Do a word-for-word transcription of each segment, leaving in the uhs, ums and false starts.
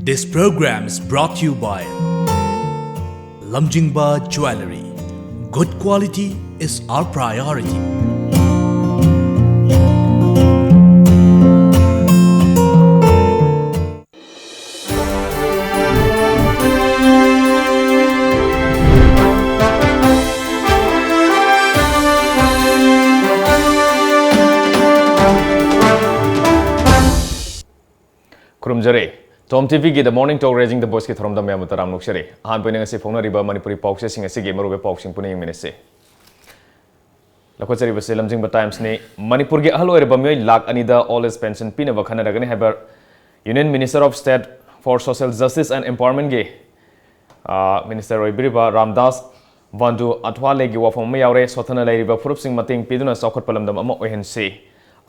This program is brought to you by Lamjingba Jewellery. Good quality is our priority. ꯈꯨꯔꯨꯝꯖꯔꯤ꯫ Tom T ꯚꯤꯒꯤ The Morning Talk Raising the Voiceꯀꯤ ꯊꯧꯔꯝꯗ ꯃꯌꯥꯝꯕꯨ ꯇꯔꯥꯝꯅ ꯑꯣꯛꯆꯔꯤ꯫ ꯑꯍꯥꯟꯕ ꯑꯣꯏꯅ ꯉꯁꯤ ꯐꯣꯡꯅꯔꯤꯕ ꯃꯅꯤꯄꯨꯔꯤ ꯄꯥꯎꯆꯦꯁꯤꯡ ꯑꯁꯤꯒꯤ ꯃꯔꯨꯑꯣꯏꯕ ꯄꯥꯎꯁꯤꯡ ꯄꯨꯟꯅ ꯌꯦꯡꯃꯤꯟꯅꯁꯤ꯫ ꯂꯧꯈꯠꯆꯔꯤꯕꯁꯤ ꯂꯝꯖꯤꯡꯕ ꯇꯥꯏꯝꯁꯅꯤ꯫ ꯃꯅꯤꯄꯨꯔꯒꯤ ꯑꯍꯜ ꯑꯣꯏꯔꯕ ꯃꯤꯑꯣꯏ ꯂꯥꯈ ꯑꯅꯤꯗ old age pension ꯄꯤꯅꯕ ꯈꯟꯅꯔꯒꯅꯤ ꯍꯥꯏꯕ Union Minister of State for Social Justice and Empowermentꯀꯤ, ꯑ, ꯃꯤꯅꯤꯁꯇꯔ ꯑꯣꯏꯕꯤꯔꯤꯕ ꯔꯥꯝꯗꯥꯁ ꯚꯥꯟꯗꯨ ꯑꯊ꯭ꯋꯥꯂꯦꯒꯤ ꯋꯥꯐꯝ ꯑꯃ ꯌꯥꯎꯔꯦ꯫ ꯁꯣꯠꯊꯅ ꯂꯩꯔꯤꯕ ꯐꯨꯔꯨꯞꯁꯤꯡ ꯃꯇꯦꯡ ꯄꯤꯗꯨꯅ ꯆꯥꯎꯈꯠꯄ ꯂꯝꯗꯝ ꯑꯃ ꯑꯣꯏꯍꯟꯁꯤ꯫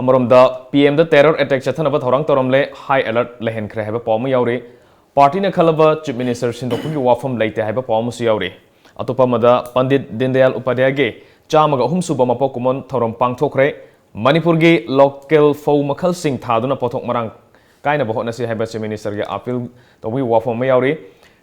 ꯑꯃꯔꯣꯝꯗ, ꯄꯤ ꯑꯦꯝꯗ terror attack ꯆꯠꯊꯅꯕ ꯊꯧꯔꯥꯡ ꯇꯧꯔꯝꯂꯦ, high alert ꯂꯩꯍꯟꯈ꯭ꯔꯦ ꯍꯥꯏꯕ ꯄꯥꯎ ꯑꯃ ꯌꯥꯎꯔꯤ꯫ ꯄꯥꯔꯇꯤꯅ ꯈꯜꯂꯕ Chief Minister ꯁꯤꯟꯗꯣꯛꯄꯒꯤ ꯋꯥꯐꯝ ꯂꯩꯇꯦ ꯍꯥꯏꯕ ꯄꯥꯎ ꯑꯃꯁꯨ ꯌꯥꯎꯔꯤ꯫ ꯑꯇꯣꯞꯄ ꯑꯃꯗ, ꯄꯟꯗꯤꯠ ꯗꯤꯟꯗꯌꯥꯜ ꯎꯄꯥꯙ꯭ꯌꯥꯌꯒꯤ ꯆꯥꯝꯃꯒ ꯑꯍꯨꯝ ꯁꯨꯕ ꯃꯄꯣꯛ ꯀꯨꯝꯑꯣꯟ ꯊꯧꯔꯝ ꯄꯥꯡꯊꯣꯛꯈ꯭ꯔꯦ꯫ ꯃꯅꯤꯄꯨꯔꯒꯤ local ꯐꯧ ꯃꯈꯜꯁꯤꯡ ꯊꯥꯗꯨꯅ ꯄꯣꯠꯊꯣꯛ ꯃꯔꯥꯡ ꯀꯥꯏꯅꯕ ꯍꯣꯠꯅꯁꯤ ꯍꯥꯏꯕ Chief Ministerꯒꯤ appeal ꯇꯧꯕꯒꯤ ꯋꯥꯐꯝ ꯑꯃ ꯌꯥꯎꯔꯤ꯫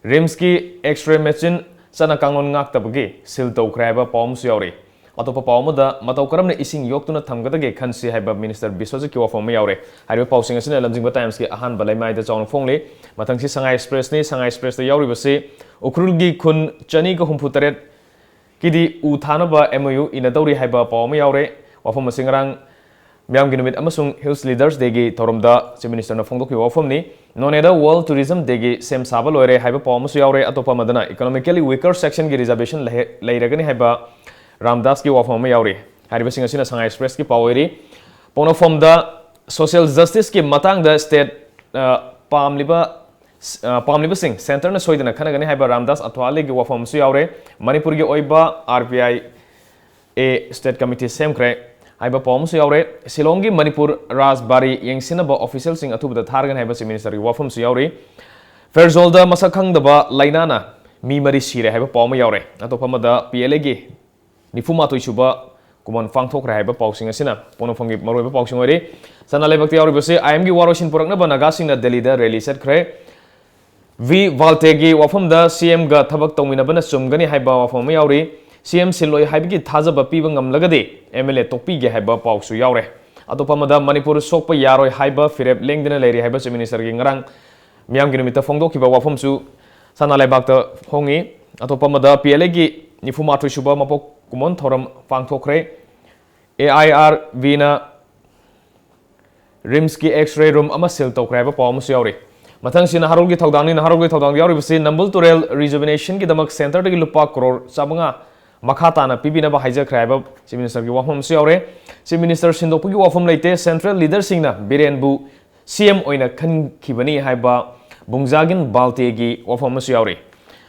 RIMSꯀꯤ X-ray machine ꯆꯠꯅ ꯀꯥꯡꯂꯣꯟ ꯉꯥꯛꯇꯕꯒꯤ seal ꯇꯧꯈ꯭ꯔꯦ ꯍꯥꯏꯕ ꯄꯥꯎ ꯑꯃꯁꯨ ꯌꯥꯎꯔꯤ꯫ ꯑꯇꯣꯞꯄ ꯄꯥꯎ ꯑꯃꯗ, ꯃꯇꯧ ꯀꯔꯝꯅ ꯏꯁꯤꯡ ꯌꯣꯛꯇꯨꯅ ꯊꯝꯒꯗꯒꯦ ꯈꯟꯁꯤ ꯍꯥꯏꯕ ꯃꯤꯅꯤꯁꯇꯔ ꯕꯤꯁ꯭ꯋꯖꯤꯠꯀꯤ ꯋꯥꯐꯝ ꯑꯃ ꯌꯥꯎꯔꯦ꯫ ꯍꯥꯏꯔꯤꯕ ꯄꯥꯎꯁꯤꯡ ꯑꯁꯤꯅ ꯂꯝꯖꯤꯡꯕ ꯇꯥꯏꯝꯁꯀꯤ ꯑꯍꯥꯟꯕ ꯂꯩꯃꯥꯏꯗ ꯆꯥꯎꯅ ꯐꯣꯡꯂꯤ꯫ ꯃꯊꯪꯁꯤ ꯁꯉꯥꯏ ꯑꯦꯛꯁꯄ꯭ꯔꯦꯁꯅꯤ꯫ ꯁꯉꯥꯏ ꯑꯦꯛꯁꯄ꯭ꯔꯦꯁꯇ ꯌꯥꯎꯔꯤꯕꯁꯤ ꯎꯈ꯭ꯔꯨꯜꯒꯤ ꯈꯨꯟ ꯆꯅꯤꯒ ꯍꯨꯝꯐꯨ ꯇꯔꯦꯠ ꯀꯤꯗꯤ ꯎ ꯊꯥꯅꯕ M O U ꯏꯅꯗꯧꯔꯤ ꯍꯥꯏꯕ ꯄꯥꯎ ꯑꯃ ꯌꯥꯎꯔꯦ꯫ ꯋꯥꯐꯝ ꯑꯁꯤ ꯉꯔꯥꯡ ꯃꯤꯌꯥꯝꯒꯤ ꯅꯨꯃꯤꯠ ꯑꯃꯁꯨꯡ Hills Leaders Dayꯒꯤ ꯊꯧꯔꯝꯗ Chief Ministerꯅ ꯐꯣꯡꯗꯣꯛꯈꯤꯕ ꯋꯥꯐꯝꯅꯤ꯫ ꯅꯣꯅꯦꯗ World Tourism Dayꯒꯤ ꯁꯦꯝ ꯁꯥꯕ ꯂꯣꯏꯔꯦ ꯍꯥꯏꯕ ꯄꯥꯎ ꯑꯃꯁꯨ ꯌꯥꯎꯔꯦ꯫ ꯑꯇꯣꯞꯄ ꯑꯃꯗꯅ, economically weaker sectionꯒꯤ reservation ꯂꯩꯍꯦ-, ꯂꯩꯔꯒꯅꯤ ꯍꯥꯏꯕ ꯔꯥꯝꯗꯥꯁꯀꯤ ꯋꯥꯐꯝ ꯑꯃ ꯌꯥꯎꯔꯤ꯫ ꯍꯥꯏꯔꯤꯕꯁꯤꯡ ꯑꯁꯤꯅ ꯁꯉꯥꯏ ꯑꯦꯛꯁꯄ꯭ꯔꯦꯁꯀꯤ ꯄꯥꯎ ꯑꯣꯏꯔꯤ꯫ ꯄꯣꯛꯅꯐꯝꯗ social justiceꯀꯤ ꯃꯇꯥꯡꯗ state, ꯑ, ꯄꯥꯝꯂꯤꯕ ꯑ, ꯄꯥꯝꯂꯤꯕꯁꯤꯡ centreꯅ ꯁꯣꯏꯗꯅ ꯈꯟꯅꯒꯅꯤ ꯍꯥꯏꯕ ꯔꯥꯝꯗꯥꯁ ꯑꯊ꯭ꯋꯥꯂꯦꯒꯤ ꯋꯥꯐꯝ ꯑꯃꯁꯨ ꯌꯥꯎꯔꯦ꯫ ꯃꯅꯤꯄꯨꯔꯒꯤ ꯑꯣꯏꯕ R P I A state committee ꯁꯦꯝꯈ꯭ꯔꯦ ꯍꯥꯏꯕ ꯄꯥꯎ ꯑꯃꯁꯨ ꯌꯥꯎꯔꯦ꯫ ꯁꯤꯂꯣꯡꯒꯤ ꯃꯅꯤꯄꯨꯔ ꯔꯥꯖꯕꯥꯔꯤ ꯌꯦꯡꯁꯤꯟꯅꯕ officialꯁꯤꯡ ꯑꯊꯨꯕꯗ ꯊꯥꯔꯒꯅꯤ ꯍꯥꯏꯕ Chief Ministerꯒꯤ ꯋꯥꯐꯝꯁꯨ ꯌꯥꯎꯔꯤ꯫ ꯐꯦꯔꯖꯣꯜꯗ ꯃꯁꯛ ꯈꯪꯗꯕ ꯂꯥꯏꯅꯥꯅ ꯃꯤ ꯃꯔꯤ ꯁꯤꯔꯦ ꯍꯥꯏꯕ ꯄꯥꯎ ꯑꯃ ꯌꯥꯎꯔꯦ꯫ ꯑꯇꯣꯞꯄ ꯑꯃꯗ, P L Aꯒꯤ ꯅꯤꯐꯨ ꯃꯥꯊꯣꯏ ꯁꯨꯕ ꯀꯨꯝꯑꯣꯟ ꯄꯥꯡꯊꯣꯛꯈ꯭ꯔꯦ ꯍꯥꯏꯕ ꯄꯥꯎꯁꯤꯡ ꯑꯁꯤꯅ ꯄꯣꯛꯅꯐꯝꯒꯤ ꯃꯔꯨꯑꯣꯏꯕ ꯄꯥꯎꯁꯤꯡ ꯑꯣꯏꯔꯤ꯫ ꯁꯅꯥ ꯂꯩꯕꯥꯛꯇ ꯌꯥꯎꯔꯤꯕꯁꯤ I M ꯒꯤ ꯋꯥꯔꯣꯏꯁꯤꯟ ꯄꯨꯔꯛꯅꯕ ꯅꯥꯒꯥꯁꯤꯡꯅ ꯗꯦꯜꯂꯤꯗ rally ꯆꯠꯈ꯭ꯔꯦ꯫ ꯚꯤ ꯕꯥꯜꯇꯦꯒꯤ ꯋꯥꯐꯝꯗ ꯁꯤ ꯑꯦꯝꯒ ꯊꯕꯛ ꯇꯧꯃꯤꯟꯅꯕꯅ ꯆꯨꯝꯒꯅꯤ ꯍꯥꯏꯕ ꯋꯥꯐꯝ ꯑꯃ ꯌꯥꯎꯔꯤ꯫ ꯁꯤ ꯑꯦꯝ ꯁꯤꯜꯂꯣꯏ ꯍꯥꯏꯕꯒꯤ ꯊꯥꯖꯕ ꯄꯤꯕ ꯉꯝꯂꯒꯗꯤ ꯑꯦꯝ ꯑꯦꯜ ꯑꯦ ꯇꯣꯛꯄꯤꯒꯦ ꯍꯥꯏꯕ ꯄꯥꯎꯁꯨ ꯌꯥꯎꯔꯦ꯫ ꯑꯇꯣꯞꯄ ꯑꯃꯗ, ꯃꯅꯤꯄꯨꯔ ꯁꯣꯛꯄ ꯌꯥꯔꯣꯏ ꯍꯥꯏꯕ ꯐꯤꯔꯦꯞ ꯂꯦꯡꯗꯅ ꯂꯩꯔꯤ ꯍꯥꯏꯕ ꯆꯤꯐ ꯃꯤꯅꯤꯁꯇꯔꯒꯤ ꯉꯔꯥꯡ ꯃꯤꯌꯥꯝꯒꯤ ꯅꯨꯃꯤꯠꯇ ꯐꯣꯡꯗꯣꯛꯈꯤꯕ ꯋꯥꯐꯝꯁꯨ ꯁꯅꯥ ꯂꯩꯕꯥꯛꯇ ꯐꯣꯡꯉꯤ꯫ ꯑꯇꯣꯞꯄ ꯑꯃꯗ, ꯄꯤ ꯑꯦꯜ ꯑꯦꯒꯤ ꯅꯤꯐꯨꯃꯥꯊꯣꯏ ꯁꯨꯕ ꯃꯄꯣꯛ ꯀꯨꯝꯑꯣꯟ ꯊꯧꯔꯝ ꯄꯥꯡꯊꯣꯛꯈ꯭ꯔꯦ꯫ ꯑꯦ ꯑꯥꯏ ꯑꯥꯔ ꯕꯤꯅ ꯔꯤꯝꯁꯀꯤ ꯑꯦꯛꯁ ꯔꯦ ꯔꯨꯝ ꯑꯃ ꯁꯤꯜ ꯇꯧꯈ꯭ꯔꯦ ꯍꯥꯏꯕ ꯄꯥꯎ ꯑꯃꯁꯨ ꯌꯥꯎꯔꯤ꯫ ꯃꯊꯪꯁꯤ ꯅꯍꯥꯔꯣꯜꯒꯤ ꯊꯧꯗꯥꯡꯅꯤ꯫ ꯅꯍꯥꯔꯣꯜꯒꯤ ꯊꯧꯗꯥꯡꯗ ꯌꯥꯎꯔꯤꯕꯁꯤ ꯅꯝꯕꯨꯜ ꯇꯨꯔꯦꯜ ꯔꯤꯖꯨꯚꯤꯅꯦꯁꯟꯒꯤꯗꯃꯛ ꯁꯦꯟꯇꯔꯗꯒꯤ ꯂꯨꯄꯥ ꯀ꯭ꯔꯣꯔ ꯆꯥꯃꯉꯥ ꯃꯈꯥ ꯇꯥꯅ ꯄꯤꯕꯤꯅꯕ ꯍꯥꯏꯖꯈ꯭ꯔꯦ ꯍꯥꯏꯕ ꯆꯤꯐ ꯃꯤꯅꯤꯁꯇꯔꯒꯤ ꯋꯥꯐꯝ ꯑꯃꯁꯨ ꯌꯥꯎꯔꯦ꯫ ꯆꯤꯐ ꯃꯤꯅꯤꯁꯇꯔ ꯁꯤꯟꯗꯣꯛꯄꯒꯤ ꯋꯥꯐꯝ ꯂꯩꯇꯦ, ꯁꯦꯟꯇ꯭ꯔꯦꯜ ꯂꯤꯗꯔꯁꯤꯡꯅ ꯕꯤꯔꯦꯟꯕꯨ ꯁꯤ ꯑꯦꯝ ꯑꯣꯏꯅ ꯈꯟꯈꯤꯕꯅꯤ ꯍꯥꯏꯕ ꯕꯨꯡꯖꯥꯒꯤꯟ ꯕꯥꯜꯇꯦꯒꯤ ꯋꯥꯐꯝ ꯑꯃꯁꯨ ꯌꯥꯎꯔꯤ꯫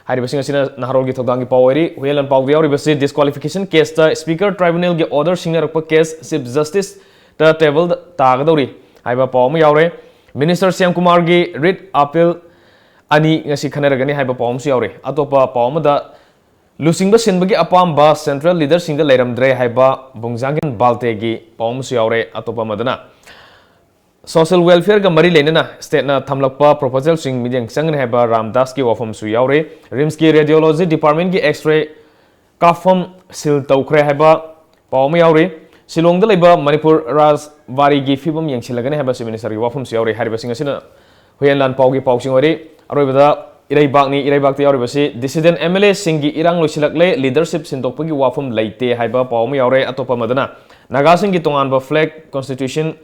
ꯍꯥꯏꯔꯤꯕꯁꯤꯡ ꯑꯁꯤꯅ ꯅꯍꯥꯔꯣꯜꯒꯤ ꯊꯧꯗꯥꯡꯒꯤ ꯄꯥꯎ ꯑꯣꯏꯔꯤ꯫ Huiyen ꯂꯥꯟꯄꯥꯎꯗ ꯌꯥꯎꯔꯤꯕꯁꯤ ꯗꯤꯁꯀ꯭ꯋꯥꯂꯤꯐꯤꯀꯦꯁꯟ ꯀꯦꯁꯇ speaker ꯇ꯭ꯔꯥꯏꯕꯨꯅꯦꯜꯒꯤ order ꯁꯤꯡꯅꯔꯛꯄ case chief ꯖꯁꯇꯤꯁꯇ ꯇꯦꯕꯜꯗ ꯇꯥꯒꯗꯧꯔꯤ ꯍꯥꯏꯕ ꯄꯥꯎ ꯑꯃ ꯌꯥꯎꯔꯦ꯫ ꯃꯤꯅꯤꯁꯇꯔ ꯁ꯭ꯌꯥꯝ ꯀꯨꯃꯥꯔꯒꯤ ꯔꯤꯠ ꯑꯄꯤꯜ ꯑꯅꯤ ꯉꯁꯤ ꯈꯟꯅꯔꯒꯅꯤ ꯍꯥꯏꯕ ꯄꯥꯎ ꯑꯃꯁꯨ ꯌꯥꯎꯔꯤ꯫ ꯑꯇꯣꯞꯄ ꯄꯥꯎ ꯑꯃꯗ, ꯂꯨꯆꯤꯡꯕ ꯁꯤꯟꯕꯒꯤ ꯑꯄꯥꯝꯕ ꯁꯦꯟꯇ꯭ꯔꯦꯜ ꯂꯤꯗꯔꯁꯤꯡꯗ ꯂꯩꯔꯝꯗ꯭ꯔꯦ ꯍꯥꯏꯕ ꯕꯨꯡꯖꯥꯒꯤꯟ ꯕꯥꯜꯇꯦꯒꯤ ꯄꯥꯎ ꯑꯃꯁꯨ ꯌꯥꯎꯔꯦ꯫ ꯑꯇꯣꯞꯄ ꯑꯃꯗꯅ, ꯁꯣꯁꯤꯌꯦꯜ ꯋꯦꯜꯐꯤꯌꯔꯒ ꯃꯔꯤ ꯂꯩꯅꯅ ꯁ꯭ꯇꯦꯠꯅ ꯊꯝꯂꯛꯄ ꯄ꯭ꯔꯣꯄꯣꯖꯦꯜꯁꯤꯡ ꯃꯤꯠꯌꯦꯡ ꯆꯪꯒꯅꯤ ꯍꯥꯏꯕ ꯔꯥꯝꯗꯥꯁꯀꯤ ꯋꯥꯐꯝꯁꯨ ꯌꯥꯎꯔꯤ꯫ ꯔꯤꯝꯁꯀꯤ ꯔꯦꯗꯤꯑꯣꯂꯣꯖꯤ ꯗꯤꯄꯥꯔꯠꯃꯦꯟꯒꯤ ꯑꯦꯛꯁ ꯔꯦ ꯀꯥꯞꯐꯝ ꯁꯤꯜ ꯇꯧꯈ꯭ꯔꯦ ꯍꯥꯏꯕ ꯄꯥꯎ ꯑꯃ ꯌꯥꯎꯔꯤ꯫ ꯁꯤꯂꯣꯡꯗ ꯂꯩꯕ ꯃꯅꯤꯄꯨꯔ ꯔꯥꯖꯕꯥꯔꯤꯒꯤ ꯐꯤꯕꯝ ꯌꯦꯡꯁꯤꯜꯂꯒꯅꯤ ꯍꯥꯏꯕ ꯆꯤꯐ ꯃꯤꯅꯤꯁꯇꯔꯒꯤ ꯋꯥꯐꯝꯁꯨ ꯌꯥꯎꯔꯤ꯫ ꯍꯥꯏꯔꯤꯕꯁꯤꯡ ꯑꯁꯤꯅ ꯍꯨꯌꯦꯟ ꯂꯥꯟ ꯄꯥꯎꯒꯤ ꯄꯥꯎꯁꯤꯡ ꯑꯣꯏꯔꯤ꯫ ꯑꯔꯣꯏꯕꯗ ꯏꯔꯩꯕꯥꯛꯅꯤ꯫ ꯏꯔꯩꯕꯥꯛꯇ ꯌꯥꯎꯔꯤꯕꯁꯤ ꯗꯤꯁꯤꯗꯦꯟ ꯑꯦꯝ ꯑꯦꯜ ꯑꯦꯁꯤꯡꯒꯤ ꯏꯔꯥꯡ ꯂꯣꯏꯁꯤꯜꯂꯛꯂꯦ, ꯂꯤꯗꯔꯁꯤꯞ ꯁꯤꯟꯗꯣꯛꯄꯒꯤ ꯋꯥꯐꯝ ꯂꯩꯇꯦ ꯍꯥꯏꯕ ꯄꯥꯎ ꯑꯃ ꯌꯥꯎꯔꯦ꯫ ꯑꯇꯣꯞꯄ ꯑꯃꯗꯅ ꯅꯥꯒꯥꯁꯤꯡꯒꯤ ꯇꯣꯉꯥꯟꯕ ꯐ꯭ꯂꯦꯒ, ꯀꯣꯟꯁꯇꯤꯇ꯭ꯌꯨꯁꯟ,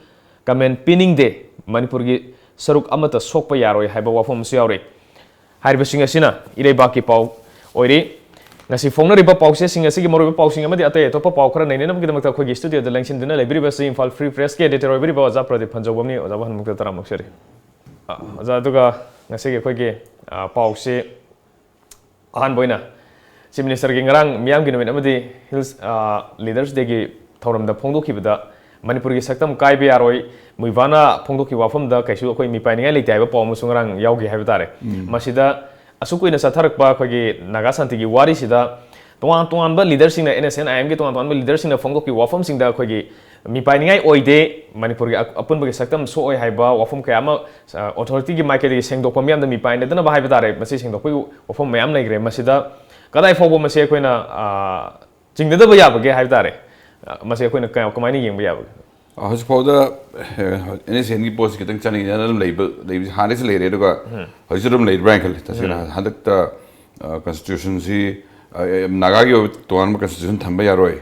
ꯀꯃꯦꯟ ꯄꯤꯅꯤꯡꯗꯦ, ꯃꯅꯤꯄꯨꯔꯒꯤ ꯁꯔꯨꯛ ꯑꯃꯠꯇ ꯁꯣꯛꯄ ꯌꯥꯔꯣꯏ ꯍꯥꯏꯕ ꯋꯥꯐꯝ ꯑꯃꯁꯨ ꯌꯥꯎꯔꯤ꯫ ꯍꯥꯏꯔꯤꯕꯁꯤꯡ ꯑꯁꯤꯅ ꯏꯔꯩꯕꯥꯛꯀꯤ ꯄꯥꯎ ꯑꯣꯏꯔꯤ꯫ ꯉꯁꯤ ꯐꯣꯡꯅꯔꯤꯕ ꯄꯥꯎꯆꯦꯁꯤꯡ ꯑꯁꯤꯒꯤ ꯃꯔꯨꯑꯣꯏꯕ ꯄꯥꯎꯁꯤꯡ ꯑꯃꯗꯤ ꯑꯇꯩ ꯑꯇꯣꯞꯄ ꯄꯥꯎ ꯈꯔ ꯅꯩꯅꯅꯕꯒꯤꯗꯃꯛꯇ ꯑꯩꯈꯣꯏꯒꯤ ꯁ꯭ꯇꯨꯗꯤꯑꯣꯗ ꯂꯦꯡꯁꯤꯟꯗꯨꯅ ꯂꯩꯕꯤꯔꯤꯕꯁꯤ ꯏꯝꯐꯥꯜ ꯐ꯭ꯔꯤ ꯄ꯭ꯔꯦꯁꯀꯤ ꯑꯦꯗꯤꯇꯔ ꯑꯣꯏꯕꯤꯔꯤꯕ ꯑꯣꯖꯥ ꯄ꯭ꯔꯗꯤꯞ ꯐꯟꯖꯧꯕꯝꯅꯤ꯫ ꯑꯣꯖꯥꯕꯨ ꯍꯟꯃꯨꯛꯇ ꯇꯔꯥꯝꯅ ꯑꯣꯛꯆꯔꯤ꯫ ꯑ, ꯑꯣꯖꯥ, ꯑꯗꯨꯒ ꯉꯁꯤꯒꯤ ꯑꯩꯈꯣꯏꯒꯤ, ꯑ, ꯄꯥꯎꯁꯤ ꯑꯍꯥꯟꯕ ꯑꯣꯏꯅ ꯆꯤꯐ ꯃꯤꯅꯤꯁꯇꯔꯒꯤ ꯉꯔꯥꯡ ꯃꯤꯌꯥꯝꯒꯤ ꯅꯨꯃꯤꯠ ꯑꯃꯗꯤ ꯍꯤꯜꯁ, ꯑ, ꯂꯤꯗꯔꯁ ꯗꯦꯒꯤ ꯊꯧꯔꯝꯗ ꯐꯣꯡꯗꯣꯛꯈꯤꯕꯗ ꯃꯅꯤꯄꯨꯔꯒꯤ ꯁꯛꯇꯝ ꯀꯥꯏꯕ ꯌꯥꯔꯣꯏ, ꯃꯨꯏꯚꯥꯅ ꯐꯣꯡꯗꯣꯛꯈꯤꯕ ꯋꯥꯐꯝꯗ ꯀꯩꯁꯨ ꯑꯩꯈꯣꯏ ꯃꯤꯄꯥꯏꯅꯤꯡꯉꯥꯏ ꯂꯩꯇꯦ ꯍꯥꯏꯕ ꯄꯥꯎ ꯑꯃꯁꯨ ꯉꯔꯥꯡ ꯌꯥꯎꯈꯤ ꯍꯥꯏꯕ ꯇꯥꯔꯦ꯫ ꯃꯁꯤꯗ ꯑꯁꯨꯛ ꯀꯨꯏꯅ ꯆꯠꯊꯔꯛꯄ ꯑꯩꯈꯣꯏꯒꯤ ꯅꯥꯒꯥ ꯁꯥꯟꯇꯤꯒꯤ ꯋꯥꯔꯤꯁꯤꯗ ꯇꯣꯉꯥꯟ ꯇꯣꯉꯥꯟꯕ ꯂꯤꯗꯔꯁꯤꯡꯅ, ꯑꯦꯟ ꯑꯦꯁ ꯑꯦꯟ ꯑꯥꯏ ꯑꯦꯝꯒꯤ ꯇꯣꯉꯥꯟ ꯇꯣꯉꯥꯟꯕ ꯂꯤꯗꯔꯁꯤꯡꯅ ꯐꯣꯡꯗꯣꯛꯈꯤꯕ ꯋꯥꯐꯝꯁꯤꯡꯗ ꯑꯩꯈꯣꯏꯒꯤ ꯃꯤꯄꯥꯏꯅꯤꯡꯉꯥꯏ ꯑꯣꯏꯗꯦ, ꯃꯅꯤꯄꯨꯔꯒꯤ ꯑ-, ꯑꯄꯨꯟꯕꯒꯤ ꯁꯛꯇꯝ ꯁꯣꯛꯑꯣꯏ ꯍꯥꯏꯕ ꯋꯥꯐꯝ ꯀꯌꯥ ꯑꯃ, ꯑ, ꯑꯣꯊꯣꯔꯤꯇꯤꯒꯤ ꯃꯥꯏꯀꯩꯗꯒꯤ ꯁꯦꯡꯗꯣꯛꯄ ꯃꯤꯌꯥꯝꯗ ꯃꯤꯄꯥꯏꯅꯗꯅꯕ ꯍꯥꯏꯕ ꯇꯥꯔꯦ, ꯃꯁꯤ ꯁꯦꯡꯗꯣꯛꯄꯒꯤ ꯋꯥꯐꯝ ꯃꯌꯥꯝ ꯂꯩꯈ꯭ꯔꯦ꯫ ꯃꯁꯤꯗ ꯀꯗꯥꯏ ꯐꯥꯎꯕ ꯃꯁꯤ ꯑꯩꯈꯣꯏꯅ, ꯑ, ꯆꯤꯡꯅꯗꯕ ꯌꯥꯕꯒꯦ ꯍꯥꯏꯕ ꯇꯥꯔꯦ? ꯑ, ꯃꯁꯤ ꯑꯩꯈꯣꯏꯅ ꯀ-, ꯀꯃꯥꯏꯅ ꯌꯦꯡꯕ ꯌꯥꯕꯒꯦ? ꯑ, ꯍꯧꯖꯤꯛ ꯐꯥꯎꯗ, ꯑ, ꯑꯦꯟ ꯑꯦꯁ ꯑꯦꯟꯒꯤ ꯄꯣꯠꯁꯤ ꯈꯤꯇꯪ ꯆꯥꯅꯤꯡꯗꯅ ꯑꯗꯨꯝ ꯂꯩꯕ, ꯂꯩꯕꯁꯤ ꯍꯥꯟꯅꯗꯩꯁꯨ ꯂꯩꯔꯦ, ꯑꯗꯨꯒ ꯍꯧꯖꯤꯛꯁꯨ ꯑꯗꯨꯝ ꯂꯩꯔꯤꯕ꯭ꯔꯥ ꯍꯥꯏꯅ ꯈꯜꯂꯤ꯫ ꯇꯁꯦꯡꯅ ꯍꯟꯗꯛꯇ, ꯑ, ꯀꯟꯁꯇꯤꯇ꯭ꯌꯨꯁꯟꯁꯤ, ꯑ, ꯑ, ꯅꯥꯒꯥꯒꯤ ꯑꯣꯏꯕ ꯇꯣꯉꯥꯟꯕ ꯀꯟꯁꯇꯤꯇ꯭ꯌꯨꯁꯟ ꯊꯝꯕ ꯌꯥꯔꯣꯏ,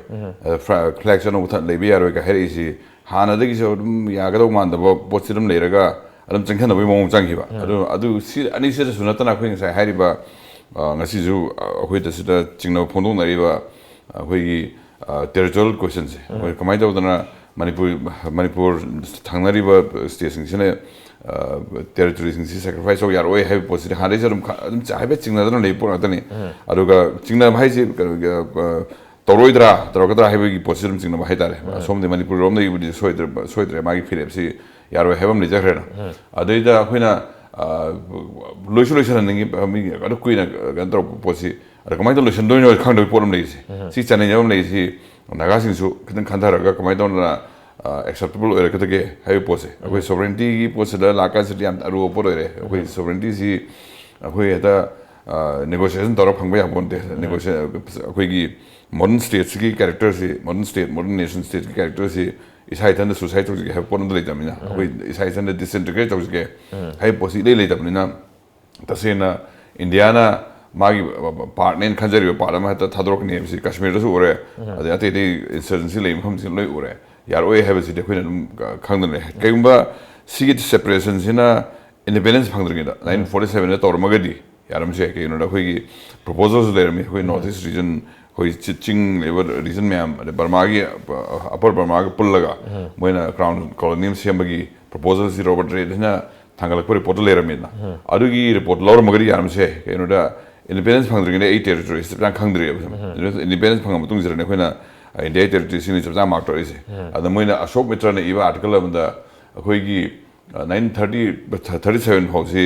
ꯑ, ꯐ꯭ꯂꯥ-, ꯐ꯭ꯂꯦꯛꯁ ꯑꯅꯧꯕ ꯊ-, ꯂꯩꯕ ꯌꯥꯔꯣꯏꯒ ꯍꯥꯏꯔꯛꯏꯁꯤ ꯍꯥꯟꯅꯗꯒꯤꯁꯨ ꯑꯗꯨꯝ ꯌꯥꯒꯗꯧ ꯃꯥꯟꯗꯕ ꯄꯣꯠꯁꯤ ꯑꯗꯨꯝ ꯂꯩꯔꯒ ꯑꯗꯨꯝ ꯆꯪꯁꯤꯟꯅꯕꯒꯤ ꯃꯑꯣꯡ ꯆꯪꯈꯤꯕ꯫ ꯑꯗꯨ, ꯑꯗꯨ ꯁꯤ ꯑꯅꯤꯁꯤꯗꯁꯨ ꯅꯠꯇꯅ ꯑꯩꯈꯣꯏ ꯉꯁꯥꯏ ꯍꯥꯏꯔꯤꯕ, ꯑ, ꯉꯁꯤꯁꯨ, ꯑ, ꯑꯩꯈꯣꯏꯗ ꯁꯤꯗ ꯆꯤꯡꯅꯕ ꯐꯣꯡꯗꯣꯛꯅꯔꯤꯕ ꯑꯩꯈꯣꯏꯒꯤ, ꯑ, ꯇꯦꯔꯤꯇꯣꯔꯤꯌꯦꯜ ꯀꯣꯏꯁꯟꯁꯦ, ꯑꯩꯈꯣꯏ ꯀꯃꯥꯏꯅ ꯇꯧꯗꯅ ꯃꯅꯤꯄꯨꯔ, ꯃꯅꯤꯄꯨꯔ ꯊꯪꯅꯔꯤꯕ ꯁ꯭ꯇꯦꯠꯁꯤꯡꯁꯤꯅ, ꯑ, ꯇꯦꯔꯤꯇꯣꯔꯤꯁꯤꯡꯁꯤ ꯁꯦꯀ꯭ꯔꯤꯐꯥꯏꯁ ꯇꯧ ꯌꯥꯔꯣꯏ ꯍꯥꯏꯕ ꯄꯣꯠꯁꯤꯗꯤ ꯍꯥꯟꯅꯗꯩꯁꯨ ꯑꯗꯨꯝ ꯈ-, ꯑꯗꯨꯝ ꯆ-, ꯍꯥꯏꯐꯦꯠ ꯆꯤꯡꯅꯗꯅ ꯂꯩꯕ ꯄꯣꯠ ꯉꯥꯛꯇꯅꯤ꯫ ꯑꯗꯨꯒ ꯆꯤꯡꯅꯕ ꯍꯥꯏꯁꯤ ꯀꯩꯅꯣꯒꯤ, ꯑ, ꯇꯧꯔꯣꯏꯗ꯭ꯔꯥ, ꯇꯧꯔꯛꯀꯗ꯭ꯔꯥ ꯍꯥꯏꯕꯒꯤ ꯄꯣꯠꯁꯤ ꯑꯗꯨꯝ ꯆꯤꯡꯅꯕ ꯍꯥꯏꯇꯥꯔꯦ꯫ ꯑꯁꯣꯝꯗꯤ ꯃꯅꯤꯄꯨꯔ ꯂꯣꯝꯗꯒꯤꯕꯨꯗꯤ ꯁꯣꯏꯗ꯭ꯔꯦ, ꯁꯣꯏꯗ꯭ꯔꯦ, ꯃꯥꯒꯤ ꯐꯤꯔꯦꯞꯁꯤ ꯌꯥꯔꯣꯏ ꯍꯥꯏꯕ ꯑꯃ ꯂꯩꯖꯈ꯭ꯔꯦꯅ꯫ ꯑꯗꯩꯗ ꯑꯩꯈꯣꯏꯅ, ꯑ, ꯂꯣꯏꯁꯨ ꯂꯣꯏꯁꯤꯟꯍꯟꯅꯤꯡꯉꯤ, ꯃꯤ ꯑꯗꯨ ꯀꯨꯏꯅ ꯀꯩꯅꯣ ꯇꯧꯔꯛꯄ ꯄꯣꯠꯁꯤ, ꯑꯗ ꯀꯃꯥꯏꯅ ꯇꯧꯔ ꯂꯣꯏꯁꯤꯟꯗꯣꯏꯅꯣ ꯈꯪꯗꯕꯒꯤ ꯄꯣꯠ ꯑꯃ ꯂꯩꯔꯤꯁꯦ꯫ ꯁꯤ ꯆꯥꯅꯩꯅꯕ ꯑꯃ ꯂꯩꯔꯤꯁꯤ, ꯅꯥꯒꯥꯁꯤꯡꯁꯨ ꯈꯤꯇꯪ ꯈꯟꯊꯔꯒ ꯀꯃꯥꯏꯅ ꯇꯧꯗꯅ, ꯑ, ꯑꯦꯛꯁꯦꯞꯇꯦꯕꯜ ꯑꯣꯏꯔꯛꯀꯗꯒꯦ ꯍꯥꯏꯕꯒꯤ ꯄꯣꯠꯁꯦ꯫ ꯑꯩꯈꯣꯏ ꯁꯣꯕꯔꯦꯟꯇꯤꯒꯤ ꯄꯣꯠꯁꯤꯗ ꯂꯥꯛꯀꯥꯟꯁꯤꯗꯤ ꯌꯥꯝ ꯑꯔꯨꯕ ꯄꯣꯠ ꯑꯣꯏꯔꯦ꯫ ꯑꯩꯈꯣꯏ ꯁꯣꯕꯔꯦꯟꯇꯤꯁꯤ ꯑꯩꯈꯣꯏ ꯍꯦꯛꯇ, ꯑ, ꯅꯦꯒꯣꯁꯤꯌꯦꯁꯟ ꯇꯧꯔꯒ ꯐꯪꯕ ꯌꯥꯕ ꯄꯣꯠ ꯅꯠꯇꯦ꯫ ꯅꯦꯒꯣꯁꯤꯌꯦ-, ꯑꯩꯈꯣꯏꯒꯤ ꯃꯣꯗꯔꯟ ꯁ꯭ꯇꯦꯠꯁꯤꯒꯤ ꯀꯦꯔꯦꯛꯇꯔꯁꯤ, ꯃꯣꯗꯔꯟ ꯁ꯭ꯇꯦꯠ, ꯃꯣꯗꯔꯟ ꯅꯦꯁꯟ ꯁ꯭ꯇꯦꯠꯀꯤ ꯀꯦꯔꯦꯛꯇꯔꯁꯤ ꯏꯁꯥ ꯏꯊꯟꯗ ꯁꯨꯁꯥꯏꯠ ꯇꯧꯖꯒꯦ ꯍꯥꯏꯕ ꯄꯣꯠ ꯑꯝꯇ ꯂꯩꯇꯕꯅꯤꯅ, ꯑꯩꯈꯣꯏ ꯏꯁꯥ ꯏꯊꯟꯗ ꯗꯤꯁꯏꯟꯇꯤꯒ꯭ꯔꯦꯠ ꯇꯧꯖꯒꯦ ꯍꯥꯏꯕ ꯄꯣꯠꯁꯤ ꯏꯂꯩ ꯂꯩꯇꯕꯅꯤꯅ, ꯇꯁꯦꯡꯅ ꯏꯟꯗꯤꯌꯥꯅ ꯃꯥꯒꯤ ꯄꯥꯔꯠꯅꯦꯅ ꯈꯟꯖꯔꯤꯕ ꯄꯥꯔꯠ ꯑꯃ ꯍꯦꯛꯇ ꯊꯥꯗꯣꯔꯛꯀꯅꯤ ꯍꯥꯏꯕꯁꯤ ꯀꯥꯁꯃꯤꯔꯗꯁꯨ ꯎꯔꯦ, ꯑꯗꯩ ꯑꯇꯩ ꯑꯇꯩ ꯏꯟꯁꯔꯖꯦꯟꯁꯤ ꯂꯩꯕ ꯃꯐꯝꯁꯤꯡ ꯂꯣꯏ ꯎꯔꯦ꯫ ꯌꯥꯔꯛꯑꯣꯏ ꯍꯥꯏꯕꯁꯤꯗꯤ ꯑꯩꯈꯣꯏꯅ ꯑꯗꯨꯝ ꯈꯪꯗꯅ ꯂꯩ꯫ ꯀꯩꯒꯨꯝꯕ ꯁꯤꯒꯤ ꯁꯦꯄꯔꯦꯁꯟꯁꯤꯅ ꯏꯟꯗꯤꯄꯦꯟꯗꯦꯟꯁ ꯐꯪꯗ꯭ꯔꯤꯉꯩꯗ, ꯅꯥꯏꯟꯇꯤꯟ ꯐꯣꯔꯇꯤ ꯁꯚꯦꯟꯗ ꯇꯧꯔꯝꯃꯒꯗꯤ ꯌꯥꯔꯝꯕꯁꯨ ꯌꯥꯏ꯫ ꯀꯩꯒꯤꯅꯣꯗ ꯑꯩꯈꯣꯏꯒꯤ ꯄ꯭ꯔꯣꯄꯣꯖꯜꯁꯨ ꯂꯩꯔꯝꯃꯤ, ꯑꯩꯈꯣꯏ ꯅꯣꯔꯠ ꯏꯁ ꯔꯤꯖꯟ, ꯑꯩꯈꯣꯏ ꯆꯤ-, ꯆꯤꯡ ꯂꯩꯕ ꯔꯤꯖꯟ ꯃꯌꯥꯝ, ꯑꯗꯩ ꯕꯔꯃꯥꯒꯤ, ꯑ, ꯑꯄꯔ ꯕꯔꯃꯥꯒ ꯄꯨꯜꯂꯒ ꯃꯣꯏꯅ ꯀ꯭ꯔꯥꯎꯟ ꯀꯣꯂꯣꯅꯤ ꯑꯃ ꯁꯦꯝꯕꯒꯤ ꯄ꯭ꯔꯣꯄꯣꯖꯜꯁꯤ ꯔꯣꯕꯔꯠ ꯔꯦꯗꯅ ꯊꯥꯡꯒꯠꯂꯛꯄ ꯔꯤꯄꯣꯔꯠꯇ ꯂꯩꯔꯝꯃꯤꯗꯅ꯫ ꯑꯗꯨꯒꯤ ꯔꯤꯄꯣꯔꯠ ꯂꯧꯔꯝꯃꯒꯗꯤ ꯌꯥꯔꯝꯕꯁꯨ ꯌꯥꯏ꯫ ꯀꯩꯒꯤꯅꯣꯗ ꯏꯟꯗꯤꯄꯦꯟꯗꯦꯟꯁ ꯐꯪꯗ꯭ꯔꯤꯉꯩꯗ ꯑꯩ ꯇꯦꯔꯤꯇꯣꯔꯤꯁꯤ ꯆꯞ ꯆꯥꯅ ꯈꯪꯗ꯭ꯔꯤꯕ꯫ ꯏꯟꯗꯤꯄꯦꯟꯗꯦꯟꯁ ꯐꯪꯉ ꯃꯇꯨꯡꯁꯤꯗꯅꯦ ꯑꯩꯈꯣꯏꯅ ꯏꯟꯗꯤꯌꯥꯒꯤ ꯇꯦꯔꯤꯇꯣꯔꯤꯁꯤꯡꯅꯤ ꯆꯞ ꯆꯥꯅ ꯃꯥꯔꯛ ꯇꯧꯔꯛꯏꯁꯦ꯫ ꯑꯗ ꯃꯣꯏꯅ ꯑꯁꯣꯛ ꯃꯤꯇ꯭ꯔꯅ ꯏꯕ ꯑꯥꯔꯇꯤꯀꯜ ꯑꯃꯗ ꯑꯩꯈꯣꯏꯒꯤ, ꯑ, ꯅꯥꯏꯟꯇꯤꯟ ꯊꯥꯔꯇꯤ, ꯊꯥꯔꯇꯤ ꯁꯚꯦꯟ ꯐꯥꯎꯁꯤ,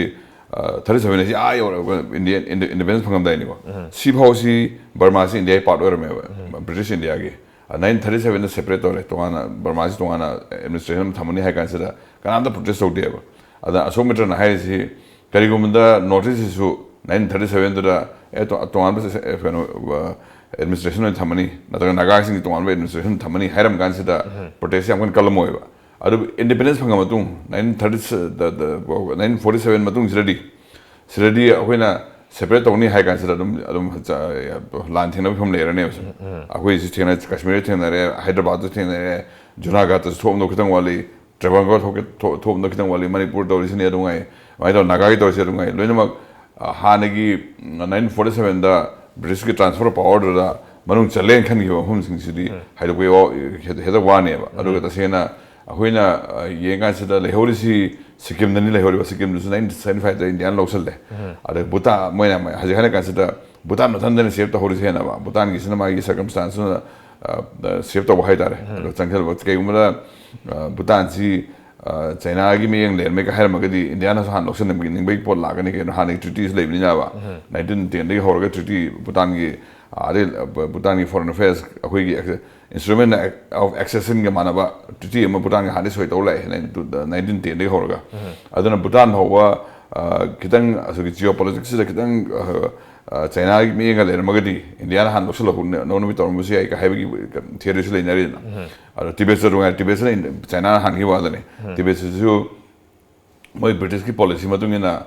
ꯑ, ꯊꯥꯔꯇꯤ ꯁꯚꯦꯟ ꯑꯁꯤ ꯑꯥ ꯌꯧꯔꯒ ꯏꯟꯗꯤꯌꯥ, ꯏꯟꯗꯤ-, ꯏꯟꯗꯤꯄꯦꯟꯗꯦꯟꯁ ꯐꯪꯉꯝꯗꯥꯏꯅꯤꯀꯣ꯫ ꯁꯤ ꯐꯥꯎꯁꯤ ꯕꯔꯃꯥꯁꯤ ꯏꯟꯗꯤꯌꯥꯒꯤ ꯄꯥꯔꯠ ꯑꯣꯏꯔꯝꯃꯦꯕ, ꯕ꯭ꯔꯤꯇꯤꯁ ꯏꯟꯗꯤꯌꯥꯒꯤ꯫ ꯅꯥꯏꯟꯇꯤꯟ ꯊꯥꯔꯇꯤ ꯁꯕꯦꯟꯗ ꯁꯦꯄꯔꯦꯠ ꯇꯧꯔꯦ, ꯇꯣꯉꯥꯟꯅ ꯕꯔꯃꯥꯁꯤ ꯇꯣꯉꯥꯟꯅ ꯑꯦꯗꯃꯤꯅꯤꯁꯇ꯭ꯔꯦꯁꯟ ꯑꯃ ꯊꯝꯃꯅꯤ ꯍꯥꯏ ꯀꯥꯟꯁꯤꯗ ꯀꯅꯥꯝꯇ ꯄ꯭ꯔꯣꯇꯦꯁ ꯇꯧꯗꯦꯕ꯫ ꯑꯗ ꯑꯁꯣꯛ ꯃꯤꯇ꯭ꯔꯅ ꯍꯥꯏꯔꯤꯁꯤ, ꯀꯔꯤꯒꯨꯝꯕꯗ ꯅꯣꯔꯠ ꯏꯁꯁꯤꯁꯨ ꯅꯥꯏꯟꯇꯤꯟ ꯊꯥꯔꯇꯤ ꯁꯕꯦꯟꯗꯨꯗ ꯑꯦ ꯇꯣ- ꯇꯣꯉꯥꯟꯕ ꯁꯦ- ꯀꯩꯅꯣ ꯑꯦꯗꯃꯤꯅꯤꯁꯇ꯭ꯔꯦꯁꯟ ꯑꯣꯏꯅ ꯊꯝꯃꯅꯤ, ꯅꯠꯇ꯭ꯔꯒ ꯅꯥꯒꯥꯁꯤꯡꯒꯤ ꯇꯣꯉꯥꯟꯕ ꯑꯦꯗꯃꯤꯅꯤꯁꯇ꯭ꯔꯦꯁꯟ ꯊꯝꯃꯅꯤ ꯍꯥꯏꯔꯝ ꯀꯥꯟꯁꯤꯗ ꯄ꯭ꯔꯣꯇꯦꯁ ꯌꯥꯝ ꯀꯟꯅ ꯀꯜꯂꯝꯃꯣꯏꯕ꯫ ꯑꯗꯨꯕꯨ ꯏꯟꯗꯤꯄꯦꯟꯗꯦꯟꯁ ꯐꯪꯉ ꯃꯇꯨꯡ, nineteen thirty nineteen forty seven ꯃꯇꯨꯡꯁꯤꯗꯗꯤ, ꯁꯤꯗꯗꯤ ꯑꯩꯈꯣꯏꯅ ꯁꯦꯄꯔꯦꯠ ꯇꯧꯅꯤ ꯍꯥꯏ ꯀꯥꯟꯁꯤꯗ ꯑꯗꯨꯝ ꯑꯗꯨꯝ ꯆ- ꯂꯥꯟ ꯊꯦꯡꯅꯕ ꯐꯤꯕꯝ ꯂꯩꯔꯅꯦꯕ ꯁꯨꯝ꯫ ꯑꯩꯈꯣꯏ ꯁꯤ ꯊꯦꯡꯅ ꯀꯥꯁꯃꯤꯔꯗ ꯊꯦꯡꯅꯔꯦ, ꯍꯥꯏꯗ꯭ꯔꯕꯥꯗꯇ ꯊꯦꯡꯅꯔꯦ, ꯖꯨꯅꯥꯒꯥꯗꯇꯁꯨ ꯊꯣꯛꯑꯝꯗꯧ ꯈꯤꯇꯪ ꯋꯥꯠꯂꯤ, ꯇ꯭ꯔꯦꯚꯟꯀꯣꯔ ꯊꯣꯛꯀꯦ- ꯊꯣꯛ- ꯊꯣꯛꯑꯝꯗꯧ ꯈꯤꯇꯪ ꯋꯥꯠꯂꯤ, ꯃꯅꯤꯄꯨꯔ ꯇꯧꯔꯤꯁꯤꯅꯦ ꯑꯗꯨꯉꯥꯏ, ꯑꯗꯨꯃꯥꯏꯅ ꯇꯧꯔ ꯅꯥꯒꯥꯒꯤ ꯇꯧꯔꯤꯁꯦ ꯑꯗꯨꯉꯥꯏ꯫ ꯂꯣꯏꯅꯃꯛ ꯑ, ꯍꯥꯟꯅꯒꯤ ꯅꯥꯏꯟꯇꯤꯟ ꯐꯣꯔꯇꯤ ꯁꯕꯦꯟꯗ ꯕ꯭ꯔꯤꯇꯤꯁꯀꯤ ꯇ꯭ꯔꯥꯟꯁꯐꯔ ꯄꯥꯋꯔꯗꯨꯗ ꯃꯅꯨꯡ ꯆꯜꯂꯦꯅ ꯈꯟꯈꯤꯕ ꯃꯐꯝꯁꯤꯡꯁꯤꯗꯤ ꯍꯥꯏꯗꯣꯛꯄ ꯌꯥꯎ- ꯍꯦꯛꯇ ꯍꯦꯛꯇ ꯋꯥꯅꯦꯕ꯫ ꯑꯗꯨꯒ ꯇꯁꯦꯡꯅ ꯑꯩꯈꯣꯏꯅ ꯑ, ꯌꯦꯡꯀꯥꯟꯁꯤꯗ ꯂꯩꯍꯧꯔꯤꯁꯤ ꯁꯤꯛꯀꯤꯝꯗꯅꯤ ꯂꯩꯍꯧꯔꯤꯕ꯫ ꯁꯤꯛꯀꯤꯝꯗꯨꯁꯨ ꯅꯥꯏꯟꯇꯤꯟ ꯁꯕꯦꯟꯇꯤ ꯐꯥꯏꯚꯇ ꯏꯟꯗꯤꯌꯥꯅ ꯂꯧꯁꯜꯂꯦ꯫ ꯑꯗꯩ ꯚꯨꯇꯥꯟ, ꯃꯣꯏꯅ ꯍꯧꯖꯤꯛ ꯍꯥꯏꯅ ꯀꯥꯟꯁꯤꯗ ꯚꯨꯇꯥꯟ ꯃꯊꯟꯇꯅ ꯁꯦꯞ ꯇꯧꯍꯧꯔꯤꯁꯦ ꯍꯦꯟꯅꯕ, ꯚꯨꯇꯥꯟꯒꯤꯁꯤꯅ ꯃꯥꯒꯤ ꯁꯔꯀꯝꯁꯇꯥꯟꯁꯇꯨꯅ ꯁꯦꯞ ꯇꯧꯕ ꯍꯥꯏꯇꯥꯔꯦ꯫ ꯑꯗꯣ ꯆꯪꯁꯤꯜꯂꯕ ꯀꯩꯒꯨꯝꯕꯗ ꯑ, ꯚꯨꯇꯥꯟꯁꯤ ꯑ, ꯆꯩꯅꯥꯒꯤ ꯃꯤꯠꯌꯦꯡ ꯂꯩꯔꯝꯃꯦꯒ ꯍꯥꯏꯔꯝꯃꯒꯗꯤ ꯏꯟꯗꯤꯌꯥꯅꯁꯨ ꯍꯥꯟꯅ ꯂꯧꯁꯤꯟꯅꯤꯡꯕꯒꯤ ꯄꯣꯠ ꯂꯥꯛꯀꯅꯤ, ꯀꯩꯅꯣ ꯍꯥꯟꯅꯒꯤ ꯇ꯭ꯔꯤꯇꯤꯁꯨ ꯂꯩꯕꯅꯤꯅꯕ꯫ ꯅꯥꯏꯟꯇꯤꯟ ꯇꯦꯟꯗꯒꯤ ꯍꯧꯔꯒ ꯇ꯭ꯔꯤꯇꯤ ꯚꯨꯇꯥꯟꯒꯤ, ꯑꯗꯩ ꯚꯨꯇꯥꯟꯒꯤ ꯐꯣꯔꯦꯟ ꯑꯐꯦꯌꯔꯁ ꯑꯩꯈꯣꯏꯒꯤ ꯏꯟꯁꯇ꯭ꯔꯨꯃꯦꯟ ꯑꯣꯐ ꯑꯦꯛꯁꯦꯁꯟꯒ ꯃꯥꯟꯅꯕ ꯇ꯭ꯔꯤꯇꯤ ꯑꯃ ꯚꯨꯇꯥꯟꯒ ꯍꯥꯟꯅꯗꯤ ꯁꯣꯏ ꯇꯧ ꯂꯥꯛꯑꯦ, ꯅꯥꯏꯟꯇꯤꯟ ꯇꯦꯟꯗꯒꯤ ꯍꯧꯔꯒ꯫ ꯑꯗꯨꯅ ꯚꯨꯇꯥꯟ ꯐꯥꯎꯕ ꯑ, ꯈꯤꯇꯪ ꯑꯩꯈꯣꯏꯒꯤ ꯖꯤꯑꯣ ꯄꯣꯂꯤꯇꯤꯛꯁꯁꯤꯗ ꯈꯤꯇꯪ ꯑ, ꯑ, ꯆꯩꯅꯥꯒꯤ ꯃꯤꯠꯌꯦꯡꯒ ꯂꯩꯔꯝꯃꯒꯗꯤ ꯏꯟꯗꯤꯌꯥꯅ ꯍꯥꯟꯅ ꯂꯧꯁꯤꯜꯍꯧꯅꯕ ꯇꯧꯔꯝꯕꯁꯨ ꯌꯥꯏ ꯍꯥꯏꯕꯒꯤ ꯊꯤꯑꯣꯔꯤꯁꯨ ꯂꯩꯅꯔꯤꯗꯅ꯫ ꯑꯗꯣ ꯇꯤꯕꯦꯠꯁꯨ ꯑꯗꯨꯃꯥꯏꯅ, ꯇꯤꯕꯦꯠꯁꯤꯅ ꯆꯩꯅꯥꯅ ꯍꯥꯟꯈꯤꯕ ꯋꯥꯗꯅꯤ꯫ ꯇꯤꯕꯦꯠꯁꯤꯁꯨ ꯃꯣꯏ ꯕ꯭ꯔꯤꯇꯤꯁꯀꯤ ꯄꯣꯂꯤꯁꯤ ꯃꯇꯨꯡ ꯏꯟꯅ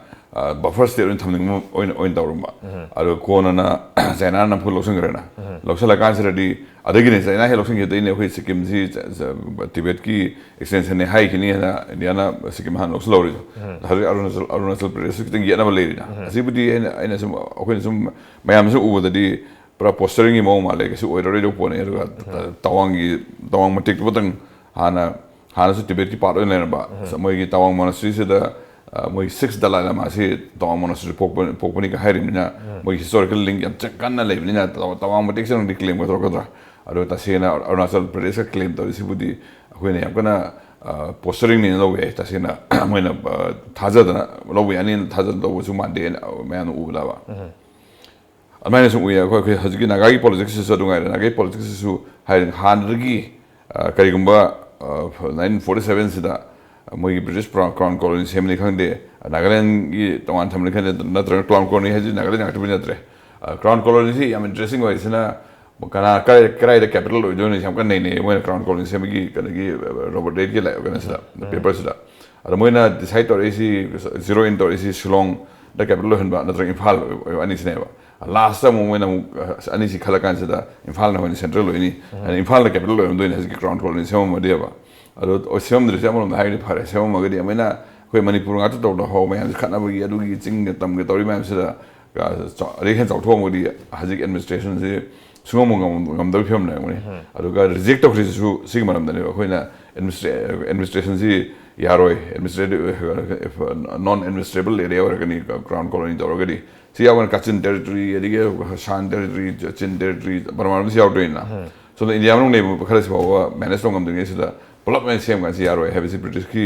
ꯕꯐꯔ ꯁ꯭ꯇꯦꯠ ꯑꯣꯏꯅ ꯊꯝꯅꯤꯡꯕ ꯑꯣꯏꯅ ꯑꯣꯏꯅ ꯇꯧꯔꯝꯕ꯫ ꯑꯗꯣ ꯀꯣꯟꯅꯅ ꯆꯩꯅꯥꯅ ꯅꯝꯐꯨ ꯂꯧꯁꯤꯟꯈ꯭ꯔꯦꯅ꯫ ꯂꯧꯁꯤꯜꯂꯀꯥꯟꯁꯤꯗꯗꯤ ꯑꯗꯒꯤꯅꯦ ꯆꯩꯅꯥ ꯍꯦꯛ ꯂꯧꯁꯤꯟꯈꯤꯕꯗꯩꯅꯦ ꯑꯩꯈꯣꯏ ꯁꯤꯛꯀꯤꯝꯁꯤ ꯆ- ꯆ- ꯇꯤꯕꯦꯠꯀꯤ ꯑꯦꯛꯁꯇꯦꯟꯁꯟꯅꯦ ꯍꯥꯏꯈꯤꯅꯤ ꯍꯥꯏꯅ ꯏꯟꯗꯤꯌꯥꯅ ꯁꯤꯛꯀꯤꯝ ꯍꯥꯟꯅ ꯂꯧꯁꯤꯜꯍꯧꯔꯤꯗꯣ꯫ ꯍꯧꯖꯤꯛ ꯑꯔꯨꯅꯥꯆꯜ, ꯑꯔꯨꯅꯥꯆꯜ ꯄ꯭ꯔꯗꯦꯁꯁꯨ ꯈꯤꯇꯪ ꯌꯦꯠꯅꯕ ꯂꯩꯔꯤꯅ꯫ ꯑꯁꯤꯕꯨꯗꯤ ꯑꯩꯅ, ꯑꯩꯅ ꯁꯨꯝ, ꯑꯩꯈꯣꯏꯅ ꯁꯨꯝ ꯃꯌꯥꯝꯁꯨ ꯎꯕꯗꯗꯤ ꯄꯨꯔꯥ ꯄꯣꯁꯇꯔꯤꯡꯒꯤ ꯃꯑꯣꯡ ꯃꯥꯜꯂꯦ, ꯀꯩꯁꯨ ꯑꯣꯏꯔꯔꯣꯏꯗꯧꯕ ꯄꯣꯠꯅꯤ꯫ ꯑꯗꯨꯒ ꯇꯋꯥꯡꯒꯤ, ꯇꯋꯥꯡ ꯃꯇꯦꯛꯇꯨ ꯈꯛꯇꯪ ꯍꯥꯟꯅ, ꯍꯥꯟꯅꯁꯨ ꯇꯤꯕꯦꯠꯀꯤ ꯄꯥꯔꯠ ꯑꯣꯏꯅ ꯂꯩꯔꯝꯕ ꯃꯣꯏꯒꯤ ꯇꯋꯥꯡ ꯃꯣꯅꯥꯁꯇ꯭ꯔꯤꯁꯤꯗ, ꯑ, ꯃꯣꯏ ꯁꯤꯛꯁ ꯗꯂꯥꯏ ꯂꯥꯃꯥꯁꯤ ꯇꯋꯥꯡ ꯃꯣꯅꯥꯁꯇ꯭ꯔꯤꯗ ꯄꯣꯛꯄ, ꯄꯣꯛꯄꯅꯤꯒ ꯍꯥꯏꯔꯤꯕꯅꯤꯅ ꯃꯣꯏꯒꯤ ꯍꯤꯁꯇꯣꯔꯤꯀꯦꯜ ꯂꯤꯡ ꯌꯥꯝ ꯆ- ꯀꯟꯅ ꯂꯩꯕꯅꯤꯅ ꯇꯋꯥꯡ, ꯇꯋꯥꯡ ꯃꯇꯦꯛꯁꯤꯗꯪꯗꯤ ꯀ꯭ꯂꯦꯝꯒ ꯇꯧꯔꯛꯀꯗ꯭ꯔꯥ? ꯑꯗꯣ ꯇꯁꯦꯡꯅ ꯑꯔꯨꯅꯥꯆꯜ ꯄ꯭ꯔꯗꯦꯁꯀ ꯀ꯭ꯂꯦꯝ ꯇꯧꯔꯤꯁꯤꯕꯨꯗꯤ ꯑꯩꯈꯣꯏꯅ ꯌꯥꯝ ꯀꯟꯅ, ꯑ, ꯄꯣꯁꯇꯔꯤꯡꯅꯦꯅ ꯂꯧꯕ ꯌꯥꯏ꯫ ꯇꯁꯦꯡꯅ ꯃꯣꯏꯅ, ꯑ, ꯊꯥꯖꯗꯅ ꯂꯧꯕ ꯌꯥꯅꯤꯅ ꯊꯥꯖꯗꯅ ꯂꯧꯕꯁꯨ ꯃꯥꯟꯗꯦ, ꯑꯩꯅ ꯃꯌꯥꯝꯅ ꯎꯕꯗꯕ꯫ ꯑꯗꯨꯃꯥꯏꯅ ꯁꯨꯝ ꯎꯏ꯫ ꯑꯩꯈꯣꯏ ꯑꯩꯈꯣꯏ ꯍꯧꯖꯤꯛꯀꯤ ꯅꯥꯒꯥꯒꯤ ꯄꯣꯂꯤꯇꯤꯛꯁꯁꯤꯁꯨ ꯑꯗꯨ ꯉꯥꯏꯔꯦ꯫ ꯅꯥꯒꯥꯒꯤ ꯄꯣꯂꯤꯇꯤꯛꯁꯁꯤꯁꯨ ꯍꯥꯏ ꯍꯥꯟꯅꯗꯒꯤ, ꯑ, ꯀꯔꯤꯒꯨꯝꯕ, ꯑ, ꯅꯥꯏꯟꯇꯤꯟ ꯐꯣꯔꯇꯤ ꯁꯚꯦꯟꯁꯤꯗ ꯃꯣꯏꯒꯤ ꯕ꯭ꯔꯤꯇꯤꯁ ꯀ꯭ꯔꯥꯎꯟ ꯀꯣꯂꯣꯅꯤ ꯁꯦꯝꯕꯅꯤ ꯈꯪꯗꯦ, ꯅꯥꯒꯥꯂꯦꯟꯒꯤ ꯇꯣꯉꯥꯟ ꯊꯝꯕꯅꯤ ꯈꯪꯗꯦ, ꯅꯠꯇ꯭ꯔꯒ ꯀ꯭ꯔꯥꯎꯟ ꯀꯣꯂꯣꯅꯤ ꯍꯥꯏꯁꯤ ꯅꯥꯒꯥꯂꯦꯟ ꯉꯥꯛꯇꯕꯨꯗꯤ ꯅꯠꯇ꯭ꯔꯦ꯫ ꯑ, ꯀ꯭ꯔꯥꯎꯟ ꯀꯣꯂꯣꯅꯤꯁꯤ ꯌꯥꯝ ꯏꯟꯇꯔꯦꯁꯇꯤꯡ ꯑꯣꯏꯔꯤꯁꯤꯅ ꯀꯅꯥ ꯀꯗꯥꯏ ꯀꯗꯥꯏꯗ ꯀꯦꯄꯤꯇꯦꯜ ꯑꯣꯏꯗꯣꯏꯅꯣ ꯌꯥꯝ ꯀꯟꯅ ꯅꯩꯅꯩ ꯃꯣꯏꯅ ꯀ꯭ꯔꯥꯎꯟ ꯀꯣꯂꯣꯅꯤ ꯁꯦꯝꯕꯒꯤ ꯀꯩꯅꯣꯒꯤ, ꯑ, ꯔꯣꯕꯔꯠ ꯔꯦꯗꯀꯤ ꯂꯥꯏ-, ꯀꯩꯅꯣꯁꯤꯗ, ꯄꯦꯄꯔꯁꯤꯗ꯫ ꯑꯗꯣ ꯃꯣꯏꯅ ꯗꯤꯁꯥꯏꯠ ꯇꯧꯔꯛꯏꯁꯤ, ꯖꯤꯔꯣ ꯏꯟ ꯇꯧꯔꯛꯏꯁꯤ ꯁꯤꯂꯣꯡꯗ ꯀꯦꯄꯤꯇꯦꯜ ꯑꯣꯏꯍꯟꯕ ꯅꯠꯇ꯭ꯔꯒ ꯏꯝꯐꯥꯜ ꯑꯣꯏꯕ ꯑꯅꯤꯁꯤꯅꯦꯕ꯫ ꯂꯥꯁꯇ ꯑꯃꯨꯛ ꯃꯣꯏꯅ ꯑꯃꯨꯛ, ꯑ, ꯑꯅꯤꯁꯤ ꯈꯜꯂ ꯀꯥꯟꯁꯤꯗ ꯏꯝꯐꯥꯜꯅ ꯑꯣꯏꯅ ꯁꯦꯟꯇ꯭ꯔꯦꯜ ꯑꯣꯏꯅꯤ, ꯑꯗ ꯏꯝꯐꯥꯜꯅ ꯀꯦꯄꯤꯇꯦꯜ ꯑꯣꯏꯔꯝꯗꯣꯏꯅꯤ ꯍꯧꯖꯤꯛꯀꯤ ꯀ꯭ꯔꯥꯎꯟ ꯀꯣꯂꯣꯅꯤ ꯁꯦꯝꯃꯝꯃꯗꯤꯕ꯫ ꯑꯗꯣ ꯁꯦꯝꯃꯝꯗ꯭ꯔꯤꯁꯦ ꯑꯃꯔꯣꯝꯗ ꯍꯥꯏꯔꯗꯤ ꯐꯔꯦ, ꯁꯦꯝꯃꯝꯃꯒꯗꯤ ꯑꯃꯅ ꯑꯩꯈꯣꯏ ꯃꯅꯤꯄꯨꯔ ꯉꯥꯛꯇ ꯇꯧꯗ ꯍꯧ ꯃꯌꯥꯝꯁꯦ ꯈꯠꯅꯕꯒꯤ ꯑꯗꯨꯒꯤ ꯆꯤꯡꯒ ꯇꯝꯒ ꯇꯧꯔꯤ ꯃꯌꯥꯝꯁꯤꯗ, ꯑ, ꯆꯥꯎ-, ꯑꯗꯩ ꯍꯦꯟꯅ ꯆꯥꯎꯊꯣꯛꯑꯝꯃꯒꯗꯤ ꯍꯧꯖꯤꯛ ꯑꯦꯗꯃꯤꯅꯤꯁꯇ꯭ꯔꯦꯁꯟꯁꯤ ꯁꯨꯡꯉꯝ ꯉꯝ-, ꯉꯝꯗꯕꯒꯤ ꯐꯤꯕꯝ ꯂꯩꯔꯝꯒꯅꯤ꯫ ꯑꯗꯨꯒ ꯔꯤꯖꯦꯛ ꯇꯧꯈ꯭ꯔꯤꯁꯤꯁꯨ ꯁꯤꯒꯤ ꯃꯔꯝꯗꯅꯦꯕ꯫ ꯑꯩꯈꯣꯏꯅ ꯑꯦꯗꯃꯤꯅꯤꯁꯇ꯭ꯔꯦ-, ꯑꯦꯗꯃꯤꯅꯤꯁꯇ꯭ꯔꯦꯁꯟꯁꯤ ꯌꯥꯔꯣꯏ, ꯑꯦꯗꯃꯤꯅꯤꯁꯇ꯭ꯔꯦꯇꯤꯚ, ꯅꯣꯟ ꯑꯦꯗꯃꯤꯅꯤꯁꯇ꯭ꯔꯦꯕꯜ ꯑꯦꯔꯤꯌꯥ ꯑꯣꯏꯔꯛꯀꯅꯤ ꯀ꯭ꯔꯥꯎꯟ ꯀꯣꯂꯣꯅꯤ ꯇꯧꯔꯒꯗꯤ꯫ ꯁꯤ ꯌꯥꯎꯒꯅ ꯀꯥꯆꯤꯟ ꯇꯦꯔꯤꯇꯣꯔꯤ, ꯑꯗꯒꯤ ꯁꯥꯟ ꯇꯦꯔꯤꯇꯣꯔꯤ, ꯆꯤꯟ ꯇꯦꯔꯤꯇꯣꯔꯤ, ꯕꯔꯃꯥ ꯃꯅꯨꯡꯗ ꯌꯥꯎꯗꯣꯏꯅꯤꯅ꯫ ꯁꯣꯝꯗ ꯏꯟꯗꯤꯌꯥ ꯃꯅꯨꯡ ꯂꯩꯕ ꯈꯔꯁꯤ ꯐꯥꯎꯕ ꯃꯦꯅꯦꯖ ꯇꯧꯕ ꯉꯝꯗ꯭ꯔꯤꯉꯩꯁꯤꯗ ꯄꯨꯂꯞ ꯑꯣꯏꯅ ꯁꯦꯝ ꯀꯥꯟꯁꯤ ꯌꯥꯔꯣꯏ ꯍꯥꯏꯕꯁꯤ ꯕ꯭ꯔꯤꯇꯤꯁꯀꯤ,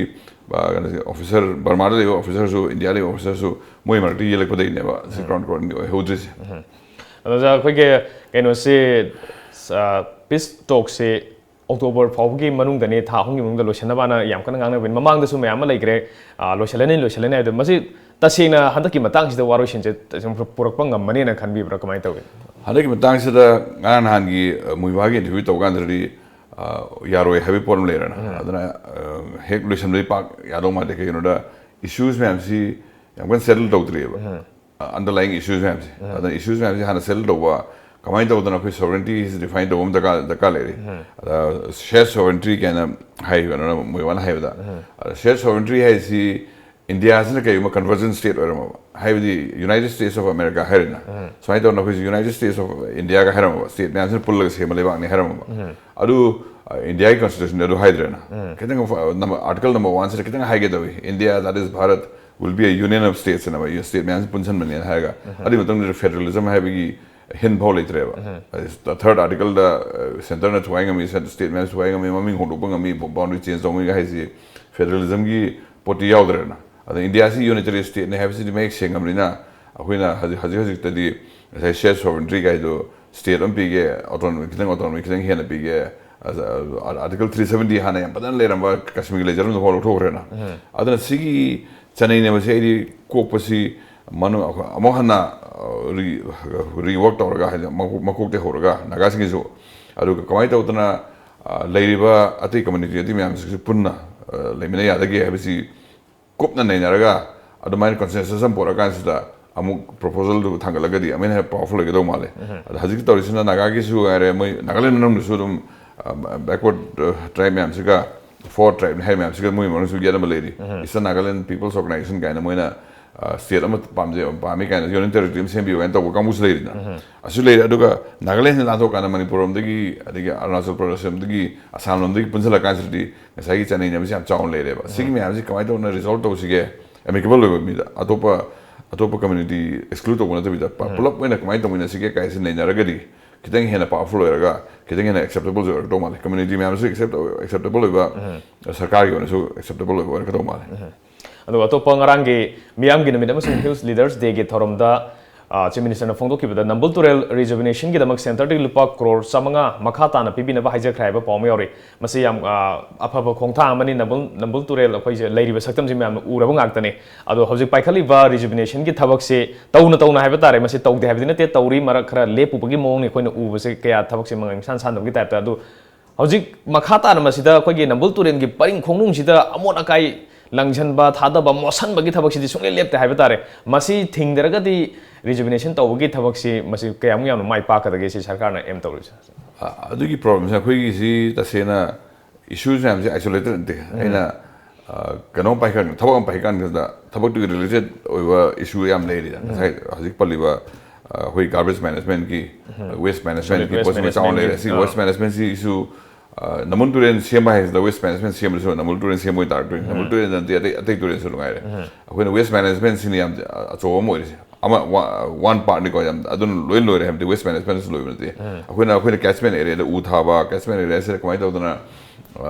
ꯑ, ꯀꯩꯅꯣꯁꯤ, ꯑꯣꯐꯤꯁꯔ, ꯕꯔꯃꯥꯗ ꯂꯩꯕ ꯑꯣꯐꯤꯁꯔꯁꯨ, ꯏꯟꯗꯤꯌꯥ ꯂꯩꯕ ꯑꯣꯐꯤꯁꯔꯁꯨ ꯃꯣꯏ ꯃꯔꯛꯇ ꯌꯦꯜꯂꯛꯄꯗꯒꯤꯅꯦꯕ ꯁꯤ ꯀ꯭ꯔꯥꯎꯟ ꯀꯣꯂꯣꯅꯤ ꯑꯣꯏꯍꯧꯗ꯭ꯔꯤꯁꯦ꯫ ꯑꯗꯨꯗ ꯑꯩꯈꯣꯏꯒꯤ ꯀꯩꯅꯣꯁꯤ, ꯑ, ꯄꯤꯁ ꯇꯣꯛꯁꯤ ꯑꯣꯛꯇꯣꯕꯔ ꯐꯥꯎꯕꯒꯤ ꯃꯅꯨꯡꯗꯅꯦ, ꯊꯥ ꯑꯍꯨꯝꯒꯤ ꯃꯅꯨꯡꯗ ꯂꯣꯏꯁꯤꯟꯅꯕꯅ ꯌꯥꯝ ꯀꯟꯅ ꯉꯥꯡꯅꯕꯅꯤ꯫ ꯃꯃꯥꯡꯗꯁꯨ ꯃꯌꯥꯝ ꯑꯃ ꯂꯩꯈ꯭ꯔꯦ, ꯑ, ꯂꯣꯏꯁꯤꯜꯂꯅꯤ, ꯂꯣꯏꯁꯤꯜꯂꯅꯤ ꯍꯥꯏꯕꯗꯣ꯫ ꯃꯁꯤ ꯇꯁꯦꯡꯅ ꯍꯟꯗꯛꯀꯤ ꯃꯇꯥꯡꯁꯤꯗ ꯋꯥꯔꯣꯏꯁꯤꯟꯁꯦ ꯇꯁꯦꯡꯅ ꯄꯨꯔꯛꯄ ꯉꯝꯃꯅꯤꯅ ꯈꯟꯕꯤꯕ꯭ꯔꯥ? ꯀꯃꯥꯏꯅ ꯇꯧꯒꯦ? ꯍꯟꯗꯛꯀꯤ ꯃꯇꯥꯡꯁꯤꯗ ꯉꯔꯥꯡ ꯅꯍꯥꯟꯒꯤ, ꯑ, ꯃꯨꯏꯕꯥꯒꯤ ꯏꯟꯇꯔꯚ꯭ꯌꯨ ꯇꯧꯕ ꯀꯥꯟꯗꯗꯤ, ꯑ, ꯌꯥꯔꯣꯏ ꯍꯥꯏꯕꯒꯤ ꯄꯣꯠ ꯑꯃ ꯂꯩꯔꯦꯅ꯫ ꯑꯗꯨꯅ, ꯑ, ꯍꯦꯛ ꯂꯣꯏꯁꯤꯟꯕꯗꯤ ꯄꯥꯛ ꯌꯥꯗꯧ ꯃꯥꯟꯗꯦ꯫ ꯀꯩꯒꯤꯅꯣꯗ ꯏꯁꯨꯁ ꯃꯌꯥꯝꯁꯤ ꯌꯥꯝ ꯀꯟꯅ ꯁꯦꯇꯜ ꯇꯧꯗ꯭ꯔꯤꯑꯕ꯫ ꯑꯟꯗꯔꯂꯥꯏꯡ ꯏꯁꯨꯁ ꯃꯌꯥꯝꯁꯦ꯫ ꯑꯗꯨꯅ ꯏꯁꯨꯁ ꯃꯌꯥꯝꯁꯦ ꯍꯥꯟꯅ ꯁꯦꯇꯜ ꯇꯧꯕ, ꯀꯃꯥꯏꯅ ꯇꯧꯗꯅ ꯑꯩꯈꯣꯏ ꯁꯣꯕꯔꯦꯟꯇꯤꯁꯤ ꯗꯤꯐꯥꯏꯟ ꯇꯧꯕ ꯑꯃ ꯗꯔꯀꯥꯔ, ꯗꯔꯀꯥꯔ ꯂꯩꯔꯤ꯫ ꯑꯗ ꯁꯦꯠ ꯁꯣꯕꯔꯦꯟꯇꯤ ꯀꯥꯏꯅ ꯍꯥꯏ, ꯀꯩꯅꯣꯅ, ꯃꯣꯏ ꯋꯥꯅ ꯍꯥꯏꯕꯗ, ꯑꯗ ꯁꯦꯠ ꯁꯣꯕꯔꯦꯟꯇꯤ ꯍꯥꯏꯁꯤ ꯏꯟꯗꯤꯌꯥꯁꯤꯅ ꯀꯩꯒꯨꯝꯕ ꯀꯟꯚꯔꯖꯟ ꯁ꯭ꯇꯦꯠ ꯑꯣꯏꯔꯝꯃꯕ, ꯍꯥꯏꯕꯗꯤ ꯌꯨꯅꯥꯏꯇꯦꯗ ꯁ꯭ꯇꯦꯠꯁ ꯑꯣꯐ ꯑꯃꯦꯔꯤꯀꯥ ꯍꯥꯏꯔꯦꯅ, ꯁꯨꯃꯥꯏꯅ ꯇꯧꯗꯅ ꯑꯩꯈꯣꯏꯁꯨ ꯌꯨꯅꯥꯏꯇꯦꯗ ꯁ꯭ꯇꯦꯠꯁ ꯑꯣꯐ ꯏꯟꯗꯤꯌꯥꯒ ꯍꯥꯏꯔꯝꯃꯕ, ꯁ꯭ꯇꯦꯠ ꯃꯌꯥꯝꯁꯤꯅ ꯄꯨꯜꯂꯒ ꯁꯦꯝꯕ ꯂꯩꯕꯥꯛꯅꯤ ꯍꯥꯏꯔꯝꯃꯕ꯫ ꯑꯗꯨ, ꯑ, ꯏꯟꯗꯤꯌꯥꯒꯤ ꯀꯟꯁꯇꯤꯇ꯭ꯌꯨꯁꯟꯗ ꯑꯗꯨ ꯍꯥꯏꯗ꯭ꯔꯦꯅ꯫ ꯈꯤꯇꯪ, ꯑ, ꯅꯝꯕ-, ꯑꯥꯔꯇꯤꯀꯜ ꯅꯝꯕꯔ ꯋꯥꯟꯁꯤꯗ ꯈꯤꯇꯪ ꯍꯥꯏꯒꯦ ꯇꯧꯏ, "India, that is Bharat, will be a union of states" ꯑꯅ, ꯁ꯭ꯇꯦꯠ ꯃꯌꯥꯝꯁꯤ ꯄꯨꯟꯁꯤꯟꯕꯅꯦꯅ ꯍꯥꯏꯔꯒ, ꯑꯗꯨꯒꯤ ꯃꯇꯨꯡꯗ ꯐꯦꯗꯔꯦꯂꯤꯖꯝ ꯍꯥꯏꯕꯒꯤ ꯍꯤꯟ ꯐꯥꯎ ꯂꯩꯇ꯭ꯔꯦꯕ꯫ ꯊꯔꯗ ꯑꯥꯔꯇꯤꯀꯜꯗ, ꯑ, ꯁꯦꯟꯇꯔꯅ ꯊꯨꯒꯥꯏ ꯉꯝꯃꯤ, ꯁꯦꯟ-, ꯁ꯭ꯇꯦꯠ ꯃꯌꯥꯝꯁꯤ ꯊꯨꯒꯥꯏ ꯉꯝꯃꯤ, ꯃꯃꯤꯡ ꯍꯣꯡꯗꯣꯛꯄ ꯉꯝꯃꯤ, ꯕꯥꯎꯟꯗꯔꯤ ꯆꯦꯟꯖ ꯇꯧꯕ ꯉꯝꯃꯤ ꯍꯥꯏꯁꯤ ꯐꯦꯗꯔꯦꯂꯤꯖꯝꯒꯤ ꯄꯣꯠꯇꯤ ꯌꯥꯎꯗ꯭ꯔꯦꯅ꯫ ꯑꯗ ꯏꯟꯗꯤꯌꯥꯁꯤ ꯌꯨꯅꯤꯇꯔꯤ ꯁ꯭ꯇꯦꯠꯅꯤ ꯍꯥꯏꯕꯁꯤꯗꯤ ꯃꯌꯦꯛ ꯁꯦꯡꯉꯕꯅꯤꯅ, ꯑꯩꯈꯣꯏꯅ ꯍꯧꯖꯤꯛ ꯍꯧꯖꯤꯛ ꯍꯧꯖꯤꯛꯇꯗꯤ ꯉꯁꯥꯏ ꯁꯦꯠ ꯁꯣꯚꯔꯟꯇ꯭ꯔꯤ ꯀꯥꯏꯗꯣ ꯁ꯭ꯇꯦꯠ ꯑꯃ ꯄꯤꯒꯦ, ꯑꯣꯇꯣꯅꯣꯃꯤ ꯈꯤꯇꯪ, ꯑꯣꯇꯣꯅꯣꯃꯤ ꯈꯤꯇꯪ ꯍꯦꯟꯅ ꯄꯤꯒꯦ, ꯑꯥꯔꯇꯤꯀꯜ ꯊ꯭ꯔꯤ ꯁꯚꯦꯟꯇꯤ ꯍꯥꯟꯅ ꯌꯥꯝ ꯐꯖꯅ ꯂꯩꯔꯝꯕ ꯀꯥꯁꯃꯤꯔꯒꯤ ꯂꯩꯖꯔꯝꯕꯗꯣ ꯍꯣꯜ ꯂꯧꯊꯣꯛꯈ꯭ꯔꯦꯅ꯫ ꯑꯗꯨꯅ ꯁꯤꯒꯤ ꯆꯅꯩꯅꯕꯁꯦ ꯑꯩꯗꯤ ꯀꯣꯛꯄꯁꯤ ꯃꯅꯨꯡ ꯑꯃꯨꯛ ꯍꯟꯅ ꯔꯤꯋꯔꯛ ꯇꯧꯔꯒ, ꯍꯥꯏꯗꯤ ꯃꯀꯣꯛ ꯃꯀꯣꯛꯇꯩ ꯍꯧꯔꯒ ꯅꯥꯒꯥꯁꯤꯡꯒꯤꯁꯨ, ꯑꯗꯨꯒ ꯀꯃꯥꯏꯅ ꯇꯧꯗꯅ ꯂꯩꯔꯤꯕ ꯑꯇꯩ ꯀꯝꯃ꯭ꯌꯨꯅꯤꯇꯤ ꯑꯇꯩ ꯃꯌꯥꯝꯁꯤꯁꯨ ꯄꯨꯟꯅ ꯂꯩꯃꯤꯟꯅ ꯌꯥꯗꯒꯦ ꯍꯥꯏꯕꯁꯤ ꯀꯨꯞꯅ ꯅꯩꯅꯔꯒ ꯑꯗꯨꯃꯥꯏꯅ ꯀꯟꯁꯦꯟꯁꯁ ꯑꯃ ꯄꯨꯔꯛꯑꯀꯥꯟꯁꯤꯗ ꯑꯃꯨꯛ ꯄ꯭ꯔꯣꯄꯣꯖꯦꯜꯗꯨ ꯊꯥꯡꯒꯠꯂꯒꯗꯤ ꯑꯃꯨꯛ ꯍꯦꯟꯅ ꯄꯋꯥꯔꯐꯨꯜ ꯑꯣꯏꯒꯗꯧ ꯃꯥꯜꯂꯦ꯫ ꯑꯗꯣ ꯍꯧꯖꯤꯛꯀꯤ ꯇꯧꯔꯤꯁꯤꯅ ꯅꯥꯒꯥꯒꯤꯁꯨ ꯍꯥꯏꯔꯦ, ꯃꯣꯏ ꯅꯥꯒꯥꯂꯦꯟ ꯃꯅꯨꯡꯗꯁꯨ ꯑꯗꯨꯝ ꯕꯦꯛꯋꯥꯔꯗ ꯇ꯭ꯔꯥꯏꯕ ꯃꯌꯥꯝꯁꯤꯒ ꯐꯣꯔ ꯇ꯭ꯔꯥꯏꯕꯅꯤ ꯍꯥꯏ ꯃꯌꯥꯝꯁꯤꯒ ꯃꯣꯏ ꯃꯅꯨꯡꯗꯁꯨ ꯒꯦꯠ ꯑꯃ ꯂꯩꯔꯤ꯫ ꯏꯁꯇꯔꯟ ꯅꯥꯒꯥꯂꯦꯟ ꯄꯤꯄꯜꯁ ꯑꯣꯔꯒꯅꯥꯏꯖꯦꯁꯟ ꯀꯥꯏꯅ ꯃꯣꯏꯅ ꯁ꯭ꯇꯦꯠ ꯑꯃ ꯄꯥꯝꯖꯩ, ꯄꯥꯝꯃꯤ ꯀꯥꯏꯅ ꯌꯨꯅꯤꯌꯟ ꯇꯦꯔꯤꯇꯣꯔꯤ ꯑꯃ ꯁꯦꯝꯕꯤꯌꯨ ꯀꯥꯏꯅ ꯇꯧꯕ ꯀꯥꯡꯕꯨꯁꯨ ꯂꯩꯔꯤꯅ꯫ ꯑꯁꯤꯁꯨ ꯂꯩꯔꯦ꯫ ꯑꯗꯨꯒ ꯅꯥꯒꯥꯂꯦꯟꯁꯤꯅ ꯂꯥꯟꯊꯣꯛꯀꯥꯟꯗ ꯃꯅꯤꯄꯨꯔ ꯂꯣꯝꯗꯒꯤ, ꯑꯗꯒꯤ ꯑꯔꯨꯅꯥꯆꯜ ꯄ꯭ꯔꯗꯦꯁ ꯂꯣꯝꯗꯒꯤ, ꯑꯁꯥꯝ ꯂꯣꯝꯗꯒꯤ ꯄꯨꯟꯁꯤꯜꯂꯀꯥꯟꯁꯤꯗꯗꯤ ꯉꯁꯥꯏꯒꯤ ꯆꯅꯩꯅꯕꯁꯤ ꯌꯥꯝ ꯆꯥꯎꯅ ꯂꯩꯔꯦꯕ꯫ ꯁꯤꯒꯤ ꯃꯌꯥꯝꯁꯤ ꯀꯃꯥꯏꯅ ꯇꯧꯅ ꯔꯤꯖꯣꯜꯕ ꯇꯧꯁꯤꯒꯦ? ꯑꯦꯃꯤꯀꯦꯕꯜ ꯑꯣꯏꯕ ꯃꯤꯗ, ꯑꯇꯣꯞꯄ, ꯑꯇꯣꯞꯄ ꯀꯝꯃ꯭ꯌꯨꯅꯤꯇꯤ ꯑꯦꯛꯁꯀ꯭ꯂꯨꯗ ꯇꯧꯕ ꯅꯠꯇꯕꯤꯗ, ꯄ-, ꯄꯨꯂꯞ ꯑꯣꯏꯅ ꯀꯃꯥꯏꯅ ꯇꯧꯃꯤꯟꯅꯁꯤꯒꯦ ꯀꯥꯏꯁꯤ ꯅꯩꯅꯔꯒꯗꯤ ꯈꯤꯇꯪ ꯍꯦꯟꯅ ꯄꯋꯥꯔꯐꯨꯜ ꯑꯣꯏꯔꯒ ꯈꯤꯇꯪ ꯍꯦꯟꯅ ꯑꯦꯛꯁꯦꯞꯇꯦꯕꯜꯁꯨ ꯑꯣꯏꯔꯛꯇꯧ ꯃꯥꯜꯂꯦ꯫ ꯀꯝꯃ꯭ꯌꯨꯅꯤꯇꯤ ꯃꯌꯥꯝꯁꯨ ꯑꯦꯛꯁꯦꯞ, ꯑꯦꯛꯁꯦꯞꯇꯦꯕꯜ ꯑꯣꯏꯕ, ꯁꯔꯀꯥꯔꯒꯤ ꯑꯣꯏꯅꯁꯨ ꯑꯦꯛꯁꯦꯞꯇꯦꯕꯜ ꯑꯣꯏꯕ ꯑꯣꯏꯔꯛꯀꯗꯧ ꯃꯥꯜꯂꯦ꯫ ꯑꯗꯨꯒ ꯑꯇꯣꯞꯄ ꯉꯔꯥꯡꯒꯤ ꯃꯤꯌꯥꯝꯒꯤ ꯅꯨꯃꯤꯠ ꯑꯃꯁꯨꯡ ꯍꯤꯜꯁ ꯂꯤꯗꯔꯁ ꯗꯦꯒꯤ ꯊꯧꯔꯝꯗ, ꯑ, ꯆꯤꯐ ꯃꯤꯅꯤꯁꯇꯔꯅ ꯐꯣꯡꯗꯣꯛꯈꯤꯕꯗ ꯅꯝꯕꯨꯜ ꯇꯨꯔꯦꯜ ꯔꯤꯖꯨꯚꯤꯅꯦꯁꯟꯒꯤꯗꯃꯛ ꯁꯦꯟꯇꯔꯗꯒꯤ ꯂꯨꯄꯥ ꯀ꯭ꯔꯣꯔ ꯆꯥꯃꯉꯥ ꯃꯈꯥ ꯇꯥꯅ ꯄꯤꯕꯤꯅꯕ ꯍꯥꯏꯖꯈ꯭ꯔꯦ ꯍꯥꯏꯕ ꯄꯥꯎ ꯑꯃ ꯌꯥꯎꯔꯤ꯫ ꯃꯁꯤ ꯌꯥꯝ, ꯑ, ꯑꯐꯕ ꯈꯣꯡꯊꯥꯡ ꯑꯃꯅꯤ꯫ ꯅꯝꯕꯨꯜ, ꯅꯝꯕꯨꯜ ꯇꯨꯔꯦꯜ ꯑꯩꯈꯣꯏꯁꯦ ꯂꯩꯔꯤꯕ ꯁꯛꯇꯝꯁꯤ ꯃꯌꯥꯝꯅ ꯎꯔꯕ ꯉꯥꯛꯇꯅꯤ꯫ ꯑꯗꯣ ꯍꯧꯖꯤꯛ ꯄꯥꯏꯈꯠꯂꯤꯕ ꯔꯤꯖꯨꯚꯤꯅꯦꯁꯟꯒꯤ ꯊꯕꯛꯁꯤ ꯇꯧꯅ ꯇꯧꯅ ꯍꯥꯏꯕ ꯇꯥꯔꯦ, ꯃꯁꯤ ꯇꯧꯗꯦ ꯍꯥꯏꯕꯗꯤ ꯅꯠꯇꯦ, ꯇꯧꯔꯤ, ꯃꯔꯛ ꯈꯔ ꯂꯦꯞꯄꯨꯕꯒꯤ ꯃꯑꯣꯡꯅꯤ ꯑꯩꯈꯣꯏꯅ ꯎꯕꯁꯦ, ꯀꯌꯥ ꯊꯕꯛꯁꯦ ꯃꯉꯥꯡ ꯏꯁꯥꯟ ꯁꯥꯟꯗꯕꯒꯤ ꯇꯥꯏꯞꯇ꯫ ꯑꯗꯨ ꯍꯧꯖꯤꯛ ꯃꯈꯥ ꯇꯥꯅ ꯃꯁꯤꯗ ꯑꯩꯈꯣꯏꯒꯤ ꯅꯝꯕꯨꯜ ꯇꯨꯔꯦꯜꯒꯤ ꯄꯔꯤꯡ ꯈꯣꯡꯅꯨꯡꯁꯤꯗ ꯑꯃꯣꯠ ꯑꯀꯥꯏ ꯂꯪꯁꯤꯟꯕ, ꯊꯥꯗꯕ, ꯃꯣꯠꯁꯟꯕꯒꯤ ꯊꯕꯛꯁꯤꯗꯤ ꯁꯨꯡꯂꯦꯞ ꯂꯦꯞꯇꯦ ꯍꯥꯏꯕ ꯇꯥꯔꯦ꯫ ꯃꯁꯤ ꯊꯤꯡꯗꯔꯒꯗꯤ ꯔꯤꯖꯨꯚꯤꯅꯦꯁꯟ ꯇꯧꯕꯒꯤ ꯊꯕꯛꯁꯤ ꯃꯁꯤ ꯀꯌꯥꯃꯨꯛ ꯌꯥꯝꯅ ꯃꯥꯏ ꯄꯥꯛꯀꯗꯒꯦ, ꯁꯤ ꯁꯔꯀꯥꯔꯅ ꯑꯦꯝ ꯇꯧꯔꯤꯁꯦ? ꯑ-, ꯑꯗꯨꯒꯤ ꯄ꯭ꯔꯣꯕ꯭ꯂꯦꯝꯁꯦ ꯑꯩꯈꯣꯏꯒꯤꯁꯤ ꯇꯁꯦꯡꯅ ꯏꯁꯨꯁ ꯃꯌꯥꯝꯁꯦ ꯑꯥꯏꯁꯣꯂꯦꯇꯦꯗ ꯅꯠꯇꯦ꯫ ꯑꯩꯅ, ꯑ, ꯀꯩꯅꯣꯝ ꯄꯥꯏꯈꯠ-, ꯊꯕꯛ ꯑꯃ ꯄꯥꯏꯈꯠꯀꯥꯟꯗ ꯊꯕꯛꯇꯨꯒꯤ ꯔꯤꯂꯦꯇꯦꯗ ꯑꯣꯏꯕ ꯏꯁꯨ ꯌꯥꯝ ꯂꯩꯔꯤꯗ꯫ ꯉꯁꯥꯏ ꯍꯧꯖꯤꯛ ꯄꯜꯂꯤꯕ, ꯑ, ꯑꯩꯈꯣꯏ ꯒꯥꯔꯕꯦꯖ ꯃꯦꯅꯦꯖꯃꯦꯟꯠꯀꯤ, ꯋꯦꯁ ꯃꯦꯅꯦꯖꯃꯦꯟꯠꯀꯤ solid waste ꯄꯣꯠꯁꯤꯃ ꯆꯥꯎꯅ ꯂꯩꯔꯦ꯫ ꯃꯦꯅꯦꯖꯃꯦꯟꯠꯀꯤ, ꯁꯤ ꯑꯥ꯫ ꯋꯦꯁ ꯃꯦꯅꯦꯖꯃꯦꯟꯠꯁꯤ ꯏꯁꯨ, ꯑ, ꯅꯝꯕꯨꯜ ꯇꯨꯔꯦꯜ ꯁꯦꯝꯕ ꯍꯥꯏꯁꯤꯗ ꯋꯦꯁ ꯃꯦꯅꯦꯖꯃꯦꯟꯠ ꯁꯦꯝꯕꯗꯁꯨ ꯅꯝꯕꯨꯜ ꯇꯨꯔꯦꯜ ꯁꯦꯝꯕ ꯑꯣꯏꯅ ꯇꯥꯔꯛꯇꯣꯏꯅꯤ꯫ ꯅꯝꯕꯨꯜ ꯇꯨꯔꯦꯜ ꯅꯠꯇꯦ, ꯑꯇꯩ, ꯑꯇꯩ ꯇꯨꯔꯦꯜꯁꯨ ꯅꯨꯡꯉꯥꯏꯔꯦ꯫ ꯑꯩꯈꯣꯏꯅ ꯋꯦꯁ ꯃꯦꯅꯦꯖꯃꯦꯟꯠꯁꯤꯅ ꯌꯥꯝ ꯑꯆꯧꯕ ꯑꯃ ꯑꯣꯏꯔꯤꯁꯦ꯫ ꯑꯃ, ꯋꯥ-, ꯋꯥꯟ ꯄꯥꯔꯠꯅꯤꯀꯣ, ꯌꯥꯝ ꯑꯗꯨꯅ ꯂꯣꯏ ꯂꯣꯏꯔꯦ ꯍꯥꯏꯕꯗꯤ ꯋꯦꯁ ꯃꯦꯅꯦꯖꯃꯦꯟꯠꯁꯨ ꯂꯣꯏꯕ ꯅꯠꯇꯦ꯫ ꯑꯩꯈꯣꯏꯅ, ꯑꯩꯈꯣꯏꯅ ꯀꯦꯠꯆꯃꯦꯟꯠ ꯑꯦꯔꯤꯌꯥꯗ ꯎ ꯊꯥꯕ, ꯀꯦꯠꯆꯃꯦꯟꯠ ꯑꯦꯔꯤꯌꯥꯁꯤꯗ ꯀꯃꯥꯏꯅ ꯇꯧꯗꯅ, ꯑ,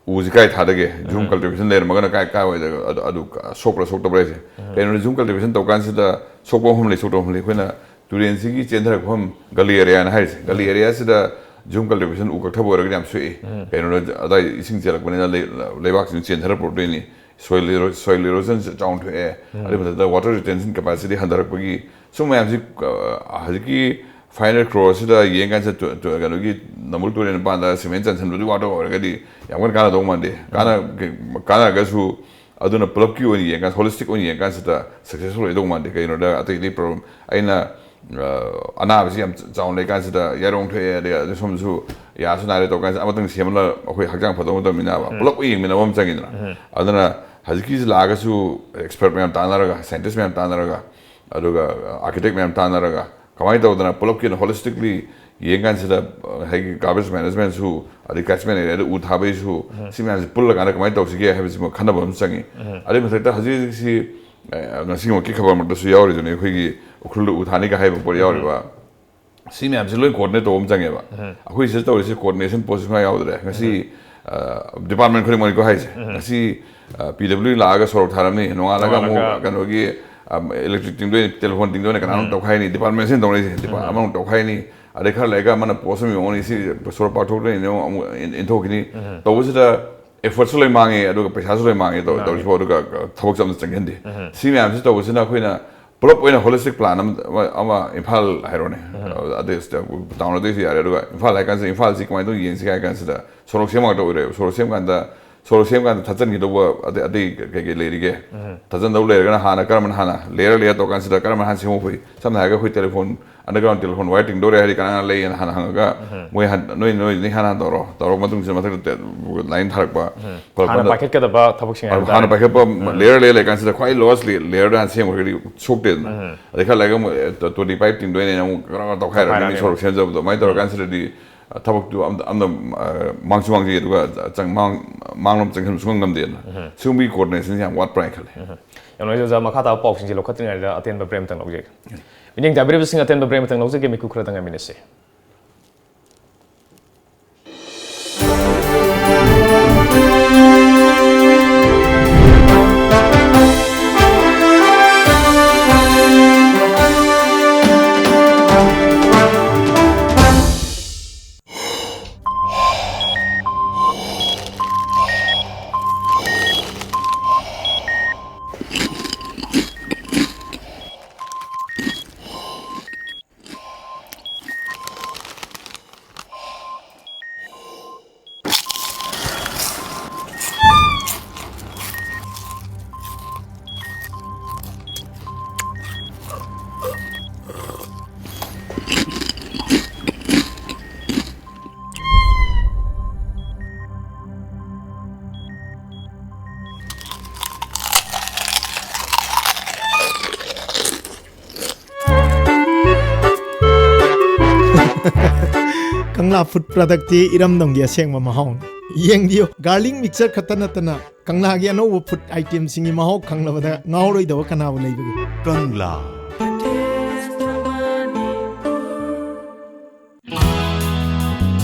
ꯎꯁꯤ ꯀꯥꯏ ꯊꯥꯗꯒꯦ? ꯖꯨꯝ ꯀꯜꯇꯤꯚꯦꯁꯟ ꯂꯩꯔꯝꯃꯒꯅ ꯀꯥꯏ ꯀꯥꯏꯋꯥꯏꯗ ꯑꯗꯨ, ꯑꯗꯨ ꯁꯣꯛꯄ꯭ꯔꯥ ꯁꯣꯛꯇꯕ꯭ꯔꯥ ꯍꯥꯏꯁꯦ? ꯀꯩꯅꯣꯅꯤ, ꯖꯨꯝ ꯀꯜꯇꯤꯚꯦꯁꯟ ꯇꯧꯀꯥꯟꯁꯤꯗ ꯁꯣꯛꯄ ꯃꯐꯝ ꯂꯩ, ꯁꯣꯛꯇꯕ ꯃꯐꯝ ꯂꯩ꯫ ꯑꯩꯈꯣꯏꯅ ꯇꯨꯔꯦꯟꯁꯤꯒꯤ ꯆꯦꯟꯊꯔꯛꯄ ꯃꯐꯝ, ꯒꯂꯤ ꯑꯦꯔꯤꯌꯥꯅ ꯍꯥꯏꯔꯤꯁꯦ, ꯒꯂꯤ ꯑꯦꯔꯤꯌꯥꯁꯤꯗ ꯖꯨꯝ ꯀꯜꯇꯤꯚꯦꯁꯟ ꯎ ꯀꯛꯊꯕ ꯑꯣꯏꯔꯒꯗꯤ ꯌꯥꯝ ꯁꯣꯛꯏ꯫ ꯀꯩꯅꯣꯅ ꯑꯗꯥꯏ ꯏꯁꯤꯡ ꯆꯦꯜꯂꯛꯄꯅꯤꯅ ꯂꯩ-, ꯂꯩꯕꯥꯛꯁꯤꯡ ꯆꯦꯟꯊꯔ ꯄꯨꯔꯛꯇꯣꯏꯅꯤ꯫ ꯁꯣꯏꯜ ꯏꯔꯣ-, ꯁꯣꯏꯜ ꯏꯔꯣꯖꯟꯁꯦ ꯆꯥꯎꯅ ꯊꯣꯛꯑꯦ꯫ ꯑꯗꯨꯏ ꯃꯊꯛꯇ ꯋꯥꯇꯔ ꯔꯤꯇꯦꯟꯁꯟ ꯀꯦꯄꯥꯁꯤꯇꯤ ꯍꯟꯊꯔꯛꯄꯒꯤ ꯁꯨꯝ ꯃꯌꯥꯝꯁꯤ, ꯑ, ꯍꯧꯖꯤꯛꯀꯤ ꯐꯥꯏꯅꯦꯜ ꯀ꯭ꯔꯣꯔꯁꯤꯗ ꯌꯦꯡꯀꯥꯟꯁꯤꯗ ꯇꯨ-, ꯇꯨ-, ꯀꯩꯅꯣꯒꯤ ꯅꯝꯕꯨꯜ ꯇꯨꯔꯦꯜ ꯃꯄꯥꯟꯗ ꯁꯤꯃꯦꯟ ꯆꯟꯁꯤꯟꯕꯗꯨꯒꯤ ꯋꯥꯗ ꯑꯣꯏꯔꯒꯗꯤ ꯌꯥꯝ ꯀꯟꯅ ꯀꯥꯟꯅꯗꯧ ꯃꯥꯟꯗꯦ꯫ ꯀꯥꯟꯅ-, ꯀꯥꯟꯅꯔꯒꯁꯨ ꯑꯗꯨꯅ ꯄꯨꯂꯞꯀꯤ ꯑꯣꯏꯅ ꯌꯦꯡꯀꯥꯟ, ꯍꯣꯂꯤꯁꯇꯤꯛ ꯑꯣꯏꯅ ꯌꯦꯡꯀꯥꯟꯁꯤꯗ ꯁꯛꯁꯦꯁꯐꯨꯜ ꯑꯣꯏꯗꯧ ꯃꯥꯟꯗꯦ꯫ ꯀꯩꯒꯤꯅꯣꯗ ꯑꯇꯩ ꯑꯇꯩ ꯄ꯭ꯔꯣꯕ꯭ꯂꯦꯝ ꯑꯩꯅ, ꯑ, ꯑꯅꯥꯕꯁꯤ ꯌꯥꯝ ꯆꯥꯎꯅ ꯂꯩꯀꯥꯟꯁꯤꯗ ꯌꯥꯏꯔꯣꯡ ꯊꯣꯛꯑꯦ, ꯑꯗꯩ ꯑꯗꯩ ꯁꯣꯝꯗꯁꯨ ꯌꯥꯁꯨ ꯅꯥꯔꯦ ꯇꯧꯀꯥꯟꯁꯤꯗ ꯑꯃꯇꯪ ꯁꯦꯝꯕꯅ ꯑꯩꯈꯣꯏ ꯍꯛꯆꯥꯡ ꯐꯗꯧ ꯃꯇꯝꯅꯤꯅꯕ꯫ ꯄꯨꯂꯞ ꯌꯦꯡꯃꯤꯟꯅꯕ ꯑꯃ ꯆꯪꯉꯤꯗꯅ꯫ ꯑꯗꯨꯅ ꯍꯧꯖꯤꯛꯀꯤꯁꯤ ꯂꯥꯛꯑꯒꯁꯨ ꯑꯦꯛꯁꯄꯔꯠ ꯃꯌꯥꯝ ꯇꯥꯟꯅꯔꯒ, ꯁꯥꯏꯟꯇꯤꯁ ꯃꯌꯥꯝ ꯇꯥꯟꯅꯔꯒ, ꯑꯗꯨꯒ ꯑꯥꯔꯀꯤꯇꯦꯛ ꯃꯌꯥꯝ ꯇꯥꯟꯅꯔꯒ ꯀꯃꯥꯏꯅ ꯇꯧꯗꯅ ꯄꯨꯂꯞꯀꯤ ꯑꯣꯏꯅ ꯍꯣꯂꯤꯁꯇꯤꯛꯂꯤ ꯌꯦꯡꯀꯥꯟꯁꯤꯗ, ꯑ, ꯍꯥꯏꯗꯤ ꯒꯥꯔꯕꯦꯖ ꯃꯦꯅꯦꯖꯃꯦꯟꯁꯨ, ꯑꯗꯩ ꯀꯦꯆꯃꯦꯟ ꯑꯦꯔꯤꯌꯥꯗ ꯎ ꯊꯥꯕꯩꯁꯨ, ꯁꯤ ꯃꯌꯥꯝꯁꯦ ꯄꯨꯜꯂꯀꯥꯟꯗ ꯀꯃꯥꯏꯅ ꯇꯧꯁꯤꯒꯦ ꯍꯥꯏꯕꯁꯤꯃ ꯈꯟꯅꯕ ꯑꯃ ꯆꯪꯉꯤ꯫ ꯑꯗꯨꯏ ꯃꯊꯛꯇ ꯍꯧꯖꯤꯛ ꯍꯧꯖꯤꯛꯁꯤ, ꯑ, ꯉꯁꯤꯃꯛꯀꯤ ꯈꯕꯔꯃꯛꯇꯁꯨ ꯌꯥꯎꯔꯤꯗꯨꯅꯤ, ꯑꯩꯈꯣꯏꯒꯤ ꯎꯈ꯭ꯔꯨꯜꯗ ꯎ ꯊꯥꯅꯤꯒ ꯍꯥꯏꯕ ꯄꯣꯠ ꯌꯥꯎꯔꯤꯕ꯫ ꯁꯤ ꯃꯌꯥꯝꯁꯤ ꯂꯣꯏ ꯀꯣꯑꯣꯔꯗꯤꯅꯦꯠ ꯇꯧꯕ ꯑꯃ ꯆꯪꯉꯦꯕ꯫ ꯑꯩꯈꯣꯏ ꯁꯤꯗ ꯇꯧꯔꯤꯁꯦ ꯀꯣꯑꯣꯔꯗꯤꯅꯦꯁꯟ ꯄꯣꯁ ꯁꯨꯡꯌꯥꯎ ꯌꯥꯎꯗ꯭ꯔꯦ꯫ ꯉꯁꯤ, ꯑ, ꯗꯤꯄꯥꯔꯠꯃꯦꯟ ꯈꯨꯗꯤꯡꯃꯛꯅꯤꯀꯣ ꯍꯥꯏꯁꯦ꯫ ꯉꯁꯤ, ꯑ, ꯄꯤ ꯗꯕ꯭ꯂꯤꯎ ꯂꯥꯛꯑꯒ ꯁꯣꯔꯣꯛ ꯊꯥꯔꯝꯅꯤ, ꯅꯣꯡꯉꯥꯜꯂꯒ ꯑꯃꯨꯛ ꯅꯣꯡꯉꯥꯜꯂꯒ ꯀꯩꯅꯣꯒꯤ, ꯑ, ꯏꯂꯦꯛꯇ꯭ꯔꯤꯛ ꯇꯤꯡꯗꯣꯏꯅꯤ, ꯇꯦꯂꯤꯐꯣꯟ ꯇꯤꯡꯗꯣꯏꯅꯤ, ꯀꯅꯥꯅꯣꯝ ꯇꯧꯈꯥꯏꯅꯤ, ꯗꯤꯄꯥꯔꯠꯃꯦꯟꯁꯤꯅ ꯇꯧꯅꯔꯤꯁꯦ꯫ ꯗꯤꯄꯥꯔꯠ-, ꯑꯃꯃꯨꯛ ꯇꯧꯈꯥꯏꯅꯤ, ꯑꯗꯩ ꯈꯔ ꯂꯩꯔꯒ ꯑꯃꯅ ꯄꯣꯁ ꯑꯃ ꯌꯧꯉꯅꯤ, ꯁꯤ ꯁꯣꯔꯣꯛ ꯄꯥꯛꯊꯣꯛꯇꯣꯏꯅꯤ, ꯑꯃꯨꯛ, ꯑꯃꯨꯛ ꯏꯟ-, ꯏꯟꯊꯣꯛꯈꯤꯅꯤ꯫ ꯇꯧꯕꯁꯤꯗ ꯑꯦꯐꯔꯠꯁꯨ ꯂꯣꯏ ꯃꯥꯡꯉꯦ, ꯑꯗꯨꯒ ꯄꯩꯁꯥꯁꯨ ꯂꯣꯏ ꯃꯥꯡꯉꯦ ꯇꯧ-, ꯃꯥꯡꯉꯦ꯫ ꯇꯧꯔꯤꯁꯤꯕꯣ, ꯑꯗꯨꯒ ꯊꯕꯛꯁꯨ ꯑꯝꯇ ꯆꯪꯁꯤꯟꯗꯦ꯫ ꯁꯤ ꯃꯌꯥꯝꯁꯤ ꯇꯧꯕꯁꯤꯅ ꯑꯩꯈꯣꯏꯅ ꯄꯨꯂꯞ ꯑꯣꯏꯅ ꯍꯣꯂꯤꯁꯇꯤꯛ ꯄ꯭ꯂꯥꯟ ꯑꯃ, ꯑꯃ, ꯑꯃ ꯏꯝꯐꯥꯜ ꯍꯥꯏꯔꯣꯅꯦ, ꯑꯗꯩ ꯁꯤꯗ ꯇꯥꯎꯟ ꯑꯇꯩꯁꯨ ꯌꯥꯔꯦ, ꯑꯗꯨꯒ ꯏꯝꯐꯥꯜ ꯍꯥꯏ ꯀꯥꯟꯁꯤꯗ ꯏꯝꯐꯥꯜꯁꯤ ꯀꯃꯥꯏꯅ ꯇꯧꯅ ꯌꯦꯡꯁꯤꯒꯦ ꯍꯥꯏ ꯀꯥꯟꯁꯤꯗ ꯁꯣꯔꯣꯛ ꯁꯦꯝꯕ ꯉꯥꯛꯇ ꯑꯣꯏꯔꯦꯕ꯫ ꯁꯣꯔꯣꯛ ꯁꯦꯝ ꯀꯥꯟꯗ, ꯁꯣꯔꯣꯛ ꯁꯦꯝ ꯀꯥꯟꯗ ꯊꯠꯆꯟꯈꯤꯗꯧꯕ ꯑꯇꯩ, ꯑꯇꯩ ꯀꯩ ꯀꯩ ꯂꯩꯔꯤꯒꯦ? ꯊꯠꯆꯟꯗꯧ ꯂꯩꯔꯒꯅ ꯍꯥꯟꯅ ꯀꯔꯝꯕꯅ ꯍꯥꯟꯅ ꯂꯦꯌꯔ ꯂꯦꯌꯔ ꯇꯧꯔꯀꯥꯟꯁꯤꯗ ꯀꯔꯝꯕꯅ ꯍꯥꯟꯅ ꯁꯦꯝꯍꯧꯕ ꯐꯩ? ꯁꯝꯅ ꯍꯥꯏꯔꯒ ꯑꯩꯈꯣꯏ ꯇꯦꯂꯤꯐꯣꯟ ꯑꯟꯗꯔꯒ꯭ꯔꯥꯎꯟ ꯇꯦꯂꯤꯐꯣꯟ ꯋꯥꯌꯔ ꯇꯤꯡꯗꯧꯔꯦ ꯍꯥꯏꯔꯗꯤ ꯀꯅꯥ ꯀꯅꯥ ꯂꯩꯌꯦꯅ ꯍꯥꯟꯅ ꯍꯪꯉꯒ, ꯃꯣꯏ ꯍꯥꯟ-, ꯅꯣꯏ, ꯅꯣꯏ, ꯅꯣꯏ ꯍꯥꯟꯅ ꯍꯥꯟꯅ ꯇꯧꯔꯣ, ꯇꯧꯔ ꯃꯇꯨꯡꯁꯤꯗ ꯃꯊꯛꯇ ꯇꯦ-, ꯂꯥꯏꯟ ꯊꯥꯔꯛꯄ, ꯐꯔꯛꯄ ꯍꯥꯟꯅ ꯑꯗ-, ꯄꯥꯏꯈꯠꯀꯗꯕ ꯊꯕꯛꯁꯤꯡ ꯍꯥꯏꯕ ꯍꯥꯟꯅ ꯇꯥꯔꯦ꯫ ꯄꯥꯏꯈꯠꯄ ꯂꯦꯌꯔ ꯂꯦꯌꯔ ꯂꯩꯀꯥꯟꯁꯤꯗ ꯈ꯭ꯋꯥꯏ ꯂꯣꯋꯦꯁ ꯂꯦꯌꯔꯗ ꯍꯥꯟꯅ ꯁꯦꯝꯈ꯭ꯔꯒꯗꯤ ꯁꯣꯛꯇꯦꯗꯅ꯫ ꯑꯗꯩ ꯈꯔ ꯂꯩꯔꯒ ꯑꯃꯨꯛ, ꯑꯦ, ꯇꯣ-, ꯇꯣꯇꯤ ꯄꯥꯏꯞ ꯇꯤꯡꯗꯣꯏꯅꯦꯅ ꯑꯃꯨꯛ ꯀꯔ ꯀꯔ ꯇꯧꯈꯥꯏꯔꯛꯑꯅꯤ, ꯇꯧꯈꯥꯏꯔꯛꯑꯅꯤ꯫ ꯁꯣꯔꯣꯛ ꯁꯦꯝꯖꯕꯗꯣ꯫ ꯑꯗꯨꯃꯥꯏꯅ ꯇꯧꯔꯀꯥꯟꯁꯤꯗꯗꯤ, ꯑ, ꯊꯕꯛꯇꯨ ꯑꯝ-, ꯑꯝꯅ, ꯑ, ꯃꯥꯡꯁꯨ ꯃꯥꯡꯖꯩ, ꯑꯗꯨꯒ ꯆꯪ-, ꯃꯥꯡ-, ꯃꯥꯡꯂꯣꯝ ꯆꯪꯁꯤꯟꯕ ꯁꯨꯡꯉꯝ ꯉꯝꯗꯦꯗꯅ꯫ ꯁꯤꯒꯨꯝꯕꯒꯤ ꯀꯣꯑꯣꯔꯗꯤꯅꯦꯁꯟꯁꯦ ꯌꯥꯝ ꯋꯥꯠꯄ꯭ꯔꯥ ꯍꯥꯏꯅ ꯈꯜꯂꯦ꯫ ꯌꯥꯝ ꯅꯨꯡꯉꯥꯏꯖꯩ ꯑꯣꯖꯥ, ꯃꯈꯥ ꯇꯥꯕ ꯄꯥꯎꯁꯤꯡꯁꯦ ꯂꯧꯈꯠꯇ꯭ꯔꯤꯉꯩꯗ ꯑꯇꯦꯟꯕ ꯕ꯭ꯔꯦꯛ ꯑꯃꯇꯪ ꯂꯧꯖꯒꯦ꯫ ꯃꯤꯠꯌꯦꯡ ꯇꯥꯕꯤꯔꯤꯕꯁꯤꯡ, ꯑꯇꯦꯟꯕ ꯕ꯭ꯔꯦꯛ ꯑꯃꯇꯪ ꯂꯧꯖꯒꯦ, ꯃꯤꯀꯨꯞ ꯈꯔꯇꯪ ꯉꯥꯏꯃꯤꯟꯅꯁꯤ꯫ ꯀꯪꯂꯥ ꯐꯨꯗ ꯄ꯭ꯔꯗꯛꯇꯤ ꯏꯔꯝꯗꯝꯒꯤ ꯑꯁꯦꯡꯕ ꯃꯍꯥꯎꯅꯤ꯫ ꯌꯦꯡꯕꯤꯌꯨ, ꯒꯥꯔꯂꯤꯛ ꯃꯤꯛꯆꯔ ꯈꯛꯇ ꯅꯠꯇꯅ ꯀꯪꯂꯥꯒꯤ ꯑꯅꯧꯕ ꯐꯨꯗ ꯑꯥꯏꯇꯦꯝꯁꯤꯡꯒꯤ ꯃꯍꯥꯎ ꯈꯪꯂꯕꯗ ꯉꯥꯎꯔꯣꯏꯗꯕ ꯀꯅꯥꯕꯨ ꯂꯩꯕꯒꯦ? ꯀꯪꯂꯥ꯫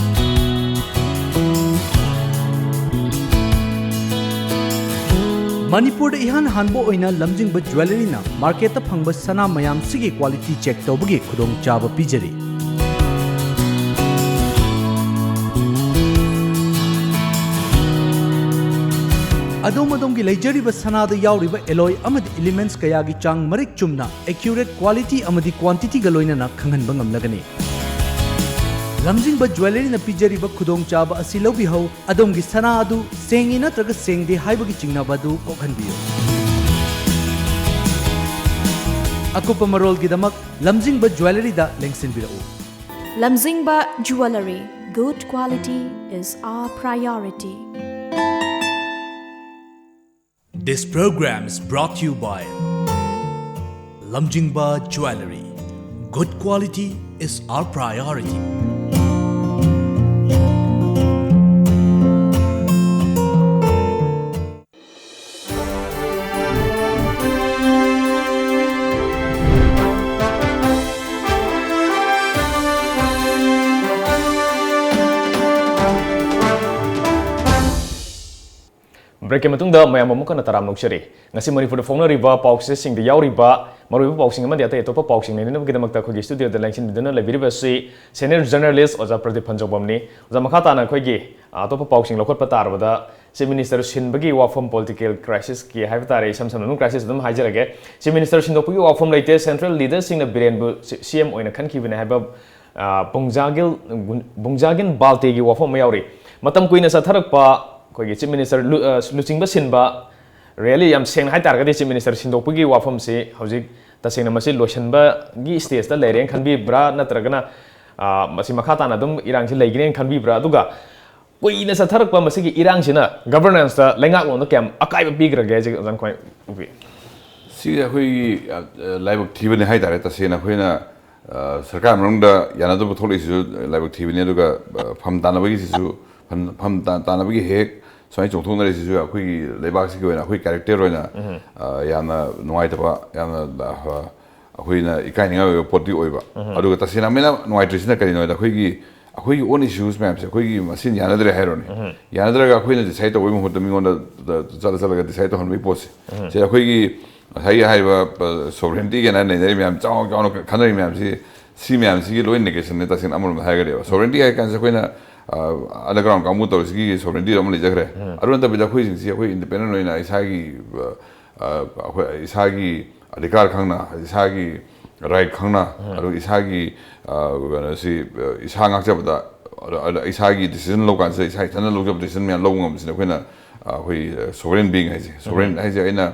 ꯃꯅꯤꯄꯨꯔꯗ ꯏꯍꯥꯟ ꯍꯥꯟꯕ ꯑꯣꯏꯅ ꯂꯝꯖꯤꯡꯕ ꯖ꯭ꯋꯦꯂꯔꯤꯅ ꯃꯥꯔꯀꯦꯠꯇ ꯐꯪꯕ ꯁꯅꯥ ꯃꯌꯥꯝꯁꯤꯒꯤ ꯀ꯭ꯋꯥꯂꯤꯇꯤ ꯆꯦꯛ ꯇꯧꯕꯒꯤ ꯈꯨꯗꯣꯡꯆꯥꯕ ꯄꯤꯖꯔꯤ꯫ ꯑꯗꯣꯝ ꯑꯗꯣꯝꯒꯤ ꯂꯩꯖꯔꯤꯕ ꯁꯅꯥꯗ ꯌꯥꯎꯔꯤꯕ ꯑꯦꯂꯣꯏ ꯑꯃꯗꯤ ꯏꯂꯤꯃꯦꯟꯠꯁ ꯀꯌꯥꯒꯤ ꯆꯥꯡ ꯃꯔꯤꯛ ꯆꯨꯝꯅ, ꯑꯦꯀ꯭ꯌꯨꯔꯦꯠ ꯀ꯭ꯋꯥꯂꯤꯇꯤ ꯑꯃꯗꯤ ꯀ꯭ꯋꯥꯟꯇꯤꯇꯤꯒ ꯂꯣꯏꯅꯅ ꯈꯪꯍꯟꯕ ꯉꯝꯂꯒꯅꯤ꯫ ꯂꯝꯖꯤꯡꯕ ꯖ꯭ꯋꯦꯂꯔꯤꯅ ꯄꯤꯖꯔꯤꯕ ꯈꯨꯗꯣꯡꯆꯥꯕ ꯑꯁꯤ ꯂꯧꯕꯤꯍꯧ꯫ ꯑꯗꯣꯝꯒꯤ ꯁꯅꯥ ꯑꯗꯨ ꯁꯦꯡꯉꯤ ꯅꯠꯇ꯭ꯔꯒ ꯁꯦꯡꯗꯦ ꯍꯥꯏꯕꯒꯤ ꯆꯤꯡꯅꯕ ꯑꯗꯨ ꯀꯣꯛꯍꯟꯕꯤꯌꯨ꯫ ꯑꯀꯨꯞꯄ ꯃꯔꯣꯜꯒꯤꯗꯃꯛ ꯂꯝꯖꯤꯡꯕ ꯖ꯭ꯋꯦꯂꯔꯤꯗ ꯂꯦꯡꯁꯤꯟꯕꯤꯔꯛꯎ꯫ Lamzingba Jewellery, good quality is our priority. This program is brought to you by Lamjingba Jewellery. Good quality is our priority. Break ꯀꯤ ꯃꯇꯨꯡꯗ ꯃꯌꯥꯝ ꯑꯃꯨꯛ ꯍꯟꯅ ꯇꯔꯥꯝꯅ ꯑꯣꯛꯆꯔꯤ꯫ ꯉꯁꯤ ꯃꯅꯤꯄꯨꯔꯗ ꯐꯣꯡꯅꯔꯤꯕ ꯄꯥꯎꯆꯦꯁꯤꯡꯗ ꯌꯥꯎꯔꯤꯕ ꯃꯔꯨꯑꯣꯏꯕ ꯄꯥꯎꯁꯤꯡ ꯑꯃꯗꯤ ꯑꯇꯩ ꯑꯇꯣꯞꯄ ꯄꯥꯎꯁꯤꯡ ꯅꯩꯅꯅꯕꯒꯤꯗꯃꯛꯇ ꯑꯩꯈꯣꯏꯒꯤ ꯁ꯭ꯇꯨꯗꯤꯑꯣꯗ ꯂꯦꯡꯁꯤꯟꯕꯤꯗꯨꯅ ꯂꯩꯕꯤꯔꯤꯕꯁꯤ ꯁꯦꯅꯤꯌꯔ ꯖꯔꯅꯦꯂꯤꯁ ꯑꯣꯖꯥ ꯄ꯭ꯔꯗꯤꯞ ꯐꯟꯖꯧꯕꯝꯅꯤ꯫ ꯑꯣꯖꯥ, ꯃꯈꯥ ꯇꯥꯅ ꯑꯩꯈꯣꯏꯒꯤ, ꯑ, ꯑꯇꯣꯞꯄ ꯄꯥꯎꯁꯤꯡ ꯂꯧꯈꯠꯄ ꯇꯥꯔꯕꯗ, ꯆꯤꯐ ꯃꯤꯅꯤꯁꯇꯔ ꯁꯤꯟꯕꯒꯤ ꯋꯥꯐꯝ, ꯄꯣꯂꯤꯇꯤꯀꯦꯜ ꯀ꯭ꯔꯥꯏꯁꯤꯁꯀꯤ ꯍꯥꯏꯕ ꯇꯥꯔꯦ, ꯏꯁꯝ ꯁꯝꯅ ꯑꯗꯨꯝ ꯀ꯭ꯔꯥꯏꯁꯤꯁ ꯑꯗꯨꯝ ꯍꯥꯏꯖꯔꯒꯦ꯫ ꯆꯤꯐ ꯃꯤꯅꯤꯁꯇꯔ ꯁꯤꯟꯗꯣꯛꯄꯒꯤ ꯋꯥꯐꯝ ꯂꯩꯇꯦ, ꯁꯦꯟꯇ꯭ꯔꯦꯜ ꯂꯤꯗꯔꯁꯤꯡꯅ ꯕꯤꯔꯦꯟꯕꯨ ꯁꯤ-, ꯁꯤ ꯑꯦꯝ ꯑꯣꯏꯅ ꯈꯟꯈꯤꯕꯅꯤ ꯍꯥꯏꯕ, ꯑ, ꯕꯨꯡꯖꯥꯒꯤꯜ, ꯕꯨꯡꯖꯥꯒꯤꯟ ꯕꯥꯜꯇꯦꯒꯤ ꯋꯥꯐꯝ ꯑꯃ ꯌꯥꯎꯔꯤ꯫ ꯃꯇꯝ ꯀꯨꯏꯅ ꯆꯠꯊꯔꯛꯄ ꯑꯩꯈꯣꯏꯒꯤ ꯆꯤꯐ ꯃꯤꯅꯤꯁꯇꯔ ꯂꯨ-, ꯑ, ꯂꯨꯆꯤꯡꯕ ꯁꯤꯟꯕ, ꯔꯦꯂꯤ ꯌꯥꯝ ꯁꯦꯡꯅ ꯍꯥꯏ ꯇꯥꯔꯒꯗꯤ ꯆꯤꯐ ꯃꯤꯅꯤꯁꯇꯔ ꯁꯤꯟꯗꯣꯛꯄꯒꯤ ꯋꯥꯐꯝꯁꯤ ꯍꯧꯖꯤꯛ ꯇꯁꯦꯡꯅ ꯃꯁꯤ ꯂꯣꯏꯁꯤꯟꯕꯒꯤ ꯁ꯭ꯇꯦꯖꯇ ꯂꯩꯔꯦꯅ ꯈꯟꯕꯤꯕ꯭ꯔꯥ, ꯅꯠꯇ꯭ꯔꯒꯅ, ꯑ, ꯃꯁꯤ ꯃꯈꯥ ꯇꯥꯅ ꯑꯗꯨꯝ ꯏꯔꯥꯡꯁꯤ ꯂꯩꯒꯅꯦꯅ ꯈꯟꯕꯤꯕ꯭ꯔꯥ? ꯑꯗꯨꯒ ꯀꯨꯏꯅ ꯆꯠꯊꯔꯛꯄ ꯃꯁꯤꯒꯤ ꯏꯔꯥꯡꯁꯤꯅ ꯒꯕꯔꯅꯦꯟꯁꯇ, ꯂꯩꯉꯥꯛꯂꯣꯟꯗ ꯀꯌꯥꯝ ꯑꯀꯥꯏꯕ ꯄꯤꯈ꯭ꯔꯒꯦ ꯍꯥꯏꯁꯦ ꯑꯣꯖꯥꯅ ꯀꯃꯥꯏꯅ ꯎꯕꯤ? ꯁꯤꯁꯦ ꯑꯩꯈꯣꯏꯒꯤ, ꯑ, ꯂꯥꯏꯕꯛ ꯊꯤꯕꯅꯤ ꯍꯥꯏ ꯇꯥꯔꯦ꯫ ꯇꯁꯦꯡꯅ ꯑꯩꯈꯣꯏꯅ ꯁꯔꯀꯥꯔ ꯃꯅꯨꯡꯗ ꯌꯥꯅꯗꯕ ꯊꯣꯛꯂꯛꯏꯁꯤꯁꯨ ꯂꯥꯏꯕꯛ ꯊꯤꯕꯅꯤ꯫ ꯑꯗꯨꯒ ꯐꯝ ꯇꯥꯅꯕꯒꯤꯁꯤꯁꯨ, ꯐꯝ ꯇꯥꯅꯕꯒꯤ ꯍꯦꯛ ꯁꯨꯃꯥꯏꯅ ꯆꯣꯡꯊꯣꯛꯅꯔꯤꯁꯤꯁꯨ ꯑꯩꯈꯣꯏꯒꯤ ꯂꯩꯕꯥꯛꯁꯤꯒꯤ ꯑꯣꯏꯅ, ꯑꯩꯈꯣꯏ ꯀꯦꯔꯦꯛꯇꯔ ꯑꯣꯏꯅ ꯌꯥꯝꯅ ꯅꯨꯡꯉꯥꯏꯇꯕ, ꯌꯥꯝꯅ ꯑꯩꯈꯣꯏꯅ ꯏꯀꯥꯏꯅꯤꯡꯉꯥꯏ ꯑꯣꯏꯕ ꯄꯣꯠꯇꯤ ꯑꯣꯏꯕ꯫ ꯑꯗꯨꯒ ꯇꯁꯦꯡꯅ ꯑꯃꯅ ꯅꯨꯡꯉꯥꯏꯇ꯭ꯔꯤꯁꯤꯅ ꯀꯔꯤꯅꯣ ꯍꯥꯏꯗ, ꯑꯩꯈꯣꯏꯒꯤ ꯑꯩꯈꯣꯏꯒꯤ ꯑꯣꯟ ꯏꯁꯨꯁ ꯃꯌꯥꯝꯁꯦ ꯑꯩꯈꯣꯏꯒꯤ ꯃꯁꯦꯟ ꯌꯥꯅꯗ꯭ꯔꯦ ꯍꯥꯏꯔꯣꯅꯦ꯫ ꯌꯥꯅꯗ꯭ꯔꯒ ꯑꯩꯈꯣꯏꯅ ꯗꯤꯁꯥꯏꯠ ꯇꯧꯕꯒꯤ ꯃꯍꯨꯠꯇ ꯃꯤꯉꯣꯟꯗ ꯆꯠꯂ ꯆꯠꯂꯒ ꯗꯤꯁꯥꯏꯠ ꯇꯧꯍꯟꯕꯒꯤ ꯄꯣꯠꯁꯦ, ꯁꯤꯗ ꯑꯩꯈꯣꯏꯒꯤ ꯉꯁꯥꯏꯒꯤ ꯍꯥꯏꯔꯤꯕ ꯁꯣꯕꯔꯦꯟꯇꯤꯒꯅ ꯅꯩꯅꯔꯤ ꯃꯌꯥꯝ, ꯆꯥꯎꯅ ꯆꯥꯎꯅ ꯈꯟꯅꯔꯤ ꯃꯌꯥꯝꯁꯤ, ꯁꯤ ꯃꯌꯥꯝꯁꯤꯒꯤ ꯂꯣꯏ ꯅꯦꯒꯦꯁꯟꯅꯦ꯫ ꯇꯁꯦꯡꯅ ꯑꯃꯔꯣꯝꯗ ꯍꯥꯏꯔꯒꯗꯤꯕ, ꯁꯣꯕꯔꯦꯟꯇꯤ ꯍꯥꯏ ꯀꯥꯟꯁꯦ ꯑꯩꯈꯣꯏꯅ ꯑꯟꯗꯔꯒ꯭ꯔꯥꯎꯟ ꯀꯥꯡꯕꯨ ꯇꯧꯔꯤꯁꯤꯒꯤ ꯁꯣꯕꯔꯦꯟꯇꯤ ꯑꯃ ꯂꯩꯖꯈ꯭ꯔꯦ꯫ ꯑꯗꯨ ꯅꯠꯇꯕꯤꯗ ꯑꯩꯈꯣꯏꯁꯤꯡꯁꯤ ꯑꯩꯈꯣꯏ ꯏꯟꯗꯤꯄꯦꯟꯗꯦꯟ ꯑꯣꯏꯅ ꯏꯁꯥꯒꯤ ꯑꯩꯈꯣꯏ ꯏꯁꯥꯒꯤ ꯑꯙꯤꯀꯥꯔ ꯈꯪꯅ, ꯏꯁꯥꯒꯤ ꯔꯥꯏꯠ ꯈꯪꯅ, ꯑꯗꯨꯒ ꯏꯁꯥꯒꯤ ꯀꯩꯅꯣꯁꯤ, ꯏꯁꯥ ꯉꯥꯛꯆꯕꯗ, ꯏꯁꯥꯒꯤ ꯗꯤꯁꯤꯖꯟ ꯂꯧꯀꯥꯟꯁꯤꯗ ꯏꯁꯥ ꯏꯊꯟꯗ ꯂꯧꯖꯕ ꯗꯤꯁꯤꯖꯟ ꯃꯌꯥꯝ ꯂꯧꯕ ꯉꯝꯕꯁꯤꯅ ꯑꯩꯈꯣꯏꯅ ꯑꯩꯈꯣꯏ ꯁꯣꯕꯔꯦꯟ ꯕꯤꯡ ꯍꯥꯏꯁꯦ꯫ ꯁꯣꯕꯔꯦꯟ ꯍꯥꯏꯁꯦ ꯑꯩꯅ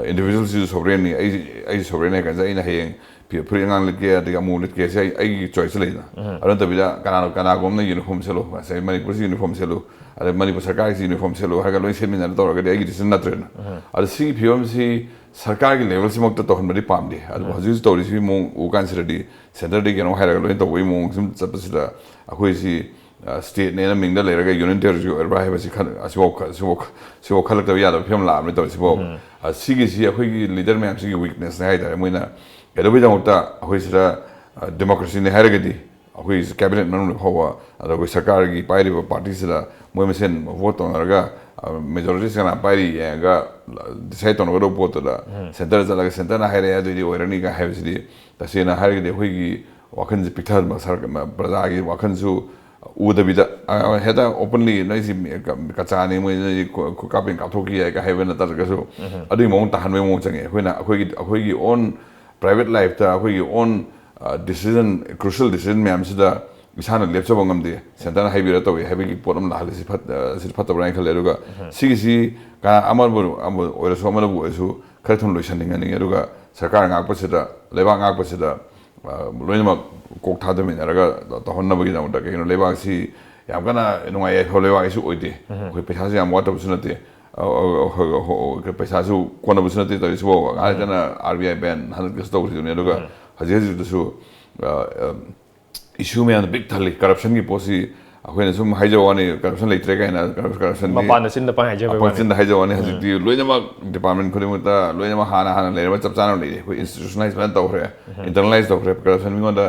ꯏꯟꯗꯤꯕꯤꯖꯨꯋꯦꯜꯁꯤꯁꯨ ꯁꯣꯕꯔꯦꯟꯅꯤ꯫ ꯑꯩ ꯑꯩꯁꯨ ꯁꯣꯕꯔꯦꯟ ꯍꯥꯏ ꯀꯥꯟꯁꯤꯗ ꯑꯩꯅ ꯍꯌꯦꯡ ꯐꯨꯔꯤꯠ ꯑꯉꯥꯡ ꯂꯤꯠꯀꯦ, ꯑꯗꯒꯤ ꯑꯃꯨꯕ ꯂꯤꯠꯀꯦ, ꯁꯤ ꯑꯩ ꯑꯩꯒꯤ ꯆꯣꯏꯁꯇ ꯂꯩꯗꯅ꯫ ꯑꯗꯨ ꯅꯠꯇꯕꯤꯗ ꯀꯅꯥꯅꯣ, ꯀꯅꯥꯒꯨꯝꯕꯅ ꯌꯨꯅꯤꯐꯣꯔꯝ ꯁꯦꯠꯂꯨ, ꯉꯁꯥꯏ ꯃꯅꯤꯄꯨꯔꯁꯤ ꯌꯨꯅꯤꯐꯣꯔꯝ ꯁꯦꯠꯂꯨ, ꯑꯗꯩ ꯃꯅꯤꯄꯨꯔ ꯁꯔꯀꯥꯔꯒꯤꯁꯤ ꯌꯨꯅꯤꯐꯣꯔꯝ ꯁꯦꯠꯂꯨ ꯍꯥꯏꯔꯒ ꯂꯣꯏ ꯁꯦꯠꯃꯤꯟꯅꯔ ꯇꯧꯔꯒꯗꯤ ꯑꯩꯒꯤ ꯗꯤꯁꯤꯖꯟ ꯅꯠꯇ꯭ꯔꯦꯅ꯫ ꯑꯗ ꯁꯤꯒꯤ ꯐꯤꯕꯝꯁꯤ ꯁꯔꯀꯥꯔꯒꯤ ꯂꯦꯚꯦꯜꯁꯤꯃꯛꯇ ꯇꯧꯍꯟꯕꯗꯤ ꯄꯥꯝꯗꯦ꯫ ꯑꯗꯨꯕꯨ ꯍꯧꯖꯤꯛ ꯍꯧꯖꯤꯛ ꯇꯧꯔꯤꯁꯤꯒꯤ ꯃꯑꯣꯡ ꯎ ꯀꯥꯟꯁꯤꯗꯗꯤ ꯁꯦꯟꯇꯔꯗꯒꯤ ꯀꯩꯅꯣ ꯍꯥꯏꯔꯒ ꯂꯣꯏꯅ ꯇꯧꯕꯒꯤ ꯃꯑꯣꯡ ꯁꯨꯝ ꯆꯠꯄꯁꯤꯗ ꯑꯩꯈꯣꯏꯁꯤ ꯁ꯭ꯇꯦꯠꯅꯦꯅ ꯃꯤꯡꯗ ꯂꯩꯔꯒ ꯌꯨꯅꯤꯌꯟ ꯇꯦꯔꯤꯇꯣꯔꯤ ꯑꯣꯏꯔꯕ꯭ꯔꯥ ꯍꯥꯏꯕꯁꯤ ꯈꯟ-, ꯑꯁꯤꯐꯥꯎ ꯈ-, ꯑꯁꯤꯐꯥꯎ ꯈ-, ꯁꯤꯐꯥꯎ ꯈꯜꯂꯛꯇꯕ ꯌꯥꯗꯕ ꯐꯤꯕꯝ ꯂꯥꯛꯑꯕꯅꯤ ꯇꯧꯔꯤꯁꯤꯐꯥꯎ꯫ ꯁꯤꯒꯤꯁꯤ ꯑꯩꯈꯣꯏꯒꯤ ꯂꯤꯗꯔ ꯃꯌꯥꯝꯁꯤꯒꯤ ꯋꯤꯛꯅꯦꯁꯅꯦ ꯍꯥꯏꯇꯥꯔꯦ꯫ ꯃꯣꯏꯅ ꯀꯩꯗꯧꯕꯒꯤꯗꯃꯛꯇ ꯑꯩꯈꯣꯏ ꯁꯤꯗ ꯗꯦꯃꯣꯀ꯭ꯔꯦꯁꯤꯅꯦ ꯍꯥꯏꯔꯒꯗꯤ ꯑꯩꯈꯣꯏ ꯀꯦꯕꯤꯅꯦꯠ ꯃꯅꯨꯡꯗ ꯐꯥꯎꯕ, ꯑꯗ ꯑꯩꯈꯣꯏ ꯁꯔꯀꯥꯔꯒꯤ ꯄꯥꯏꯔꯤꯕ ꯄꯥꯔꯇꯤꯁꯤꯗ ꯃꯣꯏ ꯃꯁꯦꯟ ꯚꯣꯠ ꯇꯧꯅꯔꯒ ꯃꯦꯖꯣꯔꯤꯇꯤꯁꯤ ꯀꯅꯥ ꯄꯥꯏꯔꯤ ꯌꯦꯡꯉꯒ ꯗꯤꯁꯥꯏꯠ ꯇꯧꯅꯒꯗꯧꯕ ꯄꯣꯠꯇꯨꯗ ꯁꯦꯟꯇꯔ ꯆꯠꯂꯒ ꯁꯦꯟꯇꯔꯅ ꯍꯥꯏꯔꯛꯑꯦ ꯑꯗꯨꯏꯗꯤ ꯑꯣꯏꯔꯅꯤꯒ ꯍꯥꯏꯕꯁꯤꯗꯤ ꯇꯁꯦꯡꯅ ꯍꯥꯏꯔꯒꯗꯤ ꯑꯩꯈꯣꯏꯒꯤ ꯋꯥꯈꯜꯁꯦ ꯄꯤꯛꯊꯍꯟꯕ, ꯁꯔ-, ꯃ-, ꯄ꯭ꯔꯖꯥꯒꯤ ꯋꯥꯈꯜꯁꯨ ꯎꯗꯕꯤꯗ, ꯑ, ꯍꯦꯛꯇ ꯑꯣꯄꯟꯂꯤ ꯅꯣꯏꯁꯤ ꯃꯤ-, ꯀ-, ꯀꯆꯥꯅꯤ, ꯃꯣꯏ ꯅꯣꯏ ꯀꯣ-, ꯀꯣ-, ꯀꯥꯞꯄꯦꯟ ꯀꯥꯞꯊꯣꯛꯈꯤ ꯌꯥꯏꯒ ꯍꯥꯏꯕ ꯅꯠꯇ꯭ꯔꯒꯁꯨ, ꯑꯗꯨꯒꯤ ꯃꯑꯣꯡ ꯇꯥꯍꯟꯕꯒꯤ ꯃꯑꯣꯡ ꯆꯪꯉꯦ꯫ ꯑꯩꯈꯣꯏꯅ ꯑꯩꯈꯣꯏꯒꯤ, ꯑꯩꯈꯣꯏꯒꯤ ꯑꯣꯟ ꯄ꯭ꯔꯥꯏꯚꯦꯠ ꯂꯥꯏꯐꯇ, ꯑꯩꯈꯣꯏꯒꯤ ꯑꯣꯟ ꯗꯤꯁꯤꯖꯟ, ꯀ꯭ꯔꯨꯁꯤꯌꯦꯜ ꯗꯤꯁꯤꯖꯟ ꯃꯌꯥꯝꯁꯤꯗ ꯏꯁꯥꯅ ꯂꯦꯞꯆꯕ ꯉꯝꯗꯦ, ꯁꯦꯟꯇꯔꯅ ꯍꯥꯏꯕꯤꯔ ꯇꯧꯏ ꯍꯥꯏꯕꯒꯤ ꯄꯣꯠ ꯑꯃ ꯂꯥꯛꯍꯜꯂꯤꯁꯤ ꯐꯠ-, ꯑ, ꯁꯤ ꯐꯠꯇꯕ꯭ꯔꯥ ꯍꯥꯏꯅ ꯈꯜꯂꯦ꯫ ꯑꯗꯨꯒ ꯁꯤꯒꯤꯁꯤ ꯀꯅꯥ ꯑꯃꯕꯨ, ꯑꯃꯕꯨ ꯑꯣꯏꯔꯁꯨ ꯑꯃꯅꯕꯨ ꯑꯣꯏꯔꯁꯨ ꯈꯔ ꯊꯨꯅ ꯂꯣꯏꯁꯤꯟꯅꯤꯡꯍꯟꯅꯤꯡꯉꯦ꯫ ꯑꯗꯨꯒ ꯁꯔꯀꯥꯔ ꯉꯥꯛꯄꯁꯤꯗ, ꯂꯩꯕꯥꯛ ꯉꯥꯛꯄꯁꯤꯗ, ꯑ, ꯂꯣꯏꯅꯃꯛ ꯀꯣꯛ ꯊꯥꯗꯃꯤꯟꯅꯔꯒ ꯇꯧꯍꯟꯅꯕꯒꯤꯗꯃꯛꯇ, ꯀꯩꯒꯤꯅꯣ, ꯂꯩꯕꯥꯛꯁꯤ ꯌꯥꯝ ꯀꯟꯅ ꯅꯨꯡꯉꯥꯏ ꯌꯥꯏꯐꯕ ꯂꯩꯕꯥꯛ ꯑꯩꯁꯨ ꯑꯣꯏꯗꯦ꯫ ꯑꯩꯈꯣꯏ ꯄꯩꯁꯥꯁꯨ ꯌꯥꯝ ꯋꯥꯠꯇꯕꯁꯨ ꯅꯠꯇꯦ꯫ ꯑ, ꯑ, ꯑ, ꯑ, ꯑ, ꯄꯩꯁꯥꯁꯨ ꯀꯣꯟꯅꯕꯁꯨ ꯅꯠꯇꯦ ꯇꯧꯔꯤꯁꯤꯕꯨ꯫ ꯉꯥꯏꯍꯥꯛ ꯂꯩꯇꯅ ꯑꯥꯔ ꯕꯤ ꯑꯥꯏ ꯕꯦꯟ ꯍꯟꯗꯛꯇꯁꯨ ꯇꯧꯈꯤꯕꯅꯤ꯫ ꯑꯗꯨꯒ ꯍꯧꯖꯤꯛ ꯍꯧꯖꯤꯛꯇꯁꯨ ꯏꯁꯨ ꯃꯌꯥꯝꯅ ꯄꯤꯛ ꯊꯜꯂꯤ꯫ ꯀꯔꯞꯁꯟꯒꯤ ꯄꯣꯠꯁꯤ ꯑꯩꯈꯣꯏꯅ ꯁꯨꯝ ꯍꯥꯏꯖꯕ ꯋꯥꯅꯤ, ꯀꯔꯞꯁꯟ ꯂꯩꯇ꯭ꯔꯦ ꯀꯥꯏꯅ꯫ ꯀꯔꯞꯁꯟꯗꯤ ꯃꯄꯥꯟꯗ ꯆꯤꯟꯗ ꯄꯪꯍꯥꯏ ꯍꯥꯏꯖꯕꯩ ꯋꯥꯅꯤ꯫ ꯆꯤꯟꯗ ꯍꯥꯏꯖꯕ ꯋꯥꯅꯤ꯫ ꯍꯧꯖꯤꯛꯇꯤ ꯂꯣꯏꯅꯃꯛ ꯗꯤꯄꯥꯔꯠꯃꯦꯟ ꯈꯨꯗꯤꯡꯃꯛꯇ ꯂꯣꯏꯅꯃꯛ ꯍꯥꯟꯅ ꯍꯥꯟꯅ ꯂꯩꯔꯕ ꯆꯞ ꯆꯥꯅ ꯂꯩꯔꯦ꯫ ꯑꯩꯈꯣꯏ ꯏꯟꯁꯇꯤꯇ꯭ꯌꯨꯁꯅꯦꯂꯥꯏꯁ ꯐꯖꯅ ꯇꯧꯈ꯭ꯔꯦ, ꯏꯟꯇꯔꯅꯦꯂꯥꯏꯁ ꯇꯧꯈ꯭ꯔꯦ꯫ ꯀꯔꯞꯁꯟ ꯃꯤꯉꯣꯟꯗ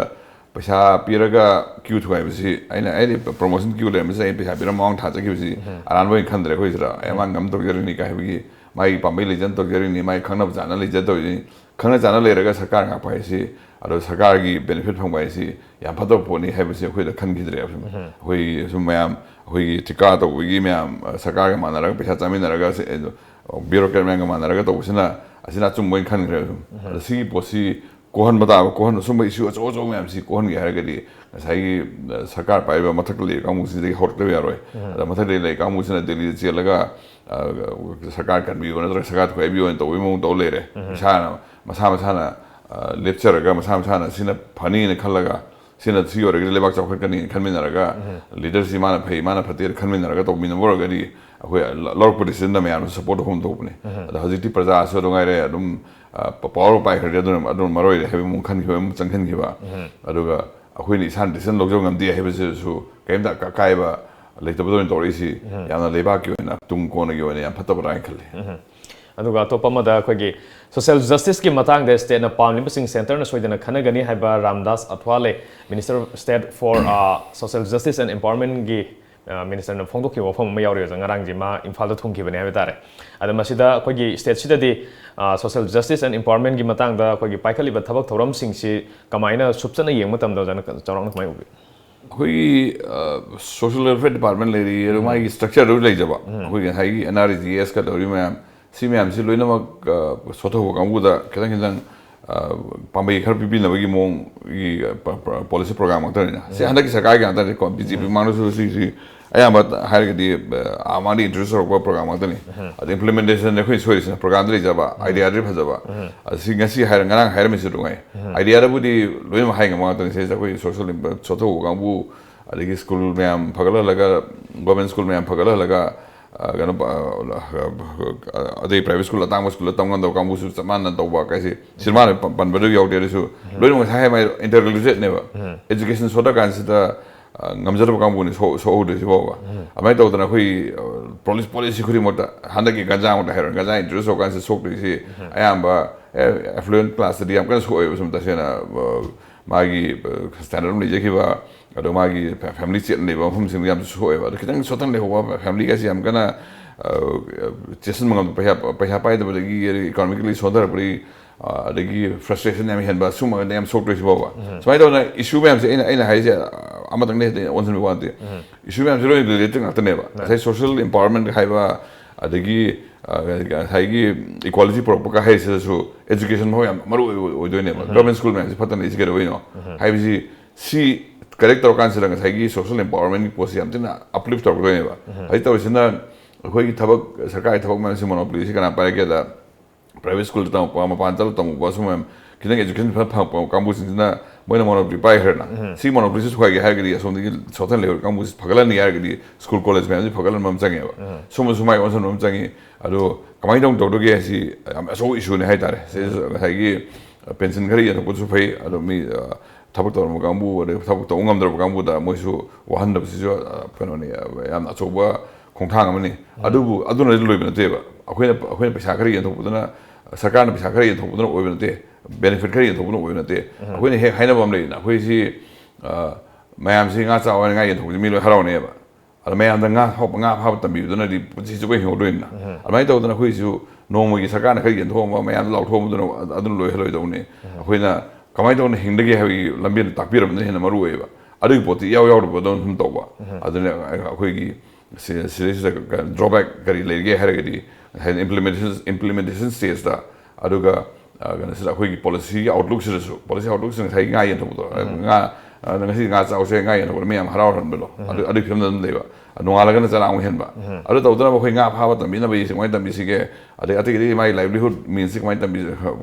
ꯄꯩꯁꯥ ꯄꯤꯔꯒ ꯀ꯭ꯌꯨ ꯊꯨꯒꯥꯏꯕꯁꯤ, ꯑꯩꯅ ꯑꯩꯗꯤ ꯄ꯭ꯔꯣꯃꯣꯁꯟ ꯀ꯭ꯌꯨ ꯂꯩꯔꯝꯕꯁꯦ ꯑꯩ ꯄꯩꯁꯥ ꯄꯤꯔꯝꯃ ꯃꯥꯡ ꯊꯥꯖꯈꯤꯕꯁꯤ ꯑꯔꯥꯟꯕ ꯑꯣꯏꯅ ꯈꯟꯗ꯭ꯔꯦ꯫ ꯑꯩꯈꯣꯏꯁꯤꯗ ꯑꯩ ꯃꯥ ꯉꯝ ꯇꯧꯖꯔꯤꯅꯤ ꯀꯥꯏ ꯍꯥꯏꯕꯒꯤ ꯃꯥꯒꯤ ꯄꯥꯝꯕꯩ ꯂꯩꯖꯅ ꯇꯧꯖꯔꯤꯅꯤ, ꯃꯥꯒꯤ ꯈꯪꯅꯕ ꯆꯥꯅ ꯂꯩꯖ ꯇꯧꯔꯤꯅꯤ꯫ ꯈꯪꯅ ꯆꯥꯅ ꯂꯩꯔꯒ ꯁꯔꯀꯥꯔ ꯉꯥꯛꯄ ꯍꯥꯏꯁꯤ, ꯑꯗꯣ ꯁꯔꯀꯥꯔꯒꯤ ꯕꯦꯅꯤꯐꯤꯠ ꯐꯪꯕ ꯍꯥꯏꯁꯤ ꯌꯥꯝ ꯐꯠꯇꯕ ꯄꯣꯠꯅꯤ ꯍꯥꯏꯕꯁꯤ ꯑꯩꯈꯣꯏꯗ ꯈꯟꯈꯤꯗ꯭ꯔꯦꯕ꯫ ꯁꯨꯝ ꯑꯩꯈꯣꯏ ꯁꯨꯝ ꯃꯌꯥꯝ ꯑꯩꯈꯣꯏꯒꯤ ꯊꯤꯀꯥ ꯇꯧꯕꯒꯤ ꯃꯌꯥꯝ, ꯑ, ꯁꯔꯀꯥꯔꯒ ꯃꯥꯟꯅꯔꯒ ꯄꯩꯁꯥ ꯆꯥꯃꯤꯟꯅꯔꯒ ꯁꯦ-, ꯑꯗꯣ, ꯕ꯭ꯌꯨꯔꯣꯀ꯭ꯔꯦꯠ ꯃꯌꯥꯝꯒ ꯃꯥꯟꯅꯔꯒ ꯇꯧꯕꯁꯤꯅ ꯑꯁꯤꯅ ꯑꯆꯨꯝꯕ ꯑꯣꯏꯅ ꯈꯟꯈ꯭ꯔꯦꯕ꯫ ꯁꯨꯝ ꯑꯗꯣ ꯁꯤꯒꯤ ꯄꯣꯠꯁꯤ ꯀꯣꯛꯍꯟꯕ ꯇꯥꯕ, ꯀꯣꯛꯍꯟꯕ, ꯁꯨꯝꯕ ꯏꯁꯨ ꯑꯆꯧ ꯑꯆꯧꯕ ꯃꯌꯥꯝꯁꯤ ꯀꯣꯛꯍꯟꯒꯦ ꯍꯥꯏꯔꯒꯗꯤ ꯉꯁꯥꯏꯒꯤ, ꯑ, ꯁꯔꯀꯥꯔ ꯄꯥꯏꯔꯤꯕ ꯃꯊꯛꯇ ꯂꯩꯔꯤꯕ ꯀꯥꯡꯕꯨꯁꯤꯗꯒꯤ ꯍꯧꯔꯛꯇꯕ ꯌꯥꯔꯣꯏ꯫ ꯑꯗ ꯃꯊꯛꯇ ꯂꯩꯔꯤꯕ ꯀꯥꯡꯕꯨꯁꯤꯅ ꯗꯦꯜꯂꯤꯗ ꯆꯦꯜꯂꯒ, ꯑ, ꯁꯔꯀꯥꯔ ꯀꯟꯕꯤꯌꯣ ꯅꯠꯇ꯭ꯔꯒ ꯁꯔꯀꯥꯔ ꯊꯨꯒꯥꯏꯕꯤꯌꯣ ꯍꯥꯏꯅ ꯇꯧꯕꯒꯤ ꯃꯑꯣꯡ ꯇꯧ ꯂꯩꯔꯦ꯫ ꯏꯁꯥꯅ ꯃꯁꯥ ꯃꯁꯥꯅ, ꯑ, ꯂꯦꯞꯆꯔꯒ ꯃꯁꯥ ꯃꯁꯥꯅ ꯁꯤꯅ ꯐꯅꯤꯅ ꯈꯜꯂꯒ, ꯁꯤꯅ ꯁꯤ ꯑꯣꯏꯔꯒꯗꯤ ꯂꯩꯕꯥꯛ ꯆꯥꯎꯈꯠꯀꯅꯤ ꯈꯟꯃꯤꯟꯅꯔꯒ, ꯂꯤꯗꯔꯁꯤ ꯃꯥꯅ ꯐꯩ ꯃꯥꯅ ꯐꯠꯇꯦ ꯈꯟꯃꯤꯟꯅꯔꯒ ꯇꯧꯃꯤꯟꯅꯕ ꯑꯣꯏꯔꯒꯗꯤ ꯑꯩꯈꯣꯏ ꯂ-, ꯂꯧꯔꯛꯄ ꯗꯤꯁꯤꯖꯟꯗ ꯃꯌꯥꯝꯅ ꯁꯄꯣꯔꯠ ꯇꯧꯐꯝ ꯊꯣꯛꯄꯅꯤ꯫ ꯑꯗ ꯍꯧꯖꯤꯛꯇꯤ ꯄ꯭ꯔꯖꯥꯁꯨ ꯑꯗꯨ ꯉꯥꯏꯔꯦ, ꯑꯗꯨꯝ, ꯑ, ꯄ-, ꯄꯋꯥꯔ ꯄꯥꯏꯈ꯭ꯔꯗꯤ ꯑꯗꯨꯅ, ꯑꯗꯨꯅ ꯃꯔꯨ ꯑꯣꯏꯔꯦ ꯍꯥꯏꯕ ꯑꯃꯨꯛ ꯈꯟꯈꯤꯕ, ꯑꯃꯨꯛ ꯆꯪꯁꯤꯟꯈꯤꯕ꯫ ꯑꯗꯨꯒ ꯑꯩꯈꯣꯏꯅ ꯏꯁꯥꯅ ꯗꯤꯁꯤꯖꯟ ꯂꯧꯖꯕ ꯉꯝꯗꯦ ꯍꯥꯏꯕꯁꯤꯁꯨ ꯀꯔꯤꯝꯇ ꯑꯀꯥꯏꯕ ꯂꯩꯇꯕꯗ ꯑꯣꯏꯅ ꯇꯧꯔꯛꯏꯁꯤ ꯌꯥꯝꯅ ꯂꯩꯕꯥꯛꯀꯤ ꯑꯣꯏꯅ ꯇꯨꯡ ꯀꯣꯟꯅꯒꯤ ꯑꯣꯏꯅ ꯌꯥꯝ ꯐꯠꯇꯕ ꯔꯥꯏꯅ ꯈꯜꯂꯤ꯫ ꯑꯗꯨꯒ ꯑꯇꯣꯞꯄ ꯑꯃꯗ ꯑꯩꯈꯣꯏꯒꯤ ꯁꯣꯁꯤꯌꯦꯜ ꯖꯁꯇꯤꯁꯀꯤ ꯃꯇꯥꯡꯗ ꯁ꯭ꯇꯦꯠꯅ ꯄꯥꯝꯂꯤꯕꯁꯤꯡ ꯁꯦꯟꯇꯔꯅ ꯁꯣꯏꯗꯅ ꯈꯟꯅꯒꯅꯤ ꯍꯥꯏꯕ ꯔꯥꯝꯗꯥꯁ ꯑꯊꯋꯥꯂꯦ, Minister State for, ꯑ, Social Justice and Empowermentꯒꯤ, ꯑ, ꯃꯤꯅꯤꯁꯇꯔꯅ ꯐꯣꯡꯗꯣꯛꯈꯤꯕ ꯋꯥꯐꯝ ꯑꯃ ꯌꯥꯎꯔꯤ꯫ ꯑꯣꯖꯥ, ꯉꯔꯥꯡꯁꯦ ꯃꯥ ꯏꯝꯐꯥꯜꯗ ꯊꯨꯡꯈꯤꯕꯅꯦ ꯍꯥꯏꯕ ꯇꯥꯔꯦ꯫ ꯑꯗ ꯃꯁꯤꯗ ꯑꯩꯈꯣꯏꯒꯤ ꯁ꯭ꯇꯦꯠꯁꯤꯗꯗꯤ, ꯑ, social justice and empowermentꯀꯤ ꯃꯇꯥꯡꯗ ꯑꯩꯈꯣꯏꯒꯤ ꯄꯥꯏꯈꯠꯂꯤꯕ ꯊꯕꯛ ꯊꯧꯔꯝꯁꯤꯡꯁꯤ ꯀꯃꯥꯏꯅ ꯁꯨꯞꯆꯠꯅ ꯌꯦꯡꯕ ꯃꯇꯝꯗ ꯑꯣꯖꯥꯅ ꯆꯥꯎꯔꯥꯛꯅ ꯀꯃꯥꯏꯅ ꯎꯕꯤ? ꯑꯩꯈꯣꯏꯒꯤ, ꯑ, social welfare department ꯂꯩꯔꯤ, ꯑꯗꯨ ꯃꯥꯒꯤ structureꯗꯨ ꯂꯩꯖꯕ꯫ ꯑꯩꯈꯣꯏꯒꯤ ꯉꯁꯥꯏꯒꯤ NREGS ꯀ ꯇꯧꯔꯤ ꯃꯌꯥꯝ, ꯁꯤ ꯃꯌꯥꯝꯁꯤ ꯂꯣꯏꯅꯃꯛ, ꯑ, ꯁꯣꯠꯊꯍꯧꯕ ꯀꯥꯡꯕꯨꯗ ꯈꯤꯇꯪ ꯈꯤꯇꯪ, ꯑ, ꯄꯥꯝꯕꯩ ꯈꯔ ꯄꯤꯕꯤꯅꯕꯒꯤ ꯃꯑꯣꯡꯒꯤ, ꯑ, ꯄ-, ꯄ-, policy program ꯉꯥꯛꯇꯅꯤꯅ꯫ ꯁꯤ ꯍꯟꯗꯛꯀꯤ ꯁꯔꯀꯥꯔꯒꯤ ꯉꯥꯛꯇꯅꯤꯀꯣ, BJP ꯃꯃꯥꯡꯗꯁꯨ ꯁꯤꯁꯤ ꯑꯌꯥꯝꯕ ꯍꯥꯏꯔꯒꯗꯤ, ꯑ, ꯑꯥꯝ ꯑꯥꯗꯃꯤ introduce ꯇꯧꯔꯛꯄ program ꯉꯥꯛꯇꯅꯤ꯫ ꯑꯗ implementationꯗ ꯑꯩꯈꯣꯏ ꯁꯣꯏꯔꯤꯁꯤꯅ programꯗ ꯂꯩꯖꯕ, ideaꯗꯤ ꯐꯖꯕ꯫ ꯑꯗ ꯁꯤ ꯉꯁꯤ ꯍꯥꯏꯔ-, ꯉꯔꯥꯡ ꯍꯥꯏꯔꯝꯃꯤꯁꯨ ꯑꯗꯨꯉꯥꯏ꯫ Ideaꯗꯕꯨꯗꯤ ꯂꯣꯏꯅꯃꯛ ꯍꯥꯏ ꯉꯝꯕ ꯉꯥꯛꯇꯅꯤ꯫ ꯁꯤꯗꯩꯁꯤꯗ ꯑꯩꯈꯣꯏ social imp-, ꯁꯣꯠꯊꯍꯧꯕ ꯀꯥꯡꯕꯨ, ꯑꯗꯒꯤ school ꯃꯌꯥꯝ ꯐꯒꯠꯍꯜꯂꯒ, government school ꯃꯌꯥꯝ ꯐꯒꯠꯍꯜꯂꯒ, ꯑ, ꯀꯩꯅꯣ, ꯑ, ꯑ, ꯑꯗꯩ private school, ꯑꯇꯥꯡꯕ school ꯇꯝ ꯉꯝꯗꯕ ꯀꯥꯡꯕꯨꯁꯨ ꯆꯞ ꯃꯥꯟꯅ ꯇꯧꯕ ꯀꯥꯏꯁꯦ ꯁꯤꯅꯦꯃꯥꯗ ꯄ-, ꯄꯟꯕꯗꯨ ꯌꯥꯎꯗꯦ꯫ ꯑꯗꯨꯁꯨ ꯂꯣꯏꯅꯃꯛ ꯉꯁꯥꯏ ꯍꯥꯏ interrelated ꯅꯦꯕ꯫ Education ꯁꯣꯠꯊ ꯀꯥꯟꯁꯤꯗ, ꯑ, ꯉꯝꯖꯗꯕ ꯀꯥꯡꯕꯨꯅꯤ ꯁꯣꯛ-, ꯁꯣꯛꯍꯧꯗꯣꯏꯁꯤ ꯐꯥꯎꯕ꯫ ꯑꯗꯨꯃꯥꯏꯅ ꯇꯧꯗꯅ ꯑꯩꯈꯣꯏ, ꯑ, policy, policy ꯈꯨꯗꯤꯡꯃꯛꯇ ꯍꯟꯗꯛꯀꯤ ꯒꯟꯖꯥꯃꯛꯇ ꯍꯥꯏꯔꯣ, ꯒꯟꯖꯥ introduce ꯇꯧꯔ ꯀꯥꯟꯁꯤꯗ ꯁꯣꯛꯇꯣꯏꯁꯤ ꯑꯌꯥꯝꯕ, ꯑꯦ, affluent class ꯇꯗꯤ ꯌꯥꯝ ꯀꯟꯅ ꯁꯣꯛꯑꯦꯕ꯫ ꯁꯨꯝ ꯇꯁꯦꯡꯅ, ꯑ, ꯃꯥꯒꯤ, ꯑ, standard ꯑꯃ ꯂꯩꯖꯈꯤꯕ, ꯑꯗꯣ ꯃꯥꯒꯤ fa-, family ꯆꯦꯠꯅ ꯂꯩꯕ ꯃꯐꯝꯁꯤꯡꯗ ꯌꯥꯝ ꯁꯣꯛꯑꯦꯕ꯫ ꯑꯗꯣ ꯈꯤꯇꯪ ꯁꯣꯠꯊꯅ ꯂꯩꯍꯧꯕ family ꯒꯥꯏꯁꯤ ꯌꯥꯝ ꯀꯟꯅ, ꯑ, ꯆꯦꯠꯁꯤꯟꯕ ꯉꯝꯗ, ꯄꯩꯁꯥ, ꯄꯩꯁꯥ ꯄꯥꯏꯗꯕꯗꯒꯤ, ꯑꯗꯒꯤ economically ꯁꯣꯟꯊꯔꯛꯄꯗꯒꯤ, ꯑ, ꯑꯗꯒꯤ frustration ꯌꯥꯝ ꯍꯦꯟꯕ, ꯁꯨꯝꯕꯗꯅ ꯌꯥꯝ ꯁꯣꯛꯇꯣꯏꯁꯤ ꯐꯥꯎꯕ꯫ ꯁꯨꯃꯥꯏꯅ ꯇꯧꯗꯅ issue ꯃꯌꯥꯝꯁꯦ ꯑꯩꯅ, ꯑꯩꯅ ꯍꯥꯏꯔꯤꯁꯦ, ꯑ, ꯑꯃꯇꯪꯗ ꯍꯦꯛꯇ ꯑꯣꯟꯁꯤꯟꯕ ꯋꯥ ꯅꯠꯇꯦ꯫ Issue ꯃꯌꯥꯝꯁꯦ ꯂꯣꯏꯅ related ꯉꯥꯛꯇꯅꯦꯕ꯫ ꯉꯁꯥꯏ social empowerment ꯍꯥꯏꯕ, ꯑꯗꯒꯤ, ꯑ, ꯉꯁꯥꯏꯒꯤ equality ꯄꯨꯔꯛꯄꯒ ꯍꯥꯏꯔꯤꯁꯤꯗꯁꯨ education ꯐꯥꯎ ꯌꯥꯝ ꯃꯔꯨ ꯑꯣꯏ-, ꯑꯣꯏꯗꯣꯏꯅꯦꯕ꯫ Government school ꯃꯌꯥꯝꯁꯦ ꯐꯠꯇꯅ ꯂꯩꯁꯤ ꯀꯩꯗꯧꯕꯩꯅꯣ? ꯍꯥꯏꯕꯁꯤ ꯁꯤ correct ꯇꯧꯔꯀꯥꯟꯁꯤꯗ ꯉꯁꯥꯏꯒꯤ social empowerment ꯀꯤ ꯄꯣꯠꯁꯤ ꯌꯥꯝ ꯊꯤꯅ uplift ꯇꯧꯔꯛꯀꯗꯣꯏꯅꯦꯕ꯫ ꯍꯧꯖꯤꯛ ꯇꯧꯔꯤꯁꯤꯅ ꯑꯩꯈꯣꯏꯒꯤ ꯊꯕꯛ, ꯁꯔꯀꯥꯔꯒꯤ ꯊꯕꯛ ꯃꯌꯥꯝꯁꯤ monopoly ꯁꯤ ꯀꯅꯥ ꯄꯥꯏꯔꯒꯦꯗ, private school ꯇ ꯇꯝꯃꯛꯄ, ꯃꯄꯥꯟ ꯆꯠꯂ ꯇꯝꯃꯛꯄ, ꯁꯨꯝ ꯃꯌꯥꯝ ꯈꯤꯇꯪ education ꯐꯖꯅ ꯐꯪꯉꯛꯄ ꯀꯥꯡꯕꯨꯁꯤꯡꯁꯤꯅ ꯃꯣꯏꯅ monopoly ꯄꯥꯏꯈ꯭ꯔꯦꯅ꯫ ꯁꯤ monopoly ꯁꯤ ꯊꯨꯒꯥꯏꯒꯦ ꯍꯥꯏꯔꯒꯗꯤ ꯑꯁꯣꯝꯗꯒꯤ ꯁꯣꯠꯊꯅ ꯂꯩꯍꯧꯔꯤꯕ ꯀꯥꯡꯕꯨꯁꯤ ꯐꯒꯠꯍꯟꯅꯤ ꯍꯥꯏꯔꯒꯗꯤ school college ꯃꯌꯥꯝꯁꯤ ꯐꯒꯠꯍꯟꯕ ꯑꯃ ꯆꯪꯉꯦꯕ꯫ ꯁꯨꯝꯕꯁꯨ ꯃꯥꯏ ꯑꯣꯟꯁꯤꯟꯕ ꯑꯃ ꯆꯪꯉꯤ꯫ ꯑꯗꯣ ꯀꯃꯥꯏꯅ ꯇꯧꯅ ꯇꯧꯗꯒꯦ ꯍꯥꯏꯁꯤ ꯌꯥꯝ ꯑꯆꯧꯕ issue ꯅꯤ ꯍꯥꯏꯇꯥꯔꯦ꯫ ꯁꯤꯗꯩꯁꯤꯗ ꯉꯁꯥꯏꯒꯤ pension ꯈꯔ ꯌꯦꯟꯊꯣꯛꯄꯁꯨ ꯐꯩ꯫ ꯑꯗꯣ ꯃꯤ, ꯑ, ꯊꯕꯛ ꯇꯧꯔꯝꯕ ꯀꯥꯡꯕꯨ, ꯑꯗꯩ ꯊꯕꯛ ꯇꯧꯕ ꯉꯝꯗ꯭ꯔꯕ ꯀꯥꯡꯕꯨꯗ ꯃꯣꯏꯁꯨ ꯋꯥꯍꯟꯗꯕꯁꯤꯁꯨ, ꯑ, ꯀꯩꯅꯣꯅꯤ, ꯑ, ꯌꯥꯝꯅ ꯑꯆꯧꯕ ꯈꯣꯡꯊꯥꯡ ꯑꯃꯅꯤ꯫ ꯑꯗꯨꯕꯨ ꯑꯗꯨꯅꯗꯤ ꯂꯣꯏꯕ ꯅꯠꯇꯦꯕ꯫ ꯑꯩꯈꯣꯏꯅ, ꯑꯩꯈꯣꯏꯅ ꯄꯩꯁꯥ ꯈꯔ ꯌꯦꯟꯊꯣꯛꯄꯗꯨꯅ, ꯁꯔꯀꯥꯔꯅ ꯄꯩꯁꯥ ꯈꯔ ꯌꯦꯟꯊꯣꯛꯄꯗꯨꯅ ꯑꯣꯏꯕ ꯅꯠꯇꯦ, benefit ꯈꯔ ꯌꯦꯟꯊꯣꯛꯄꯗꯨꯅ ꯑꯣꯏꯕ ꯅꯠꯇꯦ꯫ ꯑꯩꯈꯣꯏꯅ ꯍꯦꯛ ꯍꯥꯏꯅꯕ ꯑꯃ ꯂꯩꯗꯅ, ꯑꯩꯈꯣꯏꯁꯤ, ꯑ, ꯃꯌꯥꯝꯁꯤ ꯉꯥ ꯆꯥꯎ ꯍꯥꯏꯅ ꯉꯥ ꯌꯦꯟꯊꯣꯛꯄꯁꯤ ꯃꯤ ꯂꯣꯏ ꯍꯔꯥꯎꯅꯩꯑꯕ꯫ ꯑꯗ ꯃꯌꯥꯝꯗ ꯉꯥ ꯐꯥꯎ-, ꯉꯥ ꯐꯥꯕ ꯇꯝꯕꯤꯕꯗꯨꯅꯗꯤ ꯄꯨꯟꯁꯤ ꯆꯨꯞꯄ ꯍꯤꯡꯍꯧꯗꯣꯏꯅꯤꯅ꯫ ꯑꯗꯨꯃꯥꯏꯅ ꯇꯧꯗꯅ ꯑꯩꯈꯣꯏꯁꯨ ꯅꯣꯡꯃꯒꯤ ꯁꯔꯀꯥꯔꯅ ꯈꯔ ꯌꯦꯟꯊꯣꯛꯑꯝꯕ ꯃꯌꯥꯝꯗꯣ ꯂꯥꯎꯊꯣꯛꯑꯝꯕꯗꯨꯅ ꯑꯗꯨꯅ ꯂꯣꯏꯍꯜꯂꯣꯏꯗꯧꯕꯅꯤ꯫ ꯑꯩꯈꯣꯏꯅ ꯀꯃꯥꯏꯅ ꯇꯧꯅ ꯍꯤꯡꯗꯒꯦ ꯍꯥꯏꯕꯒꯤ ꯂꯝꯕꯤ ꯑꯃ ꯇꯥꯛꯄꯤꯔꯝꯕꯗꯨꯅ ꯍꯦꯟꯅ ꯃꯔꯨ ꯑꯣꯏꯌꯦꯕ꯫ ꯑꯗꯨꯒꯤ ꯄꯣꯠꯇꯤ ꯏꯌꯥꯎ ꯌꯥꯎꯗꯕꯗꯧꯅ ꯁꯨꯝ ꯇꯧꯕ꯫ ꯑꯗꯨꯅ ꯑꯩꯈꯣꯏꯒꯤ ꯁꯤ-, ꯁꯤꯗꯩꯁꯤꯗ drawback ꯀꯔꯤ ꯂꯩꯒꯦ ꯍꯥꯏꯔꯒꯗꯤ, ꯉꯁꯥꯏ implementation, implementation stage ꯇ, ꯑꯗꯨꯒ, ꯑ, ꯀꯩꯅꯣꯁꯤꯗ ꯑꯩꯈꯣꯏꯒꯤ policy ꯒꯤ outlook ꯁꯤꯗꯁꯨ, policy outlook ꯁꯤꯗ ꯉꯁꯥꯏꯒꯤ ꯉꯥ ꯌꯦꯟꯊꯣꯛꯄꯗꯣ, ꯉꯥ, ꯑ, ꯉꯁꯤ ꯉꯥ ꯆꯥꯎꯁꯦ, ꯉꯥ ꯌꯦꯟꯊꯣꯛꯄꯗ ꯃꯌꯥꯝ ꯍꯔꯥꯎ ꯍꯟꯕꯗꯣ, ꯑꯗꯨ, ꯑꯗꯨꯒꯤ ꯐꯤꯕꯝꯗ ꯑꯗꯨꯝ ꯂꯩꯕ꯫ ꯅꯣꯡꯉꯥꯜꯂꯒꯅ ꯆꯔꯥ ꯑꯃꯨꯛ ꯍꯦꯟꯕ꯫ ꯑꯗꯨ ꯇꯧꯗꯅꯕ ꯑꯩꯈꯣꯏ ꯉꯥ ꯐꯥꯕ ꯇꯝꯕꯤꯅꯕ ꯁꯤ ꯀꯃꯥꯏꯅ ꯇꯝꯕꯤꯁꯤꯒꯦ? ꯑꯗꯩ ꯑꯇꯩ ꯑꯇꯩ ꯃꯥꯒꯤ livelihood means ꯁꯤ ꯀꯃꯥꯏꯅ ꯇꯝꯕꯤ-,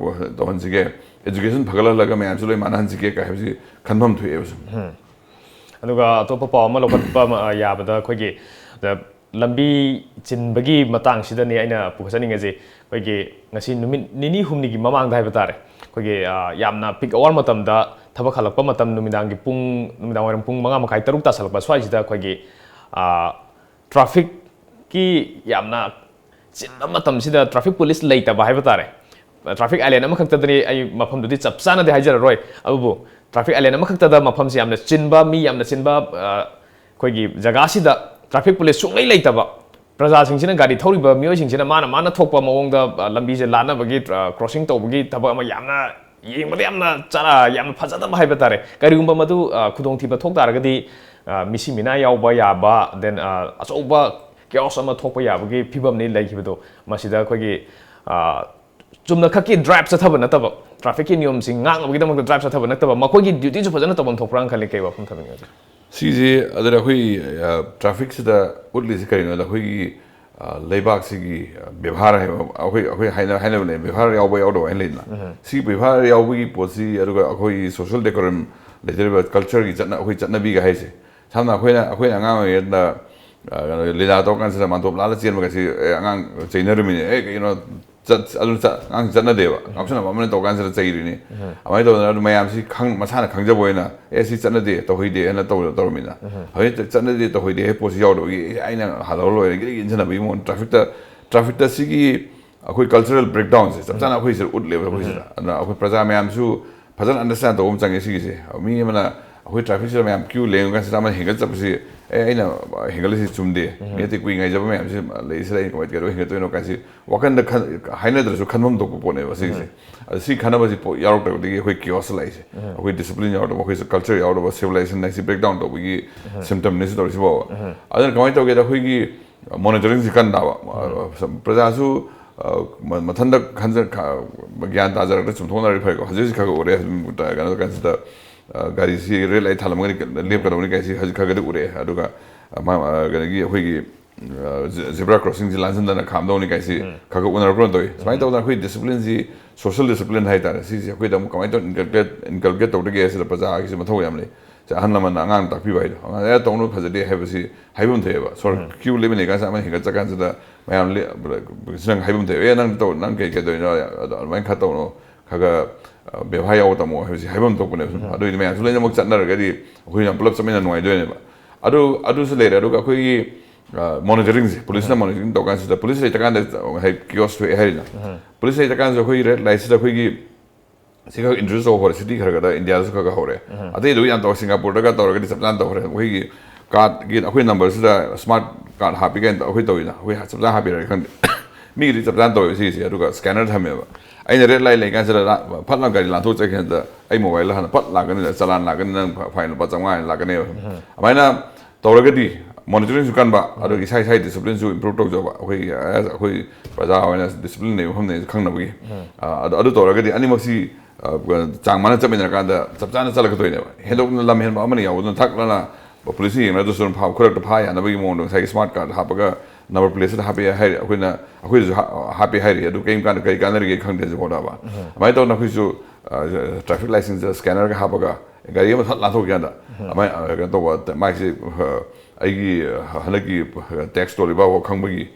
ꯇꯧꯍꯟꯁꯤꯒꯦ? Education ꯐꯒꯠꯍꯜꯂꯒ ꯃꯌꯥꯝꯁꯤ ꯂꯣꯏ ꯃꯥꯟꯅꯍꯟꯁꯤꯒꯦ ꯀꯥꯏ ꯍꯥꯏꯕꯁꯤ ꯈꯟꯐꯝ ꯊꯣꯛꯑꯦꯕ ꯁꯨꯝ꯫ ꯑꯗꯨꯒ ꯑꯇꯣꯞꯄ ꯄꯥꯎ ꯑꯃ ꯂꯧꯈꯠꯄ ꯑꯃ, ꯑ, ꯌꯥꯕꯗ ꯑꯩꯈꯣꯏꯒꯤ, ꯗ, ꯂꯝꯕꯤ ꯆꯤꯟꯕꯒꯤ ꯃꯇꯥꯡꯁꯤꯗꯅꯤ ꯑꯩꯅ ꯄꯨꯈꯠꯆꯅꯤꯡꯉꯤꯁꯦ꯫ ꯑꯩꯈꯣꯏꯒꯤ ꯉꯁꯤ ꯅꯨꯃꯤꯠ ꯅꯤꯅꯤ ꯍꯨꯝꯅꯤꯒꯤ ꯃꯃꯥꯡꯗ ꯍꯥꯏꯕ ꯇꯥꯔꯦ, ꯑꯩꯈꯣꯏꯒꯤ, ꯑ, ꯌꯥꯝꯅ peak hour ꯃꯇꯝꯗ, ꯊꯕꯛ ꯍꯜꯂꯛꯄ ꯃꯇꯝ, ꯅꯨꯃꯤꯗꯥꯡꯒꯤ ꯄꯨꯡ, ꯅꯨꯃꯤꯗꯥꯡ ꯋꯥꯏꯔꯝ ꯄꯨꯡ ꯃꯉꯥ ꯃꯈꯥꯏ, ꯇꯔꯨꯛ ꯇꯥꯁꯜꯂꯛꯄ ꯁ꯭ꯋꯥꯏꯁꯤꯗ ꯑꯩꯈꯣꯏꯒꯤ, ꯑ, trafficꯀꯤ ꯌꯥꯝꯅ ꯆꯤꯟꯕ ꯃꯇꯝꯁꯤꯗ traffic police ꯂꯩꯇꯕ ꯍꯥꯏꯕ ꯇꯥꯔꯦ꯫ Traffic island ꯑꯃꯈꯛꯇꯗꯅꯤ, ꯑꯩ ꯃꯐꯝꯗꯨꯗꯤ ꯆꯞ ꯆꯥꯅꯗꯤ ꯍꯥꯏꯖꯔꯔꯣꯏ, ꯑꯗꯨꯕꯨ traffic island ꯑꯃꯈꯛꯇꯗ ꯃꯐꯝꯁꯤ ꯌꯥꯝꯅ ꯆꯤꯟꯕ, ꯃꯤ ꯌꯥꯝꯅ ꯆꯤꯟꯕ, ꯑ, ꯑꯩꯈꯣꯏꯒꯤ ꯖꯒꯥꯁꯤꯗ traffic police ꯁꯨꯡꯂꯩ ꯂꯩꯇꯕ, ꯄ꯭ꯔꯖꯥꯁꯤꯡꯁꯤꯅ, ꯒꯥꯔꯤ ꯊꯧꯔꯤꯕ ꯃꯤꯑꯣꯏꯁꯤꯡꯁꯤꯅ ꯃꯥꯅ ꯃꯥꯅ ꯊꯣꯛꯄ ꯃꯑꯣꯡꯗ, ꯑ, ꯂꯝꯕꯤꯁꯦ ꯂꯥꯟꯅꯕꯒꯤ, ꯑ, crossing ꯇꯧꯕꯒꯤ ꯊꯕꯛ ꯑꯃ ꯌꯥꯝꯅ ꯌꯦꯡꯕꯗ ꯌꯥꯝꯅ ꯆꯔꯥ-, ꯌꯥꯝꯅ ꯐꯖꯗꯕ ꯍꯥꯏꯕ ꯇꯥꯔꯦ꯫ ꯀꯔꯤꯒꯨꯝꯕ ꯃꯗꯨ, ꯑ, ꯈꯨꯗꯣꯡꯊꯤꯕ ꯊꯣꯛ ꯇꯥꯔꯒꯗꯤ, ꯑ, ꯃꯤꯁꯤ ꯃꯤꯅꯥ ꯌꯥꯎꯕ ꯌꯥꯕ, then, ꯑ, ꯑꯆꯧꯕ chaos ꯑꯃ ꯊꯣꯛꯄ ꯌꯥꯕꯒꯤ ꯐꯤꯕꯝꯅꯤ ꯂꯩꯈꯤꯕꯗꯣ꯫ ꯃꯁꯤꯗ ꯑꯩꯈꯣꯏꯒꯤ, ꯑ, ꯆꯨꯝꯅ ꯈꯛꯀꯤ drive ꯆꯠꯊꯕ ꯅꯠꯇꯕ, trafficꯀꯤ ꯅꯤꯌꯣꯝꯁꯤꯡ ꯉꯥꯛꯅꯕꯒꯤꯗꯃꯛꯇ drive ꯆꯠꯊꯕ ꯅꯠꯇꯕ, ꯃꯈꯣꯏꯒꯤ dutyꯁꯨ ꯐꯖꯅ ꯇꯧꯐꯝ ꯊꯣꯛꯄ꯭ꯔꯥꯅ ꯈꯜꯂꯤ꯫ ꯀꯩ ꯋꯥꯐꯝ ꯊꯝꯕꯤꯅꯤꯡꯉꯤ? ꯁꯤꯁꯦ ꯑꯗꯨꯅ ꯑꯩꯈꯣꯏ, ꯑ, trafficꯁꯤꯗ ꯎꯠꯂꯤꯁꯤ ꯀꯔꯤꯅꯣꯗ, ꯑꯩꯈꯣꯏꯒꯤ, ꯑ, ꯂꯩꯕꯥꯛꯁꯤꯒꯤ, ꯑ, ꯕꯦꯕꯥꯔ ꯍꯥꯏꯕ, ꯑꯩꯈꯣꯏ, ꯑꯩꯈꯣꯏ ꯍꯥꯏꯅ-, ꯍꯥꯏꯅꯕꯅꯦ, ꯕꯦꯕꯥꯔ ꯌꯥꯎꯕ ꯌꯥꯎꯗꯕ ꯍꯥꯏꯅ ꯂꯩꯗꯅ꯫ ꯁꯤ ꯕꯦꯕꯥꯔ ꯌꯥꯎꯕꯒꯤ ꯄꯣꯠꯁꯤ, ꯑꯗꯨꯒ ꯑꯩꯈꯣꯏꯒꯤ social decorum ꯂꯩꯖꯔꯤꯕ cultureꯒꯤ ꯆꯠꯅ-, ꯑꯩꯈꯣꯏ ꯆꯠꯅꯕꯤꯒ ꯍꯥꯏꯁꯦ, ꯁꯝꯅ ꯑꯩꯈꯣꯏꯅ, ꯑꯩꯈꯣꯏꯅ ꯑꯉꯥꯡ ꯑꯣꯏꯔꯤꯉꯩꯗ, ꯑ, ꯀꯩꯅꯣ, ꯂꯤꯂꯥ ꯇꯧꯔꯀꯥꯟꯁꯤꯗ ꯃꯥꯟꯇꯣꯞ ꯂꯥꯜꯂ ꯆꯦꯟꯕꯒꯁꯤ, ꯑꯦ, ꯑꯉꯥꯡ ꯆꯩꯅꯔꯝꯃꯤꯅꯦ, "ꯑꯦ, ꯀꯩꯅꯣ, ꯆꯠ-, ꯑꯗꯨ ꯆꯠ-, ꯑꯉꯥꯡꯁꯤ ꯆꯠꯅꯗꯦꯕ, ꯉꯥꯎꯁꯟꯅꯕ ꯑꯃꯅ ꯇꯧꯀꯥꯟꯁꯤꯗ ꯆꯩꯔꯤꯅꯤ"꯫ ꯑꯗꯨꯃꯥꯏꯅ ꯇꯧꯗꯅ ꯑꯗꯨ ꯃꯌꯥꯝꯁꯤ ꯈꯪ-, ꯃꯁꯥꯅ ꯈꯪꯖꯕ ꯑꯣꯏꯅ, "ꯑꯦ, ꯁꯤ ꯆꯠꯅꯗꯦ, ꯇꯧꯍꯩꯗꯦ" ꯍꯥꯏꯅ ꯇꯧ-, ꯇꯧꯔꯝꯃꯤꯅ꯫ ꯍꯧꯖꯤꯛ ꯆꯠꯅꯗꯦ, ꯇꯧꯍꯩꯗꯦ ꯍꯥꯏꯕ ꯄꯣꯠꯁꯤ ꯌꯥꯎꯗꯕꯒꯤ, "ꯑꯦ, ꯑꯩꯅ ꯍꯜꯍꯧꯔ ꯂꯣꯏꯔꯦ", ꯒꯤꯔꯤ ꯏꯟꯁꯤꯟꯅꯕꯒꯤ ꯃꯑꯣꯡ, trafficꯇ, trafficꯇ ꯁꯤꯒꯤ ꯑꯩꯈꯣꯏ cultural breakdownꯁꯦ ꯆꯞ ꯆꯥꯅ ꯑꯩꯈꯣꯏꯁꯤꯗ ꯎꯠꯂꯦꯕ ꯑꯩꯈꯣꯏꯁꯤꯗ꯫ ꯑꯗꯨꯅ ꯑꯩꯈꯣꯏ ꯄ꯭ꯔꯖꯥ ꯃꯌꯥꯝꯁꯨ ꯐꯖꯅ understand ꯇꯧꯕ ꯑꯃ ꯆꯪꯉꯦ ꯁꯤꯒꯤꯁꯦ꯫ ꯃꯤ ꯑꯃꯅ ꯑꯩꯈꯣꯏ trafficꯁꯤꯗ ꯃꯌꯥꯝ queue ꯂꯦꯡꯉ ꯀꯥꯟꯁꯤꯗ ꯑꯃꯅ ꯍꯦꯟꯒꯠꯆꯕꯁꯤ, "ꯑꯦ, ꯑꯩꯅ ꯍꯦꯟꯒꯠꯂꯤꯁꯤ ꯆꯨꯝꯗꯦ꯫ ꯃꯤ ꯑꯇꯩ ꯀꯨꯏ ꯉꯥꯏꯖꯕ ꯃꯌꯥꯝꯁꯤ ꯂꯩꯔꯤꯁꯤꯗ ꯑꯩꯅ ꯀꯃꯥꯏꯅ ꯀꯩꯗꯧꯕ ꯍꯦꯟꯒꯠꯇꯣꯏꯅꯣ?" ꯀꯥꯏꯁꯤ ꯋꯥꯈꯟꯗ ꯈꯟ-, ꯍꯥꯏꯅꯗ꯭ꯔꯁꯨ ꯈꯟꯐꯝ ꯊꯣꯛꯄ ꯄꯣꯠꯅꯦꯕ ꯁꯤꯒꯤꯁꯦ꯫ ꯑꯗ ꯁꯤ ꯈꯟꯅꯕꯁꯤ ꯄꯣ-, ꯌꯥꯎꯔꯛꯇꯕꯗꯒꯤ ꯑꯩꯈꯣꯏ chaosꯇ ꯂꯥꯛꯏꯁꯦ꯫ ꯑꯩꯈꯣꯏ discipline ꯌꯥꯎꯗꯕ, ꯑꯩꯈꯣꯏꯁꯨ culture ꯌꯥꯎꯗꯕ, civilization ꯍꯥꯏꯁꯤ breakdown ꯇꯧꯕꯒꯤ symptomꯅꯤ ꯁꯤ ꯇꯧꯔꯤꯁꯤꯕꯣꯕ꯫ ꯑꯗꯨꯅ ꯀꯃꯥꯏꯅ ꯇꯧꯒꯦꯗ, ꯑꯩꯈꯣꯏꯒꯤ monitoringꯁꯤ ꯀꯟꯅꯕ, ꯄ꯭ꯔꯖꯥꯁꯨ, ꯑ, ꯃ-, ꯃꯊꯟꯇ ꯈꯟꯖ-, ꯈ-, ꯒ꯭ꯌꯥꯟ ꯇꯥꯖꯔꯛꯇ ꯆꯨꯝꯊꯣꯛꯅꯔꯗꯤ ꯐꯩꯀꯣ꯫ ꯍꯧꯖꯤꯛ ꯍꯧꯖꯤꯛ ꯈꯔ ꯈꯔ ꯎꯔꯦ, ꯑꯗꯨꯝ ꯀꯩꯅꯣ ꯀꯥꯟꯁꯤꯗ, ꯑ, ꯒꯥꯔꯤꯁꯤ red light ꯊꯥꯜꯂꯝꯃꯒꯗꯤ ꯂꯦꯞꯀꯗꯧꯅꯤ ꯀꯥꯏꯁꯤ ꯍꯧꯖꯤꯛ ꯈꯔ ꯈꯔꯗꯤ ꯎꯔꯦ꯫ ꯑꯗꯨꯒ, ꯑ, ꯃꯥ-, ꯑ, ꯀꯩꯅꯣꯒꯤ ꯑꯩꯈꯣꯏꯒꯤ, ꯑ, ze-, zebra crossingꯁꯤ ꯂꯥꯟꯖꯟꯗꯅ ꯈꯥꯝꯗꯧꯅꯤ ꯀꯥꯏꯁꯤ ꯈꯔ ꯈꯔ ꯎꯅꯔꯛꯄ꯭ꯔꯣ ꯇꯧꯏ꯫ ꯁꯨꯃꯥꯏꯅ ꯇꯧꯗꯅ ꯑꯩꯈꯣꯏ disciplineꯁꯤ, social discipline ꯍꯥꯏꯇꯥꯔꯦ, ꯁꯤꯁꯦ ꯑꯩꯈꯣꯏꯗ ꯑꯃꯨꯛ ꯀꯃꯥꯏꯅ ꯇꯧꯅ inculcate, inculcate ꯇꯧꯗꯒꯦ ꯍꯥꯏꯁꯤꯗ ꯄ꯭ꯔꯖꯥꯒꯤꯁꯨ ꯃꯊꯧ ꯌꯥꯝ ꯂꯩ꯫ ꯁꯦ ꯑꯍꯜ ꯂꯃꯟꯅ ꯑꯉꯥꯡ ꯇꯥꯛꯄꯤꯕ ꯍꯥꯏꯗꯣ, ꯑꯉꯥꯡ "ꯑꯦ, ꯇꯧꯅꯨ, ꯐꯖꯗꯦ" ꯍꯥꯏꯕꯁꯤ ꯍꯥꯏꯐꯝ ꯊꯣꯛꯑꯦꯕ꯫ ꯁꯣꯔ ꯀ꯭ꯌꯨ ꯂꯦꯞꯃꯤꯟꯅꯩ ꯀꯥꯟꯁꯤꯗ ꯑꯃꯅ ꯍꯦꯟꯒꯠ ꯆꯠ ꯀꯥꯟꯁꯤꯗ ꯃꯌꯥꯝ ꯂꯦ-, ꯁꯤ ꯅꯪ ꯍꯥꯏꯐꯝ ꯊꯣꯛꯑꯦꯕ, "ꯑꯦ, ꯅꯪ ꯇꯧ, ꯅꯪ ꯀꯩ ꯀꯩꯗꯧꯔꯤꯅꯣ?" ꯑꯗꯣ ꯑꯗꯨꯃꯥꯏꯅ ꯈꯔ ꯇꯧꯅꯣ, ꯈꯔ ꯈꯔ, ꯑ, ꯕꯦꯕꯥꯔ ꯌꯥꯎꯕ ꯇꯝꯃꯣ ꯍꯥꯏꯕꯁꯤ ꯍꯥꯏꯐꯝ ꯊꯣꯛꯄꯅꯦꯕ꯫ ꯁꯨꯝ ꯑꯗꯨꯏꯗꯤ ꯃꯌꯥꯝꯁꯨ ꯂꯣꯏꯅꯃꯛ ꯆꯠꯅꯔꯒꯗꯤ ꯑꯩꯈꯣꯏ ꯃꯌꯥꯝ ꯄꯨꯂꯞ ꯆꯠꯃꯤꯟꯅ ꯅꯨꯡꯉꯥꯏꯗꯣꯏꯅꯦꯕ꯫ ꯑꯗꯨ, ꯑꯗꯨꯁꯨ ꯂꯩꯔꯦ꯫ ꯑꯗꯨꯒ ꯑꯩꯈꯣꯏꯒꯤ, ꯑ, ꯃꯣꯅꯤꯇꯔꯤꯡꯁꯦ, ꯄꯨꯂꯤꯁꯅ ꯃꯣꯅꯤꯇꯔꯤꯡ ꯇꯧꯀꯥꯟꯁꯤꯗ, ꯄꯨꯂꯤꯁ ꯂꯩꯇ꯭ꯔꯀꯥꯟꯗ ꯉꯁꯥꯏ ꯀꯤꯌꯣꯁ ꯊꯣꯛꯑꯦ ꯍꯥꯏꯔꯤꯅ, ꯄꯨꯂꯤꯁ ꯂꯩꯇ꯭ꯔꯀꯥꯟꯁꯤꯗ ꯑꯩꯈꯣꯏꯒꯤ ꯔꯦꯠ ꯂꯥꯏꯠꯁꯤꯗ ꯑꯩꯈꯣꯏꯒꯤ ꯁꯤ ꯈꯔ ꯏꯟꯇ꯭ꯔꯣꯗ꯭ꯌꯨꯁ ꯇꯧꯕ ꯍꯧꯔꯦ, ꯁꯤꯇꯤ ꯈꯔ ꯈꯔꯗ ꯏꯟꯗꯤꯌꯥꯗꯁꯨ ꯈꯔ ꯈꯔ ꯍꯧꯔꯦ꯫ ꯑꯇꯩꯗꯨ ꯌꯥꯝ ꯇꯧꯔꯦ, ꯁꯤꯡꯒꯥꯄꯨꯔꯗꯒ ꯇꯧꯔꯒꯗꯤ ꯆꯞ ꯆꯥꯅ ꯇꯧꯈ꯭ꯔꯦ꯫ ꯑꯩꯈꯣꯏꯒꯤ ꯀꯥꯔꯠꯀꯤ, ꯑꯩꯈꯣꯏ ꯅꯝꯕꯔꯁꯤꯗ ꯁ꯭ꯃꯥꯔꯠ ꯀꯥꯔꯠ ꯍꯥꯞꯄꯤ ꯀꯥꯏꯅ ꯑꯩꯈꯣꯏ ꯇꯧꯋꯤꯅ, ꯑꯩꯈꯣꯏ ꯆꯞ ꯆꯥꯅ ꯍꯥꯞꯄꯤꯔꯒꯦ ꯈꯪꯗꯦ꯫ ꯃꯤꯒꯤꯗꯤ ꯆꯞ ꯆꯥꯅ ꯇꯧꯋꯦꯕ ꯁꯤꯒꯤꯁꯦ, ꯑꯗꯨꯒ ꯁ꯭ꯀꯦꯅꯔ ꯊꯝꯃꯦꯕ꯫ ꯑꯩꯅ ꯔꯦꯠ ꯂꯥꯏꯠ ꯂꯩ ꯀꯥꯟꯁꯤꯗ ꯂꯥ-, ꯐꯠ ꯂꯥꯎ ꯒꯥꯔꯤ ꯂꯥꯟꯊꯣꯛꯆꯈꯤꯕꯗ ꯑꯩ ꯃꯣꯕꯥꯏꯜꯗ ꯍꯥꯟꯅ ꯐꯠ ꯂꯥꯛꯀꯅꯤ, ꯆꯂꯥꯟ ꯂꯥꯛꯀꯅꯤ, ꯅꯪ ꯐꯥꯏꯟ ꯂꯨꯄꯥ ꯆꯥꯝꯃꯉꯥ ꯍꯦꯟꯅ ꯂꯥꯛꯀꯅꯦꯕ꯫ ꯑꯗꯨꯃꯥꯏꯅ ꯇꯧꯔꯒꯗꯤ ꯃꯣꯅꯤꯇꯔꯤꯡꯁꯨ ꯀꯟꯕ, ꯑꯗꯨꯒ ꯏꯁꯥ ꯏꯁꯥꯒꯤ ꯗꯤꯁꯤꯄ꯭ꯂꯤꯟꯁꯨ ꯏꯝꯄ꯭ꯔꯨꯞ ꯇꯧꯖꯕ, ꯑꯩꯈꯣꯏꯒꯤ, ꯑꯩꯈꯣꯏ ꯄ꯭ꯔꯖꯥ ꯑꯣꯏꯅ ꯗꯤꯁꯤꯄ꯭ꯂꯤꯟ ꯂꯩꯕ ꯃꯐꯝꯅꯦꯁꯦ ꯈꯪꯅꯕꯒꯤ꯫ ꯑ, ꯑꯗꯨ, ꯑꯗꯨ ꯇꯧꯔꯒꯗꯤ ꯑꯅꯤꯃꯛꯁꯤ, ꯑ, ꯆꯥꯡ ꯃꯥꯟꯅ ꯆꯠꯃꯤꯟꯅꯔꯀꯥꯟꯗ ꯆꯞ ꯆꯥꯅ ꯆꯠꯂꯛꯀꯗꯣꯏꯅꯦꯕ꯫ ꯍꯦꯟꯗꯣꯛꯅ ꯂꯝ ꯍꯦꯟꯕ ꯑꯃꯅ ꯌꯥꯎꯕꯗꯨꯅ ꯊꯛ ꯂꯥꯎꯅ ꯄꯨꯂꯤꯁꯅ ꯌꯦꯡꯅꯗ꯭ꯔꯁꯨ ꯑꯗꯨꯝ ꯐꯥ-, ꯈꯨꯗꯛꯇ ꯐꯥ ꯌꯥꯅꯕꯒꯤ ꯃꯑꯣꯡꯗ ꯉꯁꯥꯏꯒꯤ ꯁ꯭ꯃꯥꯔꯠ ꯀꯥꯔꯠ ꯍꯥꯞꯄꯒ ꯅꯝꯕꯔ ꯄ꯭ꯂꯦꯠꯁꯤꯗ ꯍꯥꯞꯄꯦ ꯍꯥꯏꯔꯤ, ꯑꯩꯈꯣꯏꯅ, ꯑꯩꯈꯣꯏꯗꯁꯨ ꯍꯥ-, ꯍꯥꯞꯄꯦ ꯍꯥꯏꯔꯤ, ꯑꯗꯨ ꯀꯔꯤꯝ ꯀꯥꯟꯗ ꯀꯔꯤ ꯀꯥꯟꯅꯔꯤꯒꯦ ꯈꯪꯗꯦ ꯍꯧꯖꯤꯛ ꯐꯥꯎꯗ꯫ ꯑꯗꯨꯃꯥꯏꯅ ꯇꯧꯗꯅ ꯑꯩꯈꯣꯏꯁꯨ, ꯑ, ꯇ꯭ꯔꯥꯐꯤꯛ ꯂꯥꯏꯠꯁꯤꯡꯁꯤꯗ ꯁ꯭ꯀꯦꯅꯔꯒ ꯍꯥꯞꯄꯒ ꯒꯥꯔꯤ ꯑꯃ ꯊꯠ ꯂꯥꯟꯊꯣꯛꯈꯤ ꯀꯥꯟꯗ, ꯑꯗꯨꯃꯥꯏꯅ, ꯑ, ꯀꯩꯅꯣ ꯇꯧꯕ, ꯃꯥꯒꯤꯁꯤ, ꯑ, ꯑꯩꯒꯤ, ꯑ, ꯍꯟꯗꯛꯀꯤ ꯇꯦꯛꯁ ꯇꯣꯜꯂꯤꯕ ꯈꯪꯕꯒꯤ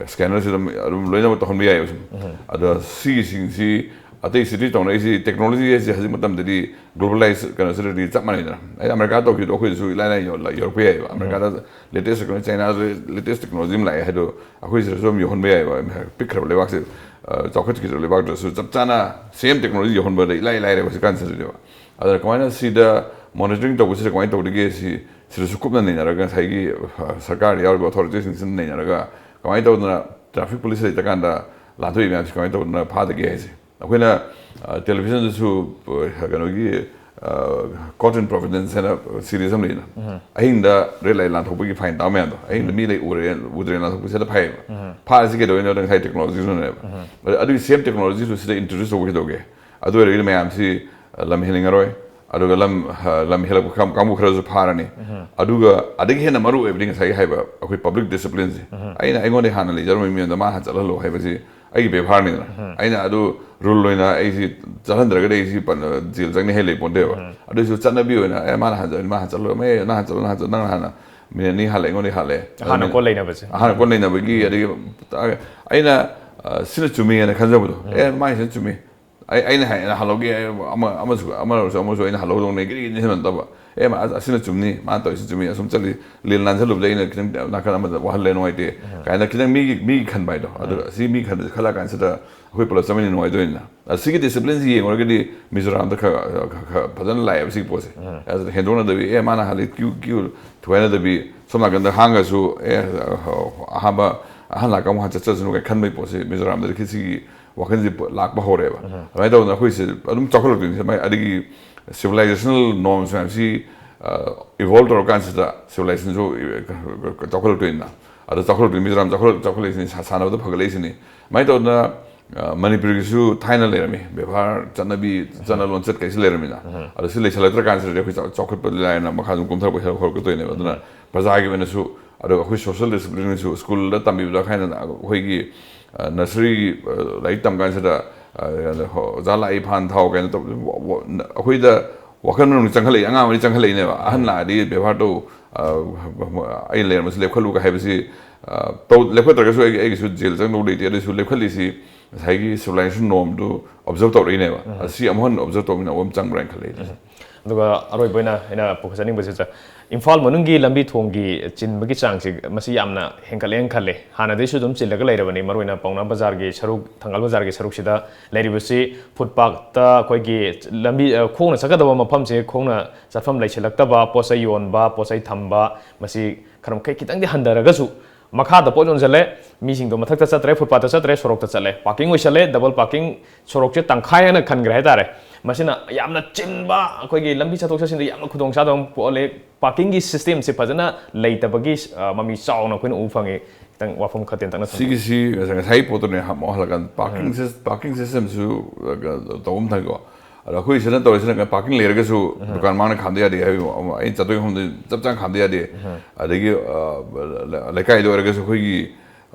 ꯁ꯭ꯀꯦꯅꯔꯁꯤ ꯑꯗꯨꯝ, ꯑꯗꯨꯝ ꯂꯣꯏꯅꯃꯛ ꯇꯧꯍꯟꯕ ꯌꯥꯏꯑꯕ ꯁꯨꯝ꯫ ꯑꯗꯣ ꯁꯤꯒꯤꯁꯤꯡꯁꯤ ꯑꯇꯩ ꯁꯤꯇꯤ ꯇꯧꯅꯔꯤꯁꯤ, ꯇꯦꯛꯅꯣꯂꯣꯖꯤ ꯍꯥꯏꯁꯤ ꯍꯧꯖꯤꯛ ꯃꯇꯝꯗꯗꯤ ꯒ꯭ꯂꯣꯕꯦꯂꯥꯏꯁ ꯀꯩꯅꯣꯁꯤꯗꯗꯤ ꯆꯞ ꯃꯥꯟꯅꯩꯗꯅ꯫ ꯑꯩꯅ ꯑꯃꯦꯔꯤꯀꯥ ꯇꯧꯈꯤꯕꯗꯣ ꯑꯩꯈꯣꯏꯗꯁꯨ ꯏꯂꯥꯏ ꯂꯥꯏꯅ ꯌꯧ-, ꯌꯧꯔꯛꯄ ꯌꯥꯏꯑꯕ꯫ ꯑꯃꯦꯔꯤꯀꯥꯗ ꯂꯦꯇꯦꯁ ꯇꯦꯛꯅꯣꯂꯣꯖꯤ, ꯆꯥꯏꯅꯥꯗ ꯂꯦꯇꯦꯁ ꯇꯦꯛꯅꯣꯂꯣꯖꯤ ꯑꯃ ꯂꯥꯛꯑꯦ ꯍꯥꯏꯗꯣ ꯑꯩꯈꯣꯏ ꯁꯤꯗꯁꯨ ꯑꯗꯨꯝ ꯌꯧꯍꯟꯕ ꯌꯥꯏꯑꯕ꯫ ꯄꯤꯛꯈ꯭ꯔꯕ ꯂꯩꯕꯥꯛꯁꯦ, ꯑ, ꯆꯥꯎꯈꯠꯈꯤꯗ꯭ꯔꯕ ꯂꯩꯕꯥꯛꯇꯁꯨ ꯆꯞ ꯆꯥꯅ ꯁꯦꯝ ꯇꯦꯛꯅꯣꯂꯣꯖꯤ ꯌꯧꯍꯟꯕꯗ ꯏꯂꯥꯏ ꯂꯥꯏꯔꯦꯕ ꯍꯧꯖꯤꯛꯀꯥꯟꯁꯤꯗꯗꯤꯕ꯫ ꯑꯗꯨꯅ ꯀꯃꯥꯏꯅ ꯁꯤꯗ ꯃꯣꯅꯤꯇꯔꯤꯡ ꯇꯧꯕꯁꯤꯗ ꯀꯃꯥꯏꯅ ꯇꯧꯗꯒꯦ ꯁꯤ, ꯁꯤꯗꯁꯨ ꯀꯨꯞꯅ ꯅꯩꯅꯔꯒ ꯉꯁꯥꯏꯒꯤ, ꯑ, ꯁꯔꯀꯥꯔꯗ ꯌꯥꯎꯔꯤꯕ ꯑꯣꯊꯣꯔꯤꯇꯤꯁꯤꯡꯁꯤꯅ ꯅꯩꯅꯔꯒ ꯀꯃꯥꯏꯅ ꯇꯧꯗꯅ ꯇ꯭ꯔꯥꯐꯤꯛ ꯄꯨꯂꯤꯁ ꯂꯩꯇ꯭ꯔꯀꯥꯟꯗ ꯂꯥꯟꯊꯣꯛꯏ ꯃꯌꯥꯝꯁꯤ ꯀꯃꯥꯏꯅ ꯇꯧꯗꯅ ꯐꯥꯗꯒꯦ ꯍꯥꯏꯁꯦ꯫ ꯑꯩꯈꯣꯏꯅ, ꯑ, ꯇꯦꯂꯤꯚꯤꯖꯟꯗꯁꯨ, ꯑ, ꯀꯩꯅꯣꯒꯤ, ꯑ, Caught in Providence ꯍꯥꯏꯅ ꯁꯤꯔꯤꯁ ꯑꯃ ꯂꯩꯅ꯫ ꯑꯍꯤꯡꯗ ꯔꯦꯠ ꯂꯥꯏꯠ ꯂꯥꯟꯊꯣꯛꯄꯒꯤ ꯐꯥꯏꯟ ꯇꯥꯕ ꯃꯌꯥꯝꯗꯣ, ꯑꯍꯤꯡꯗ ꯃꯤ ꯂꯩ ꯎꯔꯦ, ꯎꯗ꯭ꯔꯦꯅ ꯂꯥꯟꯊꯣꯛꯄꯁꯤꯗ ꯐꯥꯏꯌꯦꯕ꯫ ꯐꯥꯔꯤꯁꯤ ꯀꯩꯗꯧꯔꯤꯅꯣ ꯉꯁꯥꯏ ꯇꯦꯛꯅꯣꯂꯣꯖꯤꯗꯨꯅꯦꯕ꯫ ꯑꯗꯨ, ꯑꯗꯨꯒꯤ ꯁꯦꯝ ꯇꯦꯛꯅꯣꯂꯣꯖꯤꯗꯨ ꯁꯤꯗ ꯏꯟꯇ꯭ꯔꯣꯗ꯭ꯌꯨꯁ ꯇꯧꯕ ꯀꯩꯗꯧꯒꯦ? ꯑꯗꯨ ꯑꯣꯏꯔꯒꯗꯤ ꯃꯌꯥꯝꯁꯤ, ꯑ, ꯂꯝ ꯍꯦꯟꯅꯤꯡꯉꯔꯣꯏ꯫ ꯑꯗꯨꯒ ꯂꯝ, ꯑ, ꯂꯝ ꯍꯦꯜꯂꯛꯄ ꯀꯥꯡ-, ꯀꯥꯡꯕꯨ ꯈꯔꯁꯨ ꯐꯥꯔꯅꯤ꯫ ꯑꯗꯨꯒ ꯑꯗꯒꯤ ꯍꯦꯟꯅ ꯃꯔꯨ ꯑꯣꯏꯕꯗꯤ ꯉꯁꯥꯏꯒꯤ ꯍꯥꯏꯕ ꯑꯩꯈꯣꯏ ꯄꯕ꯭ꯂꯤꯛ ꯗꯤꯁꯤꯄ꯭ꯂꯤꯟꯁꯦ꯫ ꯑꯩꯅ ꯑꯩꯉꯣꯟꯗ ꯍꯥꯟꯅ ꯂꯩꯖꯔꯝꯕ ꯃꯤ ꯑꯃꯗ ꯃꯥ ꯍꯥꯟꯅ ꯆꯠꯍꯜꯂꯣ ꯍꯥꯏꯕꯁꯤ ꯑꯩꯒꯤ ꯕꯦꯕꯥꯔꯅꯤꯗꯅ꯫ ꯑꯩꯅ ꯑꯗꯨ ꯔꯨꯜ ꯑꯣꯏꯅ ꯑꯩꯁꯤ ꯆꯠꯍꯟꯗ꯭ꯔꯒꯗꯤ ꯑꯩꯁꯤ ꯖꯦꯜ ꯆꯪꯅꯤ ꯍꯥꯏ ꯂꯩ ꯄꯣꯟꯇꯦꯕ꯫ ꯑꯗꯨꯏꯁꯨ ꯆꯠꯅꯕꯤ ꯑꯣꯏꯅ, "ꯑꯦ, ꯃꯥꯅ ꯍꯥꯟꯅ ꯆꯠꯂꯣ, ꯃꯥ ꯍꯥꯟꯅ ꯆꯠꯂꯣ, ꯅꯪ ꯍꯥꯟꯅ ꯆꯠꯂꯣ, ꯅꯪ ꯍꯥꯟꯅ ꯆꯠꯂꯣ, ꯅꯪ ꯍꯥꯟꯅ ꯃꯤꯅꯤꯠ ꯑꯅꯤ ꯍꯥꯜꯂꯦ, ꯑꯩꯉꯣꯟꯗ ꯍꯥꯜꯂꯦ." ꯑꯍꯥꯟꯅ ꯀꯣꯟ ꯂꯩꯅꯕꯁꯦ꯫ ꯑꯍꯥꯟꯅ ꯀꯣꯟ ꯂꯩꯅꯕꯒꯤ, ꯑꯗꯒꯤ ꯑꯩꯅ, ꯑ, ꯁꯤꯅ ꯆꯨꯝꯃꯤ ꯍꯥꯏꯅ ꯈꯟꯖꯕꯗꯣ, "ꯑꯦ, ꯃꯥꯏꯁꯤꯅ ꯆꯨꯝꯃꯤ, ꯑꯩ, ꯑꯩꯅ ꯍꯥꯏ-, ꯑꯩꯅ ꯍꯥꯜꯍꯧꯒꯦ, ꯑꯃ, ꯑꯃꯁꯨ, ꯑꯃꯁꯨ, ꯑꯃꯁꯨ ꯑꯩꯅ ꯍꯥꯜꯍꯧꯗꯧꯅꯦ", ꯒꯤꯔꯤ ꯒꯤꯔꯤ ꯅꯠꯇꯕ, "ꯑꯦ, ꯃꯥ, ꯑꯁꯤꯅ ꯆꯨꯝꯅꯤ, ꯃꯥꯅ ꯇꯧꯔꯤꯁꯤ ꯆꯨꯝꯃꯤ, ꯑꯁꯨꯝ ꯆꯠꯂꯤ, ꯂꯦꯟ ꯂꯥꯟꯁꯤꯜꯂꯨꯕꯗ ꯑꯩꯅ ꯈꯤꯇꯪ ꯅꯥꯀꯟ ꯑꯃꯗ ꯋꯥꯍꯜꯂꯦ, ꯅꯨꯡꯉꯥꯏꯇꯦ" ꯀꯥꯏꯅ ꯈꯤꯇꯪ ꯃꯤꯒꯤ, ꯃꯤꯒꯤ ꯈꯟꯕ ꯍꯥꯏꯗꯣ, ꯑꯗꯨ ꯁꯤ ꯃꯤ ꯈꯟꯕꯁꯦ ꯈꯜꯂ ꯀꯥꯟꯁꯤꯗ ꯑꯩꯈꯣꯏ ꯄꯨꯂꯞ ꯆꯠꯃꯤꯟꯅ ꯅꯨꯡꯉꯥꯏꯗꯣꯏꯅꯤꯅ꯫ ꯑ, ꯁꯤꯒꯤ ꯗꯤꯁꯤꯄ꯭ꯂꯤꯟꯁꯤ ꯌꯦꯡꯉꯨꯔꯒꯗꯤ ꯃꯤꯖꯣꯔꯥꯝꯗ ꯈꯔ, ꯈꯔ, ꯈꯔ ꯐꯖꯅ ꯂꯥꯛꯑꯦꯕ ꯁꯤꯒꯤ ꯄꯣꯠꯁꯦ꯫ ꯑꯗꯨꯅ ꯍꯦꯟꯗꯣꯛꯅꯗꯕꯤ, "ꯑꯦ, ꯃꯥꯅ ꯍꯥꯜꯂꯤ, ꯀ꯭ꯌꯨ, ꯀ꯭ꯌꯨ" ꯊꯨꯒꯥꯏꯅꯗꯕꯤ, ꯁꯣꯝ ꯅꯥꯀꯟꯗ ꯍꯥꯡꯉꯁꯨ, "ꯑꯦ, ꯑꯍꯥꯟꯕ, ꯑꯍꯟ ꯂꯥꯛꯀ ꯑꯃꯨꯛ ꯍꯥꯟꯅ ꯆꯠꯆꯁꯅꯨ" ꯀꯥꯏꯅ ꯈꯟꯕꯒꯤ ꯄꯣꯠꯁꯤ ꯃꯤꯖꯣꯔꯥꯝꯗꯗꯤ ꯁꯤꯒꯤ ꯋꯥꯈꯜꯁꯦ ꯂꯥꯛꯄ ꯍꯧꯔꯦꯕ꯫ ꯑꯗꯨꯃꯥꯏꯅ ꯇꯧꯗꯅ ꯑꯩꯈꯣꯏꯁꯦ ꯑꯗꯨꯝ ꯆꯥꯎꯈꯠꯂꯛꯇꯣꯏꯅꯤ꯫ ꯁꯨꯃꯥꯏꯅ ꯑꯗꯒꯤ ꯁꯤꯚꯤꯂꯥꯏꯖꯦꯁꯅꯦꯜ ꯅꯣꯔꯝꯁ ꯃꯌꯥꯝꯁꯤ ꯏꯚꯣꯜꯕ ꯇꯧꯔꯀꯥꯟꯁꯤꯗ ꯁꯤꯚꯤꯂꯥꯏꯖꯦꯁꯟꯁꯨ ꯆꯥꯎꯈꯠꯂꯛꯇꯣꯏꯅꯤꯅ꯫ ꯑꯗꯣ ꯆꯥꯎꯈꯠꯂꯛꯇꯣꯏꯅꯤ, ꯃꯤꯖꯣꯔꯥꯝ ꯆꯥꯎꯈꯠꯂꯛ-, ꯆꯥꯎꯈꯠꯂꯛꯏꯁꯤꯅꯤ, ꯁꯥ-, ꯁꯥꯟꯅꯕꯗ ꯐꯒꯠꯂꯛꯏꯁꯤꯅꯤ꯫ ꯑꯗꯨꯃꯥꯏꯅ ꯇꯧꯗꯅ, ꯑ, ꯃꯅꯤꯄꯨꯔꯒꯤꯁꯨ ꯊꯥꯏꯅ ꯂꯩꯔꯝꯃꯤ, ꯕꯦꯕꯥꯔ, ꯆꯠꯅꯕꯤ, ꯆꯠꯅ ꯂꯣꯟꯆꯠ ꯀꯩꯁꯤ ꯂꯩꯔꯝꯃꯤꯅ꯫ ꯑꯗꯣ ꯁꯤ ꯂꯩꯁꯜꯂꯛꯇ꯭ꯔꯀꯥꯟꯁꯤꯗꯗꯤ ꯑꯩꯈꯣꯏ ꯆꯥꯎ-, ꯆꯥꯎꯈꯠꯄ ꯂꯥꯏꯅ ꯃꯈꯥ ꯑꯗꯨꯝ ꯀꯨꯝꯊꯔꯛꯄ ꯍꯧꯔꯛꯀꯗꯣꯏꯅꯦꯕ꯫ ꯑꯗꯨꯅ ꯄ꯭ꯔꯖꯥꯒꯤ ꯑꯣꯏꯅꯁꯨ, ꯑꯗꯨꯒ ꯑꯩꯈꯣꯏ ꯁꯣꯁꯤꯌꯦꯜ ꯗꯤꯁꯤꯄ꯭ꯂꯤꯟꯁꯨ ꯁ꯭ꯀꯨꯜꯗ ꯇꯝꯕꯤꯕꯗ ꯊꯥꯏꯅ ꯑꯩꯈꯣꯏꯒꯤ, ꯑ, ꯅꯔꯁꯔꯤ, ꯑ, ꯂꯥꯏꯔꯤꯛ ꯇꯝ ꯀꯥꯟꯁꯤꯗ, ꯑ, ꯑꯣꯖꯥ ꯂꯥꯛꯏ ꯐꯥꯟ ꯊꯥꯎ ꯀꯥꯏꯅ ꯇꯧꯕ, ꯋ-, ꯋ-, ꯑꯩꯈꯣꯏꯗ ꯋꯥꯈꯜ ꯃꯅꯨꯡꯗ ꯆꯪꯈꯠꯂꯛꯏ, ꯑꯉꯥꯡ ꯑꯃꯗꯤ ꯆꯪꯈꯠꯂꯛꯏꯅꯦꯕ꯫ "ꯑꯍꯟ ꯂꯥꯛꯑꯗꯤ ꯕꯦꯕꯥꯔ ꯇꯧ, ꯑ, ꯑꯩ ꯂꯩꯔꯝꯕꯁꯨ ꯂꯦꯞꯈꯠꯂꯨꯒ" ꯍꯥꯏꯕꯁꯤ, ꯑ, ꯇꯧ-, ꯂꯦꯞꯈꯠꯇ꯭ꯔꯒꯁꯨ ꯑꯩ, ꯑꯩꯒꯤꯁꯨ ꯖꯦꯜ ꯆꯪꯗꯧ ꯂꯩꯇꯦ꯫ ꯑꯗꯨꯁꯨ ꯂꯦꯞꯈꯠꯂꯤꯁꯤ ꯉꯁꯥꯏꯒꯤ ꯁꯤꯚꯤꯂꯥꯏꯖꯦꯁꯟ ꯅꯣꯔꯝꯗꯨ ꯑꯣꯕꯖꯔꯞ ꯇꯧꯔꯛꯏꯅꯦꯕ꯫ ꯑꯁꯤ ꯑꯃꯨꯛ ꯍꯟꯅ ꯑꯣꯕꯖꯔꯞ ꯇꯧꯃꯤꯟꯅꯕ ꯑꯃ ꯆꯪꯕ꯭ꯔꯥ ꯍꯥꯏꯅ ꯈꯜꯂꯤ ꯑꯩꯗꯤ꯫ ꯑꯗꯨꯒ ꯑꯔꯣꯏꯕ ꯑꯣꯏꯅ ꯑꯩꯅ ꯄꯨꯈꯠꯆꯅꯤꯡꯕꯁꯤ, ꯁꯥꯔ, ꯏꯝꯐꯥꯜ ꯃꯅꯨꯡꯒꯤ ꯂꯝꯕꯤ ꯊꯣꯡꯒꯤ ꯆꯤꯟꯕꯒꯤ ꯆꯥꯡꯁꯤ ꯃꯁꯤ ꯌꯥꯝꯅ ꯍꯦꯟꯒꯠꯂꯦꯅ ꯈꯜꯂꯦ꯫ ꯍꯥꯟꯅꯗꯩꯁꯨ ꯑꯗꯨꯝ ꯆꯤꯜꯂꯒ ꯂꯩꯔꯕꯅꯤ, ꯃꯔꯨꯑꯣꯏꯅ ꯄꯥꯎꯅꯥ ꯕꯖꯥꯔꯒꯤ ꯁꯔꯨꯛ, ꯊꯪꯒꯥꯜ ꯕꯖꯥꯔꯒꯤ ꯁꯔꯨꯛꯁꯤꯗ ꯂꯩꯔꯤꯕꯁꯤ ꯐꯨꯠꯄꯥꯠꯇ ꯑꯩꯈꯣꯏꯒꯤ ꯂꯝꯕꯤ, ꯑ, ꯈꯣꯡꯅ ꯆꯠꯀꯗꯕ ꯃꯐꯝꯁꯦ ꯈꯣꯡꯅ ꯆꯠꯐꯝ ꯂꯩꯁꯤꯜꯂꯛꯇꯕ, ꯄꯣꯠ ꯆꯩ ꯌꯣꯟꯕ, ꯄꯣꯠ ꯆꯩ ꯊꯝꯕ, ꯃꯁꯤ ꯈꯔ ꯃꯈꯩ ꯈꯤꯇꯪꯗꯤ ꯍꯟꯊꯔꯒꯁꯨ ꯃꯈꯥꯗ ꯄꯣꯠ ꯌꯣꯟꯁꯤꯜꯂꯦ, ꯃꯤꯁꯤꯡꯗꯣ ꯃꯊꯛꯇ ꯆꯠꯇ꯭ꯔꯦ, ꯐꯨꯠꯄꯥꯠꯇ ꯆꯠꯇ꯭ꯔꯦ, ꯁꯣꯔꯣꯛꯇ ꯆꯠꯂꯦ, ꯄꯥꯔꯀꯤꯡ ꯑꯣꯏꯁꯜꯂꯦ, ꯗꯕꯜ ꯄꯥꯔꯀꯤꯡ, ꯁꯣꯔꯣꯛꯁꯦ ꯇꯪꯈꯥꯏ ꯍꯥꯏꯅ ꯈꯟꯈ꯭ꯔꯦ ꯍꯥꯏꯇꯥꯔꯦ꯫ ꯃꯁꯤꯅ ꯌꯥꯝꯅ ꯆꯤꯟꯕ, ꯑꯩꯈꯣꯏꯒꯤ ꯂꯝꯕꯤ ꯆꯠꯊꯣꯛ ꯆꯠꯁꯤꯟꯗ ꯌꯥꯝꯅ ꯈꯨꯗꯣꯡꯆꯥꯗꯕ ꯑꯃ ꯄꯣꯛꯍꯜꯂꯦ꯫ ꯄꯥꯔꯀꯤꯡꯒꯤ ꯁꯤꯁꯇꯦꯝꯁꯦ ꯐꯖꯅ ꯂꯩꯇꯕꯒꯤ, ꯑ, ꯃꯃꯤ ꯆꯥꯎꯅ ꯑꯩꯈꯣꯏꯅ ꯎꯕ ꯐꯪꯉꯤ꯫ ꯈꯤꯇꯪ ꯋꯥꯐꯝ ꯈꯔ ꯇꯦꯟꯇꯛꯅ ꯊꯝꯕꯤꯌꯨ꯫ ꯁꯤꯒꯤꯁꯤ ꯉꯁꯥꯏ, ꯉꯁꯥꯏꯒꯤ ꯄꯣꯠꯇꯨꯅꯦ, ꯑꯃꯨꯛ ꯍꯜꯂꯛꯀꯥꯟꯗ ꯄꯥꯔꯀꯤꯡ ꯁꯤꯁ-, ꯄꯥꯔꯀꯤꯡ ꯁꯤꯁꯇꯦꯝꯁꯨ, ꯑ, ꯇꯧꯕ ꯑꯃ ꯊꯝꯒꯦꯀꯣ꯫ ꯑꯗꯣ ꯑꯩꯈꯣꯏ ꯁꯤꯗ ꯇꯧꯔꯤꯁꯤꯅ ꯄꯥꯔꯀꯤꯡ ꯂꯩꯔꯒꯁꯨ ꯗꯨꯀꯥꯟ ꯃꯥꯡꯗ ꯈꯥꯝꯗ ꯌꯥꯗꯦ ꯍꯥꯏꯕꯒꯤ ꯑꯃ, ꯑꯩꯅ ꯆꯠꯇꯣꯏ ꯃꯐꯝꯗ ꯆꯞ ꯆꯥꯅ ꯈꯥꯝꯗ ꯌꯥꯗꯦ꯫ ꯑꯗꯒꯤ, ꯑ, ꯂꯩꯀꯥꯏꯗ ꯑꯣꯏꯔꯒꯁꯨ ꯑꯩꯈꯣꯏꯒꯤ,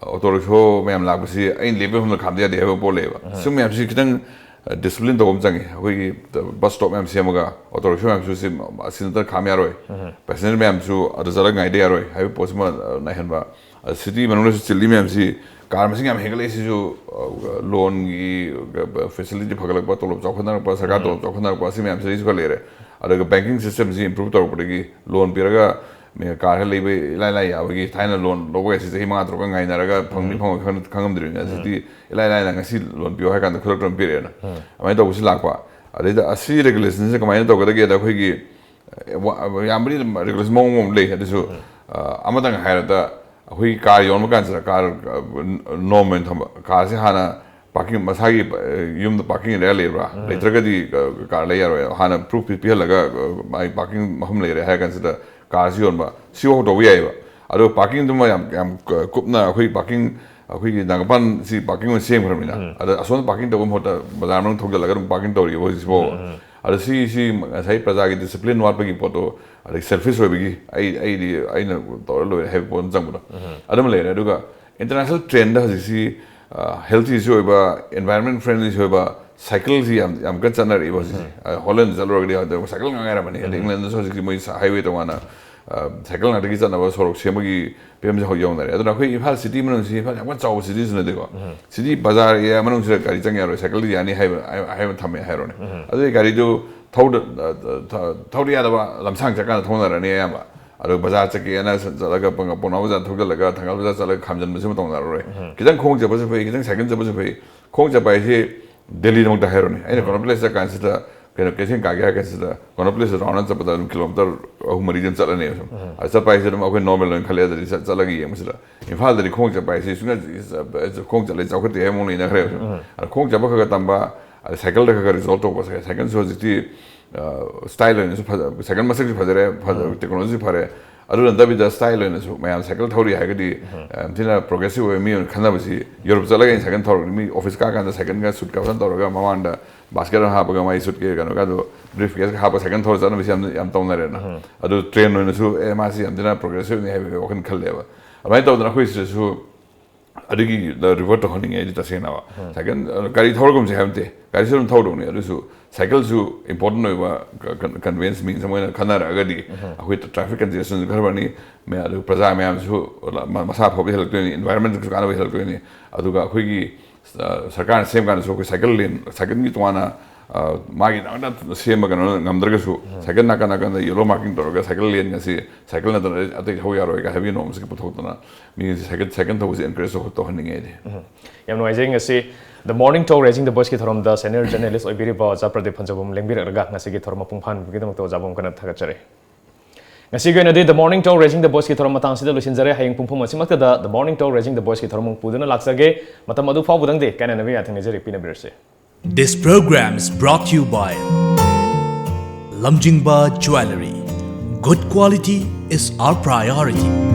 ꯑꯣꯇꯣ ꯔꯤꯛꯁꯣ ꯃꯌꯥꯝ ꯂꯥꯛꯄꯁꯤ ꯑꯩꯅ ꯂꯦꯞꯄ ꯃꯐꯝꯗ ꯈꯥꯝꯗ ꯌꯥꯗꯦ ꯍꯥꯏꯕ ꯄꯣꯠ ꯂꯩꯌꯦꯕ꯫ ꯁꯨꯝ ꯃꯌꯥꯝꯁꯤ ꯈꯤꯇꯪ ꯗꯤꯁꯤꯄ꯭ꯂꯤꯟ ꯇꯧꯕ ꯑꯃ ꯆꯪꯉꯤ꯫ ꯑꯩꯈꯣꯏꯒꯤ ꯕꯁ ꯁ꯭ꯇꯣꯞ ꯃꯌꯥꯝ ꯁꯦꯝꯃꯒ ꯑꯣꯇꯣ ꯔꯤꯛꯁꯣ ꯃꯌꯥꯝꯁꯨ ꯁꯤ ꯑꯁꯤ ꯅꯠꯇꯅ ꯈꯥꯝ ꯌꯥꯔꯣꯏ, ꯄꯦꯁꯦꯟꯖꯔ ꯃꯌꯥꯝꯁꯨ ꯑꯗꯨ ꯆꯠꯂꯒ ꯉꯥꯏꯗ ꯌꯥꯔꯣꯏ ꯍꯥꯏꯕ ꯄꯣꯠꯁꯤꯃ ꯅꯥꯏꯍꯟꯕ꯫ ꯁꯤꯇꯤ ꯃꯅꯨꯡꯗꯁꯨ ꯆꯤꯜꯂꯤ ꯃꯌꯥꯝꯁꯤ, ꯀꯥꯔ ꯃꯁꯤꯡ ꯌꯥꯝ ꯍꯦꯟꯒꯠꯂꯛꯏꯁꯤꯁꯨ ꯂꯣꯟꯒꯤ ꯐꯦꯁꯤꯂꯤꯇꯤ ꯐꯒꯠꯂꯛꯄ, ꯇꯣꯂꯣꯞ ꯆꯥꯎꯈꯠꯅꯔꯛꯄ, ꯁꯔꯀꯥꯔ ꯇꯣꯂꯣꯞ ꯆꯥꯎꯈꯠꯅꯔꯛꯄ, ꯑꯁꯤ ꯃꯌꯥꯝꯁꯤꯗꯒꯤꯁꯨ ꯈꯔ ꯂꯩꯔꯦ꯫ ꯑꯗꯨꯒ ꯕꯦꯡꯀꯤꯡ ꯁꯤꯁꯇꯦꯝꯁꯤ ꯏꯝꯄ꯭ꯔꯨꯞ ꯇꯧꯔꯛꯄꯗꯒꯤ ꯂꯣꯟ ꯄꯤꯔꯒ ꯃꯤ ꯀꯥꯔ ꯈꯔ ꯂꯩꯕ ꯏꯂꯥꯏ ꯂꯥꯏ ꯌꯥꯕꯒꯤ, ꯊꯥꯏꯅ ꯂꯣꯟ ꯂꯧꯕ ꯍꯥꯏꯁꯤ ꯆꯍꯤ ꯃꯉꯥ ꯇꯔꯨꯛꯀ ꯉꯥꯏꯅꯔꯒ ꯐꯪꯅꯤ ꯐꯪꯉꯣꯏ ꯈꯪ-, ꯈꯪꯉꯝꯗ꯭ꯔꯤꯕꯅꯤ꯫ ꯍꯧꯖꯤꯛꯇꯤ ꯏꯂꯥꯏ ꯂꯥꯏꯅ ꯉꯁꯤ ꯂꯣꯟ ꯄꯤꯌꯣ ꯍꯥꯏ ꯀꯥꯟꯗ ꯈꯨꯗꯛꯇ ꯑꯗꯨꯝ ꯄꯤꯔꯛꯑꯦꯅ꯫ ꯑꯗꯨꯃꯥꯏꯅ ꯇꯧꯕꯁꯤ ꯂꯥꯛꯄ꯫ ꯑꯗꯩꯗ ꯑꯁꯤ ꯔꯦꯒꯨꯂꯦꯁꯟꯁꯦ ꯀꯃꯥꯏꯅ ꯇꯧꯒꯗꯒꯦꯗ, ꯑꯩꯈꯣꯏꯒꯤ, ꯑꯦ, ꯋꯥ-, ꯌꯥꯝꯕꯨꯗꯤ ꯑꯗꯨꯝ ꯔꯦꯒꯨꯂꯦꯁꯟ ꯃꯑꯣꯡ ꯑꯃ ꯂꯩ꯫ ꯑꯗꯨꯁꯨ, ꯑ, ꯑꯃꯇꯪ ꯍꯥꯏꯔꯕꯗ, ꯑꯩꯈꯣꯏꯒꯤ ꯀꯥꯔ ꯌꯣꯟꯕ ꯀꯥꯟꯁꯤꯗ ꯀꯥꯔ, ꯑ, ꯅꯣꯔꯝ ꯑꯣꯏꯅ ꯊꯝꯕ꯫ ꯀꯥꯔꯁꯦ ꯍꯥꯟꯅ ꯄꯥꯔꯀꯤꯡ, ꯃꯁꯥꯒꯤ, ꯑ, ꯌꯨꯝꯗ ꯄꯥꯔꯀꯤꯡ ꯑꯦꯔꯤꯌꯥ ꯂꯩꯕ꯭ꯔꯥ? ꯂꯩꯇ꯭ꯔꯒꯗꯤ, ꯑ, ꯀꯥꯔ ꯂꯩ ꯌꯥꯔꯣꯏ꯫ ꯍꯥꯟꯅ ꯄ꯭ꯔꯨꯐ ꯄꯤꯍꯜꯂꯒ, ꯑ, ꯃꯥꯒꯤ ꯄꯥꯔꯀꯤꯡ ꯃꯐꯝ ꯂꯩꯔꯦ ꯍꯥꯏꯔ ꯀꯥꯟꯁꯤꯗ ꯀꯥꯔꯁꯤ ꯌꯣꯟꯕ, ꯁꯤꯐꯥꯎ ꯇꯧꯕ ꯌꯥꯏꯑꯕ꯫ ꯑꯗꯣ ꯄꯥꯔꯀꯤꯡꯗꯨꯃ ꯌꯥꯝ, ꯌꯥꯝ ꯀ-, ꯀꯨꯞꯅ ꯑꯩꯈꯣꯏ ꯄꯥꯔꯀꯤꯡ, ꯑꯩꯈꯣꯏꯒꯤ ꯅꯥꯒꯥꯄꯥꯟꯁꯤ ꯄꯥꯔꯀꯤꯡ ꯑꯣꯏꯅ ꯁꯦꯝꯈ꯭ꯔꯕꯅꯤꯅ, ꯑꯗ ꯑꯁꯣꯝꯗ ꯄꯥꯔꯀꯤꯡ ꯇꯧꯕ ꯃꯍꯨꯠꯇ ꯕꯖꯥꯔ ꯃꯅꯨꯡ ꯊꯧꯖꯤꯜꯂꯒ ꯑꯗꯨꯝ ꯄꯥꯔꯀꯤꯡ ꯇꯧꯔꯤꯕ ꯍꯧꯖꯤꯛꯁꯤꯐꯥꯎꯕ꯫ ꯑꯗꯣ ꯁꯤ, ꯁꯤ ꯉꯁꯥꯏ ꯄ꯭ꯔꯖꯥꯒꯤ ꯗꯤꯁꯤꯄ꯭ꯂꯤꯟ ꯋꯥꯠꯄꯒꯤ ꯄꯣꯠꯇꯣ, ꯑꯗꯩ ꯁꯦꯜꯐꯤꯁ ꯑꯣꯏꯕꯒꯤ, ꯑꯩ, ꯑꯩꯗꯤ ꯑꯩꯅ ꯇꯧꯔ ꯂꯣꯏꯔꯦ ꯍꯥꯏꯕ ꯄꯣꯠ ꯑꯃ ꯆꯪꯕꯗꯣ, ꯑꯗꯨꯃ ꯂꯩꯔꯦ꯫ ꯑꯗꯨꯒ ꯏꯟꯇꯔꯅꯦꯁꯅꯦꯜ ꯇ꯭ꯔꯦꯟꯗ ꯍꯧꯖꯤꯛꯁꯤ, ꯑ, ꯍꯦꯜꯊꯤꯁꯨ ꯑꯣꯏꯕ, ꯏꯟꯚꯥꯏꯔꯟꯃꯦꯟ ꯐ꯭ꯔꯦꯟꯂꯤꯁꯨ ꯑꯣꯏꯕ ꯁꯥꯏꯀꯜꯁꯤ ꯌꯥꯝ, ꯌꯥꯝ ꯀꯟꯅ ꯆꯠꯅꯔꯛꯏꯕ ꯍꯧꯖꯤꯛꯁꯤ꯫ ꯑ, ꯍꯣꯂꯦꯟꯗ ꯆꯠꯂꯨꯔꯒꯗꯤ ꯑꯗꯨꯝ ꯁꯥꯏꯀꯜ ꯉꯥꯛ ꯉꯥꯏꯔꯝꯃꯅꯤ꯫ ꯑꯗꯩ ꯏꯪꯂꯦꯟꯗꯁꯨ ꯍꯧꯖꯤꯛꯇꯤ ꯃꯣꯏ ꯁ-, ꯍꯥꯏꯋꯦ ꯇꯣꯉꯥꯟꯅ, ꯑ, ꯁꯥꯏꯀꯜ ꯉꯥꯛꯇꯒꯤ ꯆꯠꯅꯕ ꯁꯣꯔꯣꯛ ꯁꯦꯝꯕꯒꯤ ꯐꯤꯕꯝꯁꯦ ꯍꯧꯖꯤꯛ ꯌꯧꯅꯔꯦ꯫ ꯑꯗꯨꯅ ꯑꯩꯈꯣꯏ ꯏꯝꯐꯥꯜ ꯁꯤꯇꯤ ꯃꯅꯨꯡꯁꯤ, ꯏꯝꯐꯥꯜ ꯌꯥꯝ ꯀꯟꯅ ꯆꯥꯎꯕ ꯁꯤꯇꯤꯁꯨ ꯅꯠꯇꯦꯀꯣ꯫ ꯁꯤꯇꯤ ꯕꯖꯥꯔ ꯑꯦꯔꯤꯌꯥ ꯃꯅꯨꯡꯁꯤꯗ ꯒꯥꯔꯤ ꯆꯪ ꯌꯥꯔꯣꯏ, ꯁꯥꯏꯀꯜꯗꯤ ꯌꯥꯅꯤ ꯍꯥꯏꯕ, ꯍꯥꯏꯕ ꯊꯝꯃꯦ ꯍꯥꯏꯔꯣꯅꯦ꯫ ꯑꯗꯨꯒꯤ ꯒꯥꯔꯤꯗꯨ ꯊꯧꯗ-, ꯑ, ꯊ-, ꯊꯧꯗ ꯌꯥꯗꯕ ꯂꯝꯁꯥꯡ ꯆꯠꯀꯥꯟꯗ ꯊꯧꯅꯔꯅꯤ ꯑꯌꯥꯝꯕ꯫ ꯑꯗꯣ ꯕꯖꯥꯔ ꯆꯠꯀꯦꯅ ꯆꯠ-, ꯆꯠꯂꯒ ꯄ-, ꯄꯥꯎꯅꯥ ꯕꯖꯥꯔ ꯊꯧꯖꯤꯜꯂꯒ ꯊꯪꯒꯥꯜ ꯕꯖꯥꯔ ꯆꯠꯂꯒ ꯈꯥꯝꯖꯤꯟꯕꯁꯤꯃ ꯇꯧꯅꯔꯔꯣꯏ꯫ ꯈꯤꯇꯪ ꯈꯣꯡ ꯆꯠꯄꯁꯨ ꯐꯩ, ꯈꯤꯇꯪ ꯁꯥꯏꯀꯜ ꯆꯠꯄꯁꯨ ꯐꯩ꯫ ꯈꯣꯡ ꯆꯠꯄ ꯍꯥꯏꯁꯤ ꯗꯦꯜꯂꯤꯗꯃꯛꯇ ꯍꯥꯏꯔꯣꯅꯦ, ꯑꯩꯅ ꯀꯣꯅꯣ ꯄ꯭ꯂꯦꯁ ꯆꯠꯀꯥꯟꯁꯤꯗ, ꯀꯩꯅꯣ, ꯀꯩꯊꯦꯜ ꯀꯥꯒꯦ ꯍꯥꯏ ꯀꯥꯟꯁꯤꯗ ꯀꯣꯅꯣ ꯄ꯭ꯂꯦꯁꯇ ꯔꯥꯎꯟ ꯑꯃ ꯆꯠꯄꯗ ꯑꯗꯨꯝ ꯀꯤꯂꯣꯃꯤꯇꯔ ꯑꯍꯨꯝ ꯃꯔꯤꯗꯤ ꯑꯗꯨꯝ ꯆꯠꯂꯅꯦꯕ ꯁꯨꯝ꯫ ꯑꯗ ꯆꯠꯄ ꯍꯥꯏꯁꯦ ꯑꯗꯨꯝ ꯑꯩꯈꯣꯏ ꯅꯣꯔꯃꯦꯜ ꯑꯣꯏꯅ ꯈꯜꯂꯦ꯫ ꯑꯗꯨꯗꯤ ꯆꯠ-, ꯆꯠꯂꯒ ꯌꯦꯡꯕꯁꯤꯗ ꯏꯝꯐꯥꯜꯗꯗꯤ ꯈꯣꯡ ꯆꯠꯄ ꯍꯥꯏꯁꯤ ꯁꯨꯡꯆꯠ-, ꯈꯣꯡ ꯆꯠꯂꯗꯤ ꯆꯥꯎꯈꯠꯇꯦ ꯍꯥꯏꯕ ꯃꯑꯣꯡ ꯂꯩꯅꯈ꯭ꯔꯦꯕ ꯁꯨꯝ꯫ ꯑꯗ ꯈꯣꯡ ꯆꯠꯄ ꯈꯔ ꯈꯔ ꯇꯝꯕ, ꯑꯗ ꯁꯥꯏꯀꯜꯗ ꯈꯔ ꯈꯔ ꯔꯤꯖꯣꯜꯕ ꯇꯧꯕ, ꯁꯥꯏꯀꯜꯁꯨ ꯍꯧꯖꯤꯛꯇꯤ, ꯑ, ꯁ꯭ꯇꯥꯏꯜ ꯑꯣꯏꯅꯁꯨ ꯐꯖ-, ꯁꯥꯏꯀꯜ ꯃꯁꯛꯁꯨ ꯐꯖꯔꯦ, ꯐꯖ-, ꯇꯦꯛꯅꯣꯂꯣꯖꯤ ꯐꯔꯦ꯫ ꯑꯗꯨ ꯅꯠꯇꯕꯤꯗ ꯁ꯭ꯇꯥꯏꯜ ꯑꯣꯏꯅꯁꯨ ꯃꯌꯥꯝ ꯁꯥꯏꯀꯜ ꯊꯧꯔꯤ ꯍꯥꯏꯔꯒꯗꯤ, ꯌꯥꯝ ꯊꯤꯅ ꯄ꯭ꯔꯣꯒ꯭ꯔꯦꯁꯤꯚ ꯑꯣꯏꯕ ꯃꯤ ꯑꯣꯏꯅ ꯈꯟꯅꯕꯁꯤ, ꯌꯨꯔꯣꯞ ꯆꯠꯂꯒ ꯑꯩꯅ ꯁꯥꯏꯀꯜ ꯊꯧꯔꯒꯗꯤ ꯃꯤ ꯑꯣꯐꯤꯁ ꯀꯥꯀꯥꯟꯗ ꯁꯥꯏꯀꯜꯒ ꯁꯨꯠꯀ ꯐꯖꯅ ꯇꯧꯔꯒ ꯃꯃꯥꯡꯗ ꯕꯥꯁꯀꯦꯠ ꯑꯃ ꯍꯥꯞꯄꯒ ꯃꯥꯒꯤ ꯁꯨꯠꯀꯦꯁ ꯀꯩꯅꯣꯒ ꯑꯗꯨ ꯕ꯭ꯔꯤꯐ ꯀꯦꯁꯀ ꯍꯥꯞꯄꯒ ꯁꯥꯏꯀꯜ ꯊꯧꯔ ꯆꯠꯅꯕꯁꯤ ꯌꯥꯝ, ꯌꯥꯝ ꯇꯧꯅꯔꯦꯅ꯫ ꯑꯗꯨ ꯇ꯭ꯔꯦꯟ ꯑꯣꯏꯅꯁꯨ, "ꯑꯦ, ꯃꯥꯁꯤ ꯌꯥꯝ ꯊꯤꯅ ꯄ꯭ꯔꯣꯒ꯭ꯔꯦꯁꯤꯚꯅꯤ" ꯍꯥꯏꯕꯒꯤ ꯋꯥꯈꯜ ꯈꯜꯂꯦꯕ꯫ ꯑꯗꯨꯃꯥꯏꯅ ꯇꯧꯗꯅ ꯑꯩꯈꯣꯏ ꯁꯤꯗꯁꯨ ꯑꯗꯨꯒꯤ ꯔꯤꯚꯔ ꯇꯧꯍꯟꯅꯤꯡꯉꯦ ꯑꯩꯗꯤ ꯇꯁꯦꯡꯅ꯫ ꯁꯥꯏꯀꯜ, ꯑ, ꯒꯥꯔꯤ ꯊꯧꯔꯒꯨꯝꯁꯦ ꯍꯥꯏꯕ ꯅꯠꯇꯦ, ꯒꯥꯔꯤꯁꯨ ꯑꯗꯨꯝ ꯊꯧꯗꯧꯅꯤ, ꯑꯗꯨꯁꯨ ꯁꯥꯏꯀꯜꯁꯨ ꯏꯝꯄꯣꯔꯇꯦꯟ ꯑꯣꯏꯕ ꯀꯟꯚꯦꯟꯁ ꯃꯤꯟꯁ ꯑꯃ ꯑꯣꯏꯅ ꯈꯟꯅꯔꯛꯑꯒꯗꯤ ꯑꯩꯈꯣꯏ ꯇ꯭ꯔꯥꯐꯤꯛ ꯀꯟꯖꯦꯁꯟꯁꯨ ꯈꯔ ꯐꯅꯤ, ꯃꯌꯥꯝ, ꯑꯗꯨ ꯄ꯭ꯔꯖꯥ ꯃꯌꯥꯝꯁꯨ ꯃ-, ꯃꯁꯥ ꯐꯕ ꯍꯦꯜꯂꯛꯇꯣꯏꯅꯤ, ꯏꯟꯚꯥꯏꯔꯟꯃꯦꯟꯇꯁꯨ ꯀꯥꯟꯅꯕ ꯍꯦꯜꯂꯛꯇꯣꯏꯅꯤ꯫ ꯑꯗꯨꯒ ꯑꯩꯈꯣꯏꯒꯤ, ꯑ, ꯁꯔꯀꯥꯔꯅ ꯁꯦꯝ ꯀꯥꯟꯗꯁꯨ ꯑꯩꯈꯣꯏ ꯁꯥꯏꯀꯜ ꯂꯦꯟ, ꯁꯥꯏꯀꯜꯒꯤ ꯇꯣꯉꯥꯟꯅ, ꯑ, ꯃꯥꯒꯤ ꯅꯥꯀꯟꯗ ꯁꯦꯝꯕ ꯀꯩꯅꯣ ꯉꯝꯗ꯭ꯔꯒꯁꯨ, ꯁꯥꯏꯀꯜ ꯅꯥꯀꯟ ꯅꯥꯀꯟꯗ ꯌꯦꯂꯣ ꯃꯥꯔꯀꯤꯡ ꯇꯧꯔꯒ ꯁꯥꯏꯀꯜ ꯂꯦꯟ ꯑꯁꯤ ꯁꯥꯏꯀꯜ ꯅꯠꯇꯅ ꯑꯇꯩ ꯊꯧ ꯌꯥꯔꯣꯏ ꯀꯥꯏ ꯍꯥꯏꯕꯒꯤ ꯅꯣꯝꯁꯤ ꯄꯨꯊꯣꯛꯇꯅ ꯃꯤꯁꯤ ꯁꯥꯏꯀꯜ, ꯁꯥꯏꯀꯜ ꯊꯧꯕꯁꯤ ꯑꯦꯟꯀꯔꯦꯖ ꯇꯧꯍꯟꯅꯤꯡꯉꯦ ꯑꯩꯗꯤ꯫ ꯌꯥꯝ ꯅꯨꯡꯉꯥꯏꯖꯩ꯫ ꯉꯁꯤ The Morning Talk Raising the Voiceꯀꯤ ꯊꯧꯔꯝꯗ ꯁꯦꯅꯤꯌꯔ ꯖꯔꯅꯦꯂꯤꯁ ꯑꯣꯏꯕꯤꯔꯤꯕ ꯑꯣꯖꯥ ꯄ꯭ꯔꯗꯤꯞ ꯐꯟꯖꯧꯕꯝ ꯂꯦꯡꯕꯤꯔꯛꯂꯒ ꯉꯁꯤꯒꯤ ꯊꯧꯔꯝ ꯃꯄꯨꯡ ꯐꯥꯍꯟꯕꯒꯤꯗꯃꯛꯇ ꯑꯣꯖꯥꯕꯨ ꯑꯃꯨꯛ ꯍꯟꯅ ꯊꯥꯒꯠꯆꯔꯤ꯫ ꯉꯁꯤꯒꯤ ꯑꯣꯏꯅꯗꯤ The Morning Talk Raising the Voiceꯀꯤ ꯊꯧꯔꯝ ꯃꯇꯥꯡꯁꯤꯗ ꯂꯣꯏꯁꯤꯟꯖꯔꯦ꯫ ꯍꯌꯦꯡ ꯄꯨꯡ ꯐꯨꯝ ꯑꯁꯤꯃꯛꯇꯗ The Morning Talk Raising the Voiceꯀꯤ ꯊꯧꯔꯝ ꯑꯃꯨꯛ ꯄꯨꯗꯨꯅ ꯂꯥꯛꯆꯒꯦ꯫ ꯃꯇꯝ ꯑꯗꯨ ꯐꯥꯎꯕꯗꯪꯗꯤ ꯀꯥꯏꯅꯅꯕ ꯌꯥꯊꯪ ꯅꯤꯖꯔꯤ, ꯄꯤꯅꯕꯤꯔꯁꯤ꯫ This program is brought to you by Lamjingba Jewelry. Good quality is our priority.